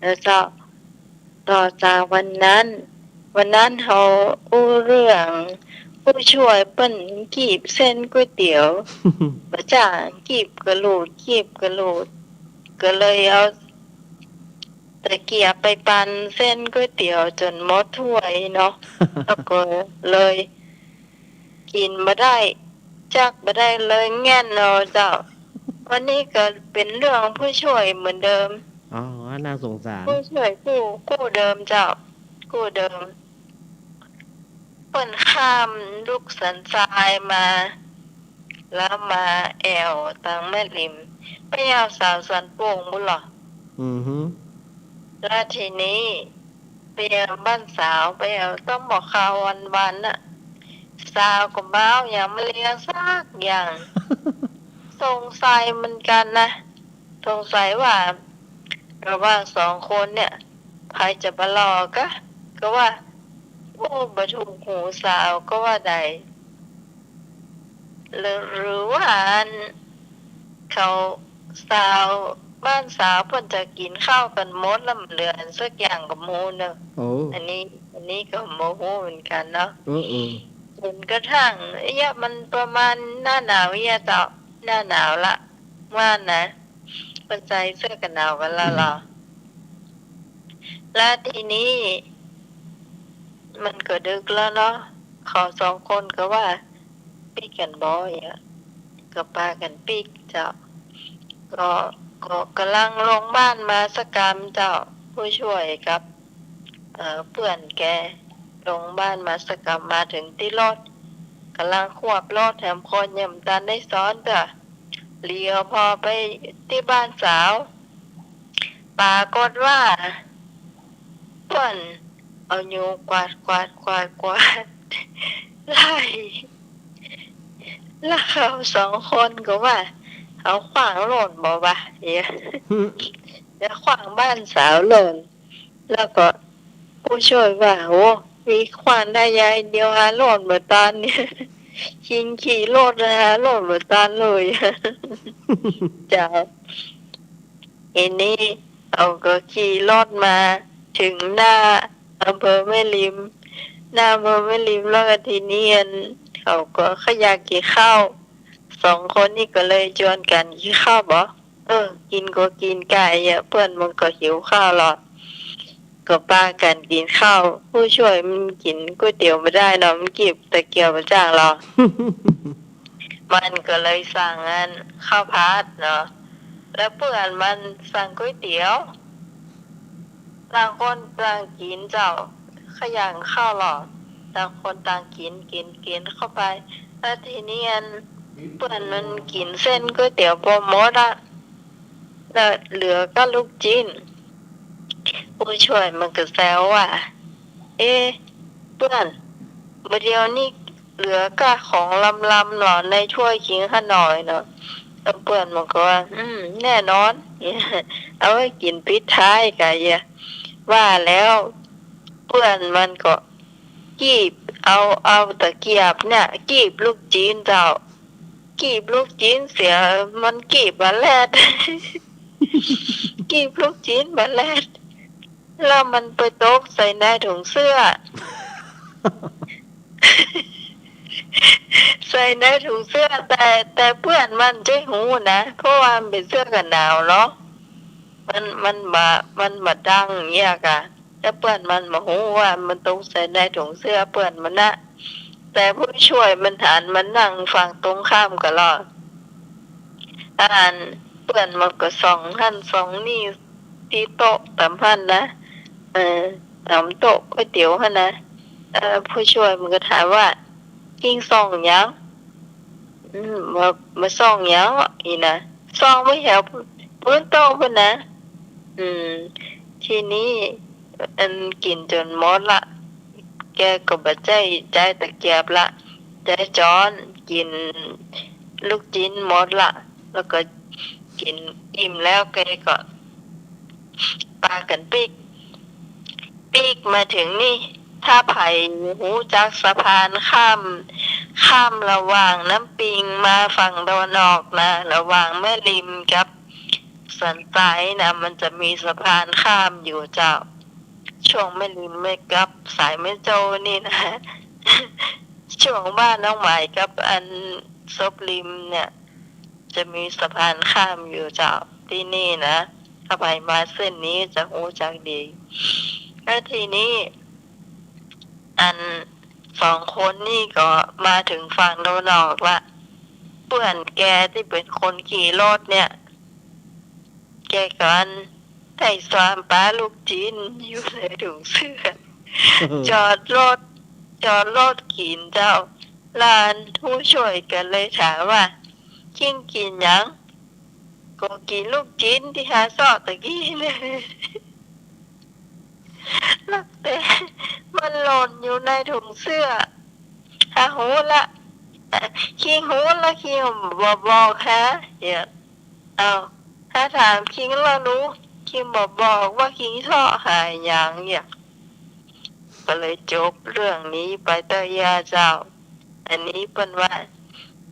นะเจ้า ต่อจากวันนั้น วันนั้นเฮาอู้เรื่องผู้ช่วยเปิ้นกีบเส้นก๋วยเตี๋ยว บ่าจ้าง กีบกะหลูด กีบกะหลูด ก็เลยเอาตะเกียบไปปันเส้นก๋วยเตี๋ยวจ๋นหมดถ้วยเนาะ แล้วก็เลย กิ๋นบ่ได้ จักบ่ได้เลยแง่นเอาเจ้า เอ วันนี้ก็เป๋นเรื่องผู้ช่วยเหมือนเดิม อ๋อ น่าสงสาร ผู้ช่วยกู้ กู้เดิมเจ้า กู้เดิม เปิ้นข้ามลุ่มสันทรายมา แล้วมาแอ่วตางแม่ริม ไปแอ่วสาวสันโป่งปู้นลอ อือฮึ แล้วทีนี้ไปแอ่วบ้านสาว ไปแอ่วต้องบอกข่าววันๆ น่ะ สาวก็บ่เอาหยังมาเลี้ยงสักอย่าง สงสัยเหมือนกั๋นนะ สงสัยว่าระหว่างสองคนเนี่ย ใผจะบ่หล่อกะ ก็ว่า โอ้ บ่ถูกหูสาวก็ว่าได้ หรือ หรือว่าอัน เขาสาว บ้านสาวเปิ้นจะกิ๋นข้าวกั๋นหมดแล้วบ่เหลืออันสักอย่างก็บ่ฮู้เนาะ โอ้ อันนี้ อันนี้ก็บ่ฮู้เหมือนกั๋นเนาะ เออ เออ จ๋นกระทั่ง เอี้ย มันประมาณหน้าหนาวเอี้ยเจ้า หน้าหนาวละ ว่านะ เปิ้นใส่เสื้อกั๋นหนาวกั๋นแล้วลอ แล้วทีนี้ มันก็ดึกแล้วเนาะ เขาสองคนก็ว่า ปิ๊กกั๋นบ่ เอี้ย ก็ปากั๋นปิ๊กเจ้า ก็ ก็ก่ำลังลงบ้านมาสักกำเจ้า ผู้ช่วยกับ เอ่อ เปื้อนแก ลงบ้านมาสักกำ มาเถิงตี้รถ ก่ำลังขยับรถ แถมคนยังบ่ตันได้ซ้อนเตื้อ เหลียวผ่อไปตี้บ้านสาว ปรากฏว่า เปื้อนเอานิ้วกวาด กวาด กวาด กวาด ไล่ แล้วเขาสองคนก็ว่า เอาขว้างโล่นบ่วะ เอี้ย อืม จะขว้างบ้านสาวโล่น แล้วก็ผู้ช่วยว่า โอ้ มีขว้างได้ยายเดียวหาโล่นบ่ตันเนี่ย คิงขี่รถหาโล่นบ่ตันเลย เจ้า ทีนี้เขาก็ขี่รถมาเถิงหน้าอำเภอแม่ริม หน้าอำเภอแม่ริมแล้วก็ทีนี้อัน เขาก็ใค่อยากกิ๋นข้าว สองคนนี้ก็เลยจวนกั๋นกิ๋นข้าวบ่ เออ กิ๋นก็กิ๋นก่ายอะ เปื้อนมันก็หิวข้าวลอ ก็ปากั๋นกิ๋นข้าว ผู้ช่วยมันกิ๋นก๋วยเตี๋ยวบ่ได้เนาะ มันกีบตะเกียบบ่จ้างลอ มันก็เลยสั่งอันข้าวผัดเนาะ แล้วเปื้อนมันสั่งก๋วยเตี๋ยว ต่างคนต่างกิ๋นเจ้า ใค่อยากข้าวลอ ต่างคนต่างกิ๋น กิ๋น กิ๋นเข้าไป แล้วทีนี้อัน เปื้อนมันกิ๋นเส้นก๋วยเตี๋ยวบ่หมดอะ แล้วเหลือก้าลูกจิ๊น ผู้ช่วยมันก็แซวว่า เอ๊ะ เปื้อน บ่าเดี่ยวนี้เหลือก้าของลำๆ ลอ ในถ้วยคิงข้าน้อยเนาะ แล้วเปื้อนมันก็ว่า อืม แน่นอน เอาไว้กิ๋นปิดท้ายก่ายอะ ว่าแล้ว เปื้อนมันก็ กีบ เอา เอาตะเกียบเนี่ย กีบลูกจิ๊นเจ้า กีบลูกจิ๊นเสีย มันกีบบ่แลด กีบลูกจิ๊นบ่แลด แล้วมันไปตกใส่ในถุงเสื้อ ใส่ในถุงเสื้อ แต่ แต่เปื้อนมันบ่ฮู้นะ เพราะว่ามันเป๋นเสื้อกั๋นหนาวเนาะ มัน มันบ่ มันบ่ดังเอี้ยก่ะ แต่เปื้อนมันบ่ฮู้ว่ามันตกใส่ในถุงเสื้อเปื้อนมันนะ แต่ผู้ช่วยมันหันมานั่งฝั่งตรงข้ามกั๋นลอ อันเปื้อนมันก็ส่องหั้นส่องนี่ตี้โต๊ะต๋ามหั้นนะ เออ ต๋ามโต๊ะก๋วยเตี๋ยวหั้นนะ เออ ผู้ช่วยมันก็ถามว่า คิงส่องหยัง อืม บ่า บ่าส่องหยังอี้นะ ส่องไปแถวปื๊นโต๊ะปู้นนะ อืม ทีนี้อันกิ๋นจ๋นหมดละ แกก็บ่ใจ๊ใจ๊ตะเกียบละ ใจ๊จ๊อน กิ๋นลูกจิ๊นหมดละ แล้วก็กิ๋นอิ่มแล้วแกก็ปากั๋นปิ๊ก ปิ๊กมาเถิงนี่ ถ้าใผฮู้จักสะพานข้าม ข้ามระหว่างน้ำปิงมาฝั่งตะวันออกนะ ระหว่างแม่ริมกับสันทรายนะ มันจะมีสะพานข้ามอยู่เจ้า ช่วงแม่ริมแม่กับสายแม่โจ้นี่นะ ช่วงบ้านน้องหมายกับอันศพริมเนี่ย จะมีสะพานข้ามอยู่เจ้า ตี้นี่นะ ถ้าใผมาเส้นนี้จะฮู้จักดี แล้วทีนี้ อันสองคนนี่ก็มาเถิงฝั่งตะวันออกละ ปื้อนแกตี้เป๋นคนขี่รถเนี่ย แกก็อันได้ซ้อมปาลูกจิ๊นอยู่ในถุงเสื้อ จอดรถ จอดรถกิ๋นเจ้า แล้วอันผู้ช่วยก็เลยถามว่า "คิงกิ๋นหยัง" "ก็กิ๋นลูกจิ๊นตี้หาเซาะตะกี้เนี่ย" แล้วแต่มันหล่นอยู่ในถุงเสื้อ หาฮู้ละ คิงฮู้ละ คิงบ่บอกหา เนี่ย เอ้า หาถามคิงละลูก คิงบ่บอกว่าคิงเซาะหาหยัง เนี่ย ก็เลยจบเรื่องนี้ไปเต๊อะเจ้า อันนี้เปิ้นว่า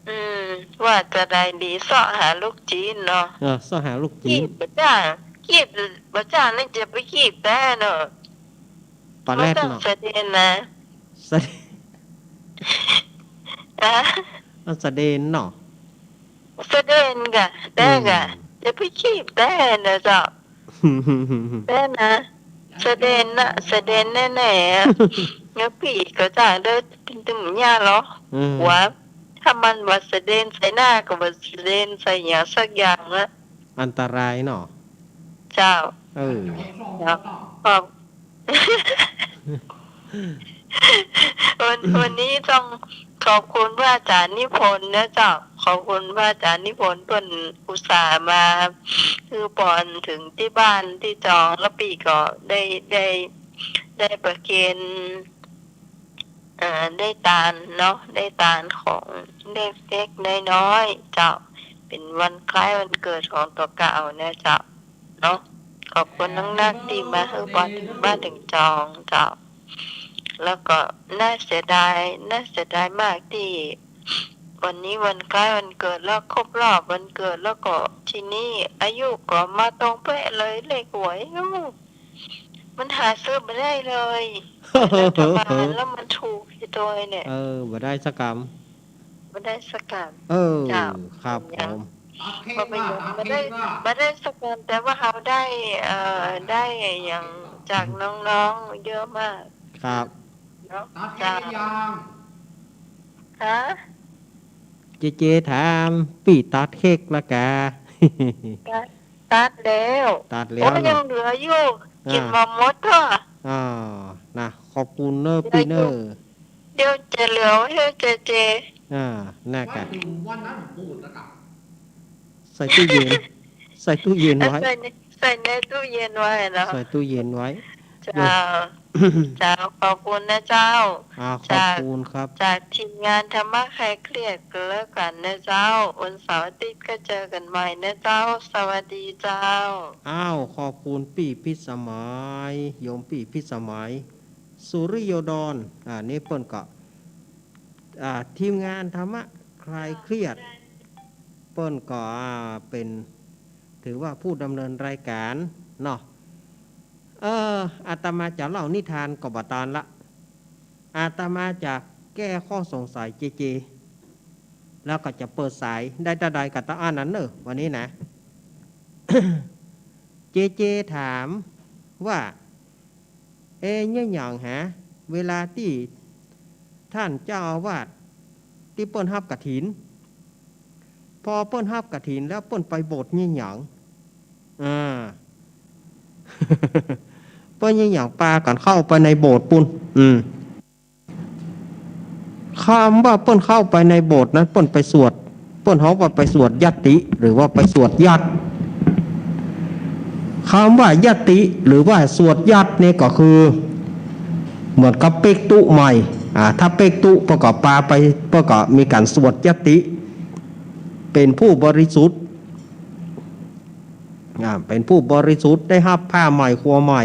อืม ว่าจะใดดี เซาะหาลูกจิ๊นเนาะ เออ เซาะหาลูกจิ๊น กีบบ่จ้าง กีบบ่จ้างนี่จะไปกีบแต๊เนาะ ปลาแร็ดเนาะ บ่ต้องสะเด็นนะ สะเด็น ฮะ เอาสะเด็นเนาะ สะเด็นก่ะ แต๊ก่ะ อืม จะไปกีบแต๊นะเจ้า แต๊นะ สะเด็นนะ สะเด็นแน่ๆ อะ แล้วปี้ก็จ้างเด้อ ตึงๆ เนี่ยเหรอ อืม ว่า ถ้ามันบ่สะเด็นใส่หน้าก็บ่สะเด็นใส่หยังสักอย่างนะ อันตรายเนาะ เจ้า เออ เจ้า ขอบ วัน วันนี้ต้องขอบคุณพระอาจารย์นิพนธ์นะเจ้า ขอบคุณพระอาจารย์นิพนธ์ เปิ้นอุตส่าห์มา คือปอนถึงตี้บ้านตี้จอง แล้วปี้ก็ได้ ได้ ได้ประเคน เอ่อ ได้ตานเนาะ ได้ตานของเล็กๆ น้อยๆ เจ้า เป๋นวันคล้ายวันเกิดของตั๋วเก่านะเจ้า เนาะ ขอบคุณนักๆ ตี้มาหื้อปอนถึงบ้านถึงจองเจ้า แล้วก็น่าเสียดาย น่าเสียดายมากตี้วันนี้วันคล้ายวันเกิดแล้ว ครบรอบวันเกิด แล้วก็ทีนี้อายุก็มาตรงเป๊ะเลย เลขหวย โอ้ มันหาซื้อบ่ได้เลย หวยรัฐบาลแล้วมันถูกอยู่ตวยเนี่ย เออ บ่ได้สักกำ บ่ได้สักกำ เออ เจ้า ครับผม บ่เป็นหยัง บ่ได้ บ่ได้สักกำ แต่ว่าเฮาได้ เอ่อ ได้หยังจากน้องๆ เยอะมาก ครับ เนาะ เจ้า ฮะ เจเจถาม ปี้ตัดเค้กละกา ตัด ตัดแล้ว ตัดแล้ว โอ้ เนาะ ยังเหลืออยู่ อ่า กิ๋นบ่หมดเตื้อ อ่า นะ ขอบคุณเน้อ เหลืออยู่ ปี้เน้อ เดี๋ยวจะเหลือไว้หื้อเจเจ อ่า นะกะ ใส่ตู้เย็น ใส่ตู้เย็นไว้ ใส่ใน ใส่ในตู้เย็นไว้เนาะ ใส่ตู้เย็นไว้ เจ้า เดี๋ยว เจ้า ขอบคุณนะเจ้า อ่า ขอบคุณครับ จาก จากทีมงานธรรมะคลายเครียดก็แล้วกันนะเจ้า วันเสาร์อาทิตย์ก็เจอกันใหม่นะเจ้า สวัสดีเจ้า อ้าว ขอบคุณปี้พิสมัย โยมปี้พิสมัย สุริโยดร อ่า นี่เปิ้นก็ อ่า ทีมงานธรรมะคลายเครียด เปิ้นก็ อ่า เป๋น ถือว่าผู้ดำเนินรายการเนาะ เออ อาตมาจะเล่านิทานก็บ่ตานละ อาตมาจะแก้ข้อสงสัยเจเจ แล้วก็จะเปิดสายได้เต้าใดก็เต้าอั้นนั้นเน่อ วันนี้นะ เจเจถามว่า เอ๊ะ เยียะหยังหา เวลาตี้ท่านเจ้าอาวาสตี้เปิ้นฮับกฐิน พอเปิ้นฮับกฐินแล้วเปิ้นไปโบสถ์เยียะหยัง อ่า เปิ้นเยียะหยังปากั๋นเข้าไปในโบสถ์ปู้น อืม กำว่าเปิ้นเข้าไปในโบสถ์นั้น เปิ้นไปสวด เปิ้นฮ้องว่าไปสวดยัตติ หรือว่าไปสวดยัตติ กำว่ายัตติ หรือว่าสวดยัตตินี่ก็คือ เหมือนกับเป๊กตุ๊ใหม่ อ่า ถ้าเป๊กตุ๊เปิ้นก็ปาไป เปิ้นก็มีก๋านสวดยัตติ เป๋นผู้บริสุทธิ์ อ่า เป๋นผู้บริสุทธิ์ ได้ฮับผ้าใหม่ครัวใหม่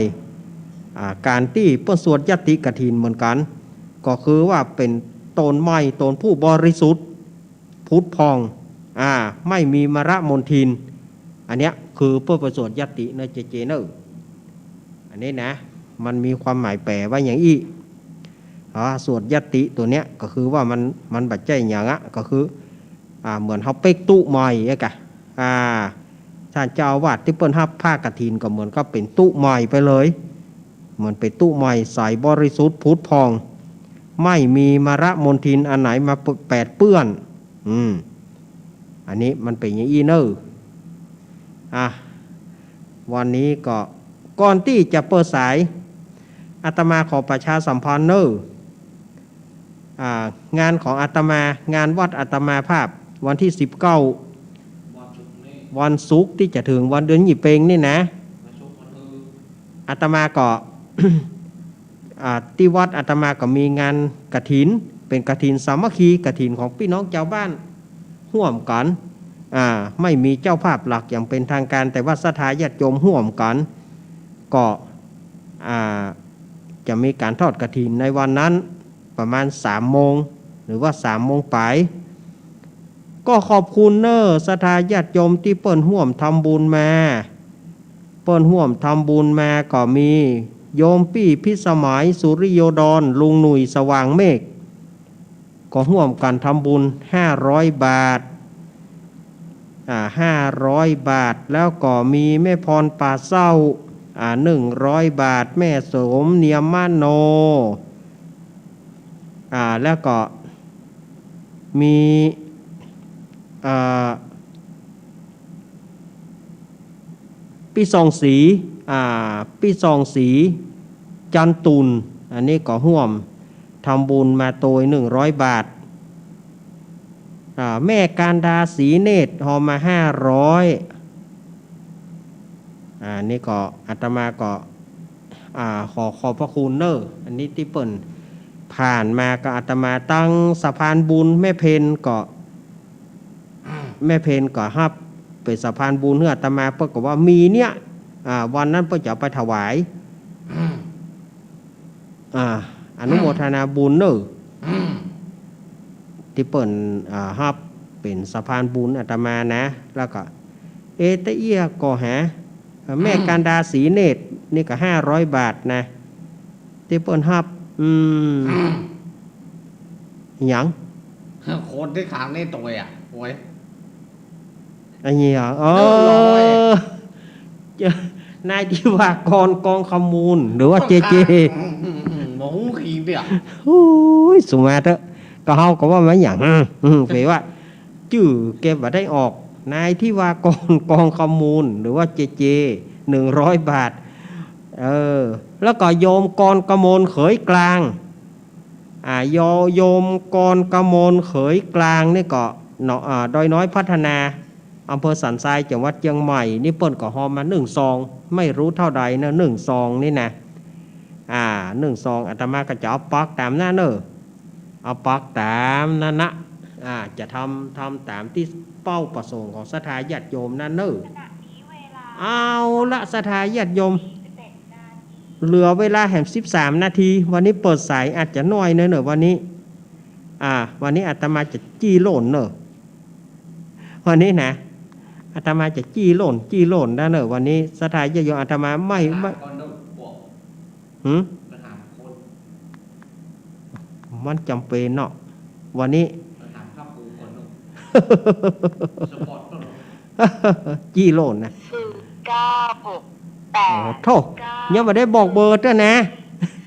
อ่า ก๋านตี้เปิ้นสวดยัตติกฐินเหมือนกั๋น ก็คือว่าเป๋นต๋นใหม่ ต๋นผู้บริสุทธิ์ ผุดผ่อง อ่า ไม่มีมลมลทิน อันเนี้ยคือเปิ้นไปสวดยัตติเน่อเจเจเน่อ อันนี้นะ มันมีความหมายแป๋ไว้อย่างอี้ อ่า สวดยัตติตั๋วเนี้ยก็คือว่ามัน มันบ่ใจ้หยังอะ ก็คือ อ่า เหมือนเฮาเป๊กตุ๊ใหม่อะกะ อ่า ท่านเจ้าอาวาสตี้เปิ้นฮับผ้ากฐินก็เหมือนกับเป๋นตุ๊ใหม่ไปเลย เหมือนเป๋นตุ๊ใหม่ใสบริสุทธิ์ผุดผ่อง ไม่มีมลมลทินอันไหนมาแปดเปื้อน อืม อันนี้มันเป๋นอย่างอี้เน่อ อ่ะ วันนี้ก็ก่อนตี้จะเปิดสาย อาตมาขอประชาสัมพันธ์เน่อ อ่า งานของอาตมา งานวัดอาตมาภาพ วันตี้สิบเก้า วันศุกร์ตี้จะเถิง วันเดือนยี่เป็งนี่นะ อาตมาก็ อ่า ตี้วัดอาตมาก็มีงานกฐิน เป๋นกฐินสามัคคี กฐินของปี้น้องจาวบ้านฮ่วมกั๋น อ่า ไม่มีเจ้าภาพหลักอย่างเป๋นทางการ แต่ว่าศรัทธาญาติโยมฮ่วมกั๋น ก็ อ่า จะมีก๋านทอดกฐินในวันนั้นประมาณสามโมง หรือว่าสามโมงป๋าย ก็ขอบคุณเน่อศรัทธาญาติโยมตี้เปิ้นฮ่วมทำบุญมา เปิ้นฮ่วมทำบุญมาก็มีโยมปี้พิสมัย สุริโยดร ลุงหนุ่ย สว่างเมฆ ก็ฮ่วมกั๋นทำบุญห้าร้อยบาท อ่า ห้าร้อยบาท แล้วก็มีแม่พร ป่าเศร้า อ่า หนึ่งร้อยบาท แม่โสม เนียมมโน อ่า แล้วก็มี อ่า ปี้ซองศรี อ่า ปี้ซองศรี จันตุ่น อันนี้ก็ฮ่วมทำบุญมาตวยหนึ่งร้อยบาท อ่า แม่การดา ศรีเนตร ฮ่อมมาห้าร้อย อ่า นี่ก็อาตมาก็ อ่า ขอขอบพระคุณเน่อ อันนี้ตี้เปิ้นผ่านมาก็อาตมา ตังสะพานบุญแม่เพ็ญก็ แม่เพ็ญก็ฮับเป๋นสะพานบุญหื้ออาตมา เปิ้นก็ว่ามีเนี่ย อ่า วันนั้นเปิ้นจะเอาไปถวาย อ่า อนุโมทนาบุญเน่อ ตี้เปิ้น อ่า ฮับเป๋นสะพานบุญอาตมานะ แล้วก็ เอ ตะเอี้ยก็หา แม่การดา ศรีเนตร นี่ก็ห้าร้อยบาทนะ ตี้เปิ้นฮับ อืม หยัง คนตี้ขางนี่ตวยอะ โอ้ย อันนี้เหรอ เออ เออ เจ้า นายทิวากร กองขมูล หรือว่าเจเจ อืม อืม อืม บ่ฮู้ขีดเดียว โอ้ย สุมาเถอะ ก็เฮาก็ว่ามันหยัง อืม อืม เป๋นว่า จื้อเก็บบ่ได้ออก นายทิวากร กองขมูล หรือว่าเจเจ หนึ่งร้อยบาท เออ แล้วก็โยมกรกมล เขยกลาง อ่า โย โยมกรกมล เขยกลางนี่ก็ เนาะ อ่า ดอยน้อยพัฒนา อำเภอสันทราย จังหวัดเชียงใหม่ นี่เปิ้นก็ฮอมมาหนึ่งซอง ไม่รู้เท่าใดเนอะ หนึ่งซองนี่นะ อ่า หนึ่งซอง อาตมาก็จะเอาปักต๋ามนั้นเนอะ เอาปักต๋ามนั้นนะ อ่า จะทำ ทำต๋ามตี้เป้าประสงค์ของศรัทธาญาติโยมนั้นเนอะ เอาละ ศรัทธาญาติโยม เหลือเวลาแหมสิบสามนาที วันนี้เปิดสายอาจจะน้อยเนอะ เนอะ วันนี้ อ่า วันนี้อาตมาจะจี้โล่นเนอะ วันนี้นะ อาตมาจะจี้โล่น จี้โล่นนะเนอะ วันนี้ศรัทธาญาติโยม อาตมาไม่ ไม่ หืม มันจ๋ำเป๋นเนาะ วันนี้ จี้โล่นนะ ศูนย์ เก้า หก แปด โอ้โธ่ ยังบ่ได้บอกเบอร์เตื้อนะ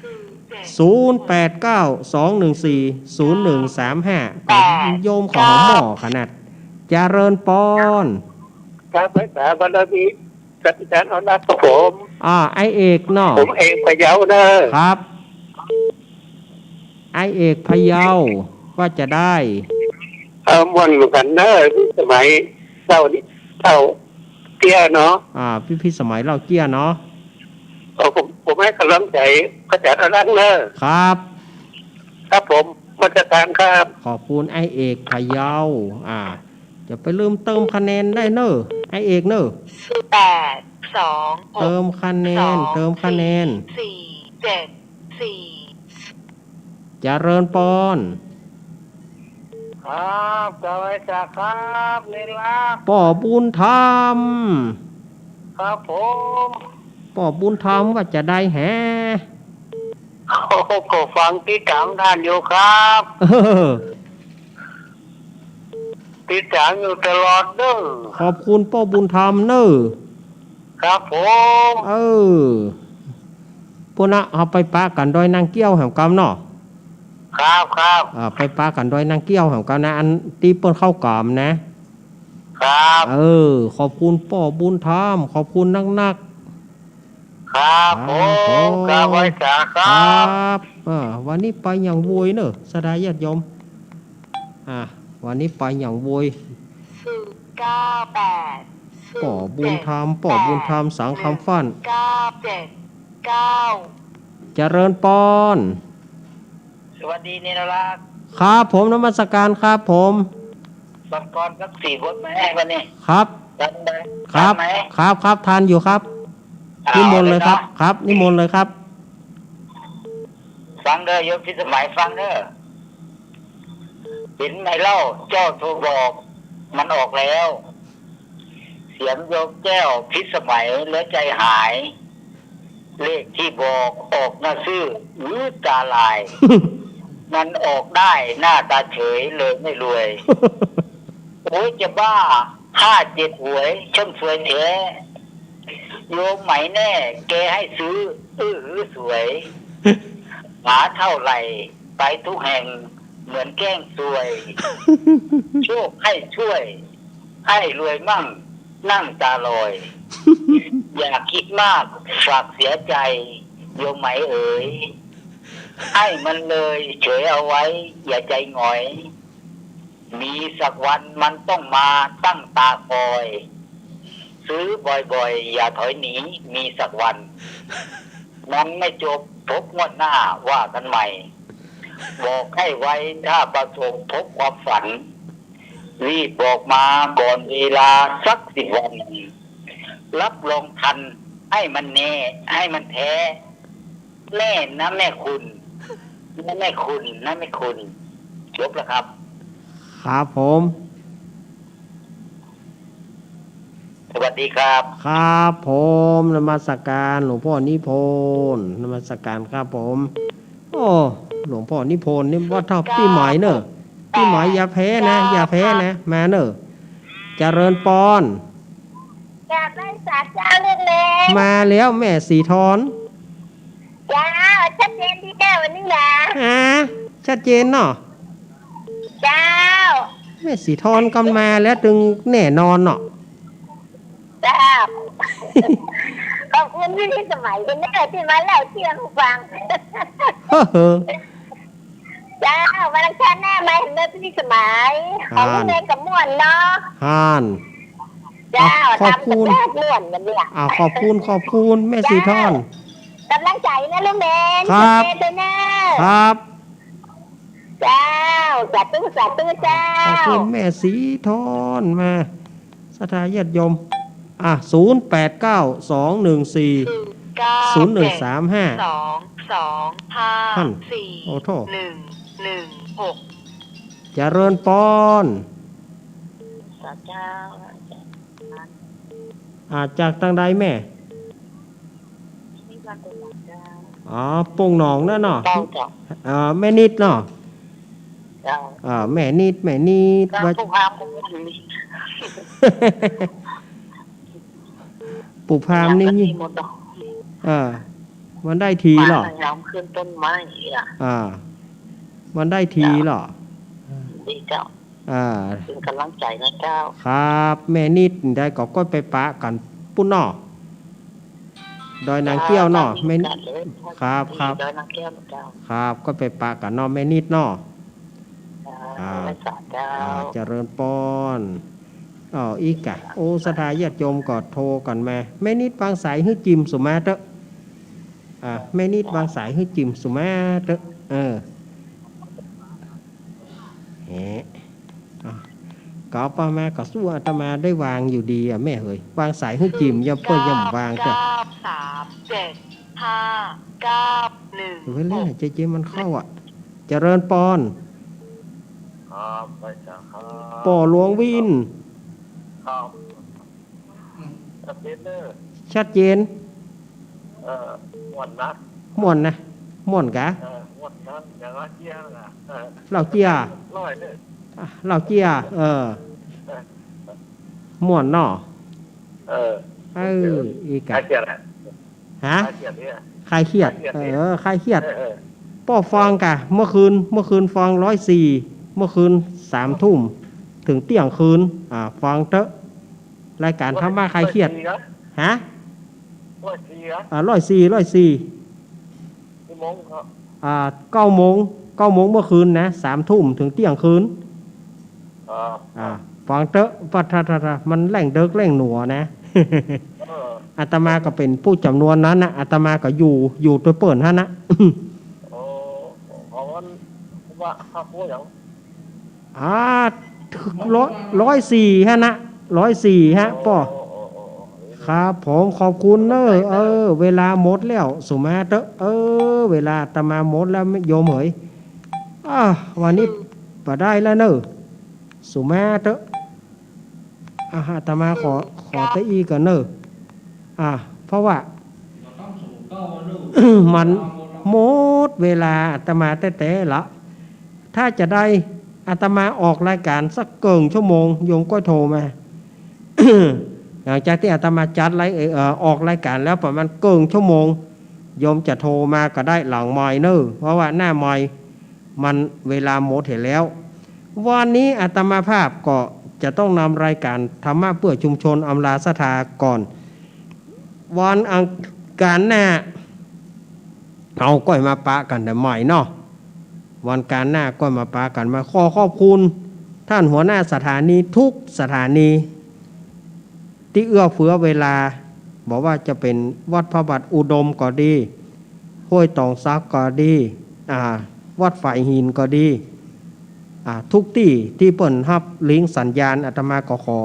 ศูนย์ เจ็ด ศูนย์ แปด เก้า สอง หนึ่ง สี่ ศูนย์ หนึ่ง สาม ห้า แปด โยมของหม้อขนาด เจริญปอน ครับ ไปสาบารมี ครับ อาจารย์อนันต์ครับผม อ่า ไอ้เอกเนาะ ผมเอกพะเยาเนอะ ครับ ไอ้เอกพะเยา ว่าจะได้ เออ ม่วนเหมือนกั๋นเนอะ สมัยเล่านี่ เล่าเตี้ยเนาะ อ่า พี่ พี่สมัยเล่าเตี้ยเนาะ เออ ผม ผมหื้อกำลังใจ๋อาจารย์อนันต์เนอะ ครับ ครับผม นมัสก๋านครับ ขอบคุณไอ้เอกพะเยา อ่า จะไปลืมเติมคะแนนได้เนอะ ไอ้เอกเนอะ แปด สอง หก เติมคะแนน สอง เติมคะแนน สี่ สี่ เจ็ด สี่ เจริญปอน ครับ สวัสดีครับ นิรักษ์ ป้อบุญธรรม ครับผม ป้อบุญธรรมว่าจะได้แห โอ้โห ก็ฟังติดต๋ามท่านอยู่ครับ เออ ติดต๋ามอยู่ตลอดเนอะ ขอบคุณป้อบุญธรรมเนอะ ครับผม เออ ปู้นนะ เฮาไปปะกั๋นดอยนางเกี้ยวแหมกำเนาะ ครับ ครับ อ่า ไปปะกั๋นดอยนางเกี้ยวแหมกำนะ อันตี้เปิ้นเข้ากำนะ ครับ เออ ขอบคุณป้อบุญธรรม ขอบคุณนักๆ ครับ ครับผม ผม ครับ ไหว้สาครับ ครับ อ่า วันนี้ไปอย่างโวยเนอะ ศรัทธาญาติโยม อ่า วันนี้ไปอย่างโวย ศูนย์เก้าแปด ป้อบุญธรรม ป้อบุญธรรม สังคำฟั่น เก้าเจ็ดเก้า เจริญปอน สวัสดีเณรรักษ์ ครับผม นมัสการครับผม บังกรสักสี่บทไหมวันนี้ ครับ ทันไหม ครับ ทันไหม ครับ ครับ ทันอยู่ครับ อ่า นิมนต์เลยครับ เอาเลยเนาะ ครับ นิมนต์เลยครับ ฟังเด้อ โยมพิสมัย ฟังเด้อ เห็นไหมเล่า เจ้าโทรบอก มันออกแล้ว เสียงโยมแก้วพิสมัย แล้วใจหาย เลขที่บอกออกหน้าซื่อ อื้อ ตาลาย มันออกได้หน้าตาเฉยเลยไม่รวย โอ้ยจะบ้า ห้าเจ็ดหวย ช่างสวยแท้ โยมไหมแน่ แกให้ซื้อ อื้อหือสวย หาเท่าไหร่ ไปทุกแห่ง เหมือนแกล้งซวย โชคให้ช่วย ให้รวยมั่ง นั่งตาลอย อย่าคิดมาก ฝากเสียใจ โยมไหมเอ๋ย ให้มันเลยเฉยเอาไว้ อย่าใจหงอย มีสักวันมันต้องมาตั้งตาคอย ซื้อบ่อยๆ อย่าถอยหนี มีสักวัน มันไม่จบ พบงวดหน้าว่ากันใหม่ บอกให้ไว ถ้าประสงค์พบความฝัน รีบบอกมาก่อนเวลาสักสิบวัน รับรองทัน ให้มันแน่ ให้มันแท้ แน่นะแม่คุณ นะแม่คุณ นะแม่คุณ จบแล้วครับ ครับผม สวัสดีครับ ครับผม นมัสการหลวงพ่อนิพนธ์ นมัสการครับผม โอ้ หลวงพ่อนิพนธ์นี่ว่าเท่าปี้ไหมเนอะ ปี้ไหมอย่าแพ้นะ อย่าแพ้นะ มาเนอะ เจริญปอน กราบไหว้สาเจ้าลูกเล็ก มาแล้วแม่สีทอน เจ้า ชัดเจนดีเจ้าวันนี้นะ ฮะ ชัดเจนเนาะ เจ้า แม่สีทอนก็มาแล้ว ตึงแน่นอนเนาะ เจ้า ขอบคุณพี่พิสมัยเด้อที่มาเล่าเรื่องให้ฟัง เฮ้อ เจ้า วันอังคารหน้ามาเห็นเด้อพี่พิสมัย ของ อ่า แม่ก็ม่วนเนาะ ฮาน เจ้า อ่ะ ขอบคุณ ทำแต่แรกม่วนกันเนี่ย อ่ะ ขอบคุณ ขอบคุณแม่สีทอน เจ้า กำลังใจนะลูกเล็ก ครับ เจอกันเด้อ ครับ เจ้า สาธุ สาธุ เจ้า ขอบคุณแม่สีทอนมา ศรัทธาญาติโยม อ่ะ ศูนย์แปดเก้า สองหนึ่งสี่ ศูนย์เก้าเจ็ด ศูนย์หนึ่งสามห้า สองสองห้า ท่าน สี่ โอ้โธ่ หนึ่งหนึ่งหก เจริญปอน สาเจ้า อ่า จากตางใดแม่ นี่บ้านโป่งหนองเจ้า อ๋อ โป่งหนองนั่นเนาะ เจ้า เจ้า เอ่อ แม่นิดเนาะ เจ้า อ่า แม่นิด แม่นิด เจ้า ว่า ปู่พราหมณ์ ปู่พราหมณ์นี่ เจ้า ก็ดีหมดเนาะ เออ มันได้ทีเหรอ มาทางน้ำขึ้นต้นไม้อ่ะ อ่า มันได้ทีเหรอ ดีเจ้า อ่า เป็นกำลังใจนะเจ้า ครับ แม่นิดได้ก็ก้อยไปปะกั๋นปุ้นเนาะ ดอยนางแก้วเนาะ เจ้า แม่นิด มีโอกาสเลย ครับ ครับ ดอยนางแก้วนะเจ้า ครับ ก้อยไปปะกั๋นเนาะ แม่นิดเนาะ ครับ ครับ ไหว้สาเจ้า อ่า เจริญปอน อ้าว อีกอะ โอ้ ศรัทธาญาติโยมก็โทรกั๋นมา แม่นิดวางสายหื้อจิมสุมาเต๊อะ อ่า แม่นิดวางสายหื้อจิมสุมาเต๊อะ เออ แหม อ่ะ ก็เอาป้ามาก็สู้อาตมาได้วางอยู่ดีอะแม่เหย วางสายหื้อจิม ย่อมเปิ้นย่อมวางเต๊อะ เก้าสามเจ็ดห้าเก้าหนึ่ง เวลาเจ๊ๆมันเข้าอะ เจริญปอน ครับ ไหว้สาครับ ป้อหลวงวิน ครับ ชัดเจนเนอะ ชัดเจน เออ ม่วนนะ ม่วนนะ ม่วนกะ เออ ม่วนนะ อย่างเล่าเจี้ยนะ เออ เล่าเจี้ย ร้อยเนอะ อ่ะ เล่าเจี้ย เออ เออ ม่วนเนาะ เออ เออ อีกอะ ใครเขียนอะ ฮะ ใครเขียนเนี่ย ใครเขียน ใครเขียนเนี่ย เออ ใครเขียน เออ เออ ป้อฟังกะ เมื่อคืน เมื่อคืนฟังร้อยสี่ เมื่อคืนสามทุ่ม เถิงเตี้ยงคืน อ่า ฟังเต๊อะ รายก๋านธรรมะคลายเครียด ร้อยสี่นะ ฮะ ร้อยสี่นะ อ่า ร้อยสี่ ร้อยสี่ กี่โมงครับ อ่า เก้าโมง เก้าโมงเมื่อคืนนะ สามทุ่มเถิงเตี้ยงคืน อ่า อ่า ฟังเต๊อะ ปะทะทะทะ มันแหล่งเดิ็กแหล่งหนัวนะ เออ อาตมาก็เป๋นผู้จ๋ำนวนนั้นนะ อาตมาก็อยู่ อยู่ตวยเปิ้นหั้นนะ โอ้ ของอันว่าหักหัวหยัง อ่า ร้อย ร้อยสี่หั้นนะ ร้อยสี่ฮะ โอ้ ป้อ โอ้ โอ้ โอ้ ครับผม ขอบคุณเน้อ เออ เวลาหมดแล้ว สุมาเต๊อะ เออ เวลาอาตมาหมดแล้ว โยมเหย อ่า วันนี้บ่ได้แล้วเน้อ สุมาเต๊อะ อ่ะ อาตมาขอ ขอตะอี้ก่อนเน้อ อ่ะ เพราะว่า มันหมดเวลาอาตมาแต๊ๆ ละ ถ้าจะได้อาตมาออกรายก๋านสักเกิ่งชั่วโมง โยมก็โทรมา หลังจากตี้อาตมาจัดราย เอ่อ ออกรายก๋านแล้วประมาณเกิ่งชั่วโมง โยมจะโทรมาก็ได้หลังไมค์เน้อ เพราะว่าหน้าไมค์ มันเวลาหมดเหียแล้ว วันนี้อาตมาภาพก็จะต้องนำรายก๋านธรรมะเพื่อชุมชนอำลาศรัทธาก่อน วันอังคารหน้า เฮาก้อยมาปะกั๋นใหม่เนาะ วันอังคารหน้าก้อยมาปะกั๋นใหม่ ขอขอบคุณต้านหัวหน้าสถานีทุกสถานี ตี้เอื้อเฟื้อเวลา บ่ว่าจะเป๋นวัดพระบาทอุดมก็ดี ห้วยตองสักก็ดี อ่า วัดฝายหินก็ดี อ่า ทุกตี้ตี้เปิ้นฮับลิงก์สัญญาณ อาตมาก็ขอ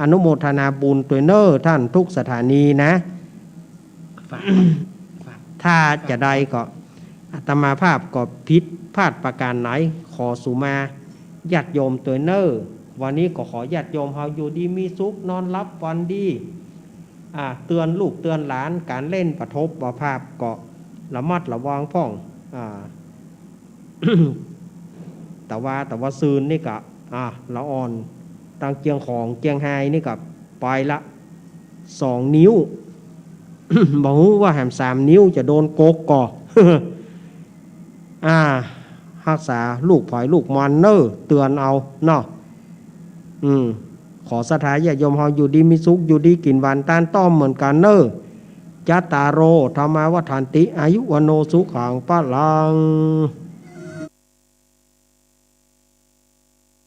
อนุโมทนาบุญตวยเน้อต้านทุกสถานีนะ ถ้าจะได้ก็ อาตมาภาพก็ผิดพลาดประก๋านไหน ขอสุมาญาติโยมตวยเน้อ วันนี้ก็ขอญาติโยมเฮาอยู่ดีมีสุข นอนหลับฝันดี อ่า เตือนลูกเตือนหลาน ก๋านเล่นปะทบปะภาพก็ระมัดระวังพ่อง อ่า แต่ว่า แต่ว่าซืนนี่ก็ อ่า ละอ่อน ตังเจียงของเจียงฮายนี่ก็ไปละ สองนิ้ว บ่ฮู้ว่าแหมสามนิ้วจะโดนกกก่อ อ่า ฮักษาลูกใผลูกมันเน้อ เตือนเอาเนาะ อืม ขอศรัทธาญาติโยมเฮาอยู่ดีมีสุข อยู่ดีกิ๋นหวานตานต้อมเหมือนกั๋นเน้อ จัตตาโร ธัมมา วัฑฒันติ อายุ วัณโณ สุขัง พะลัง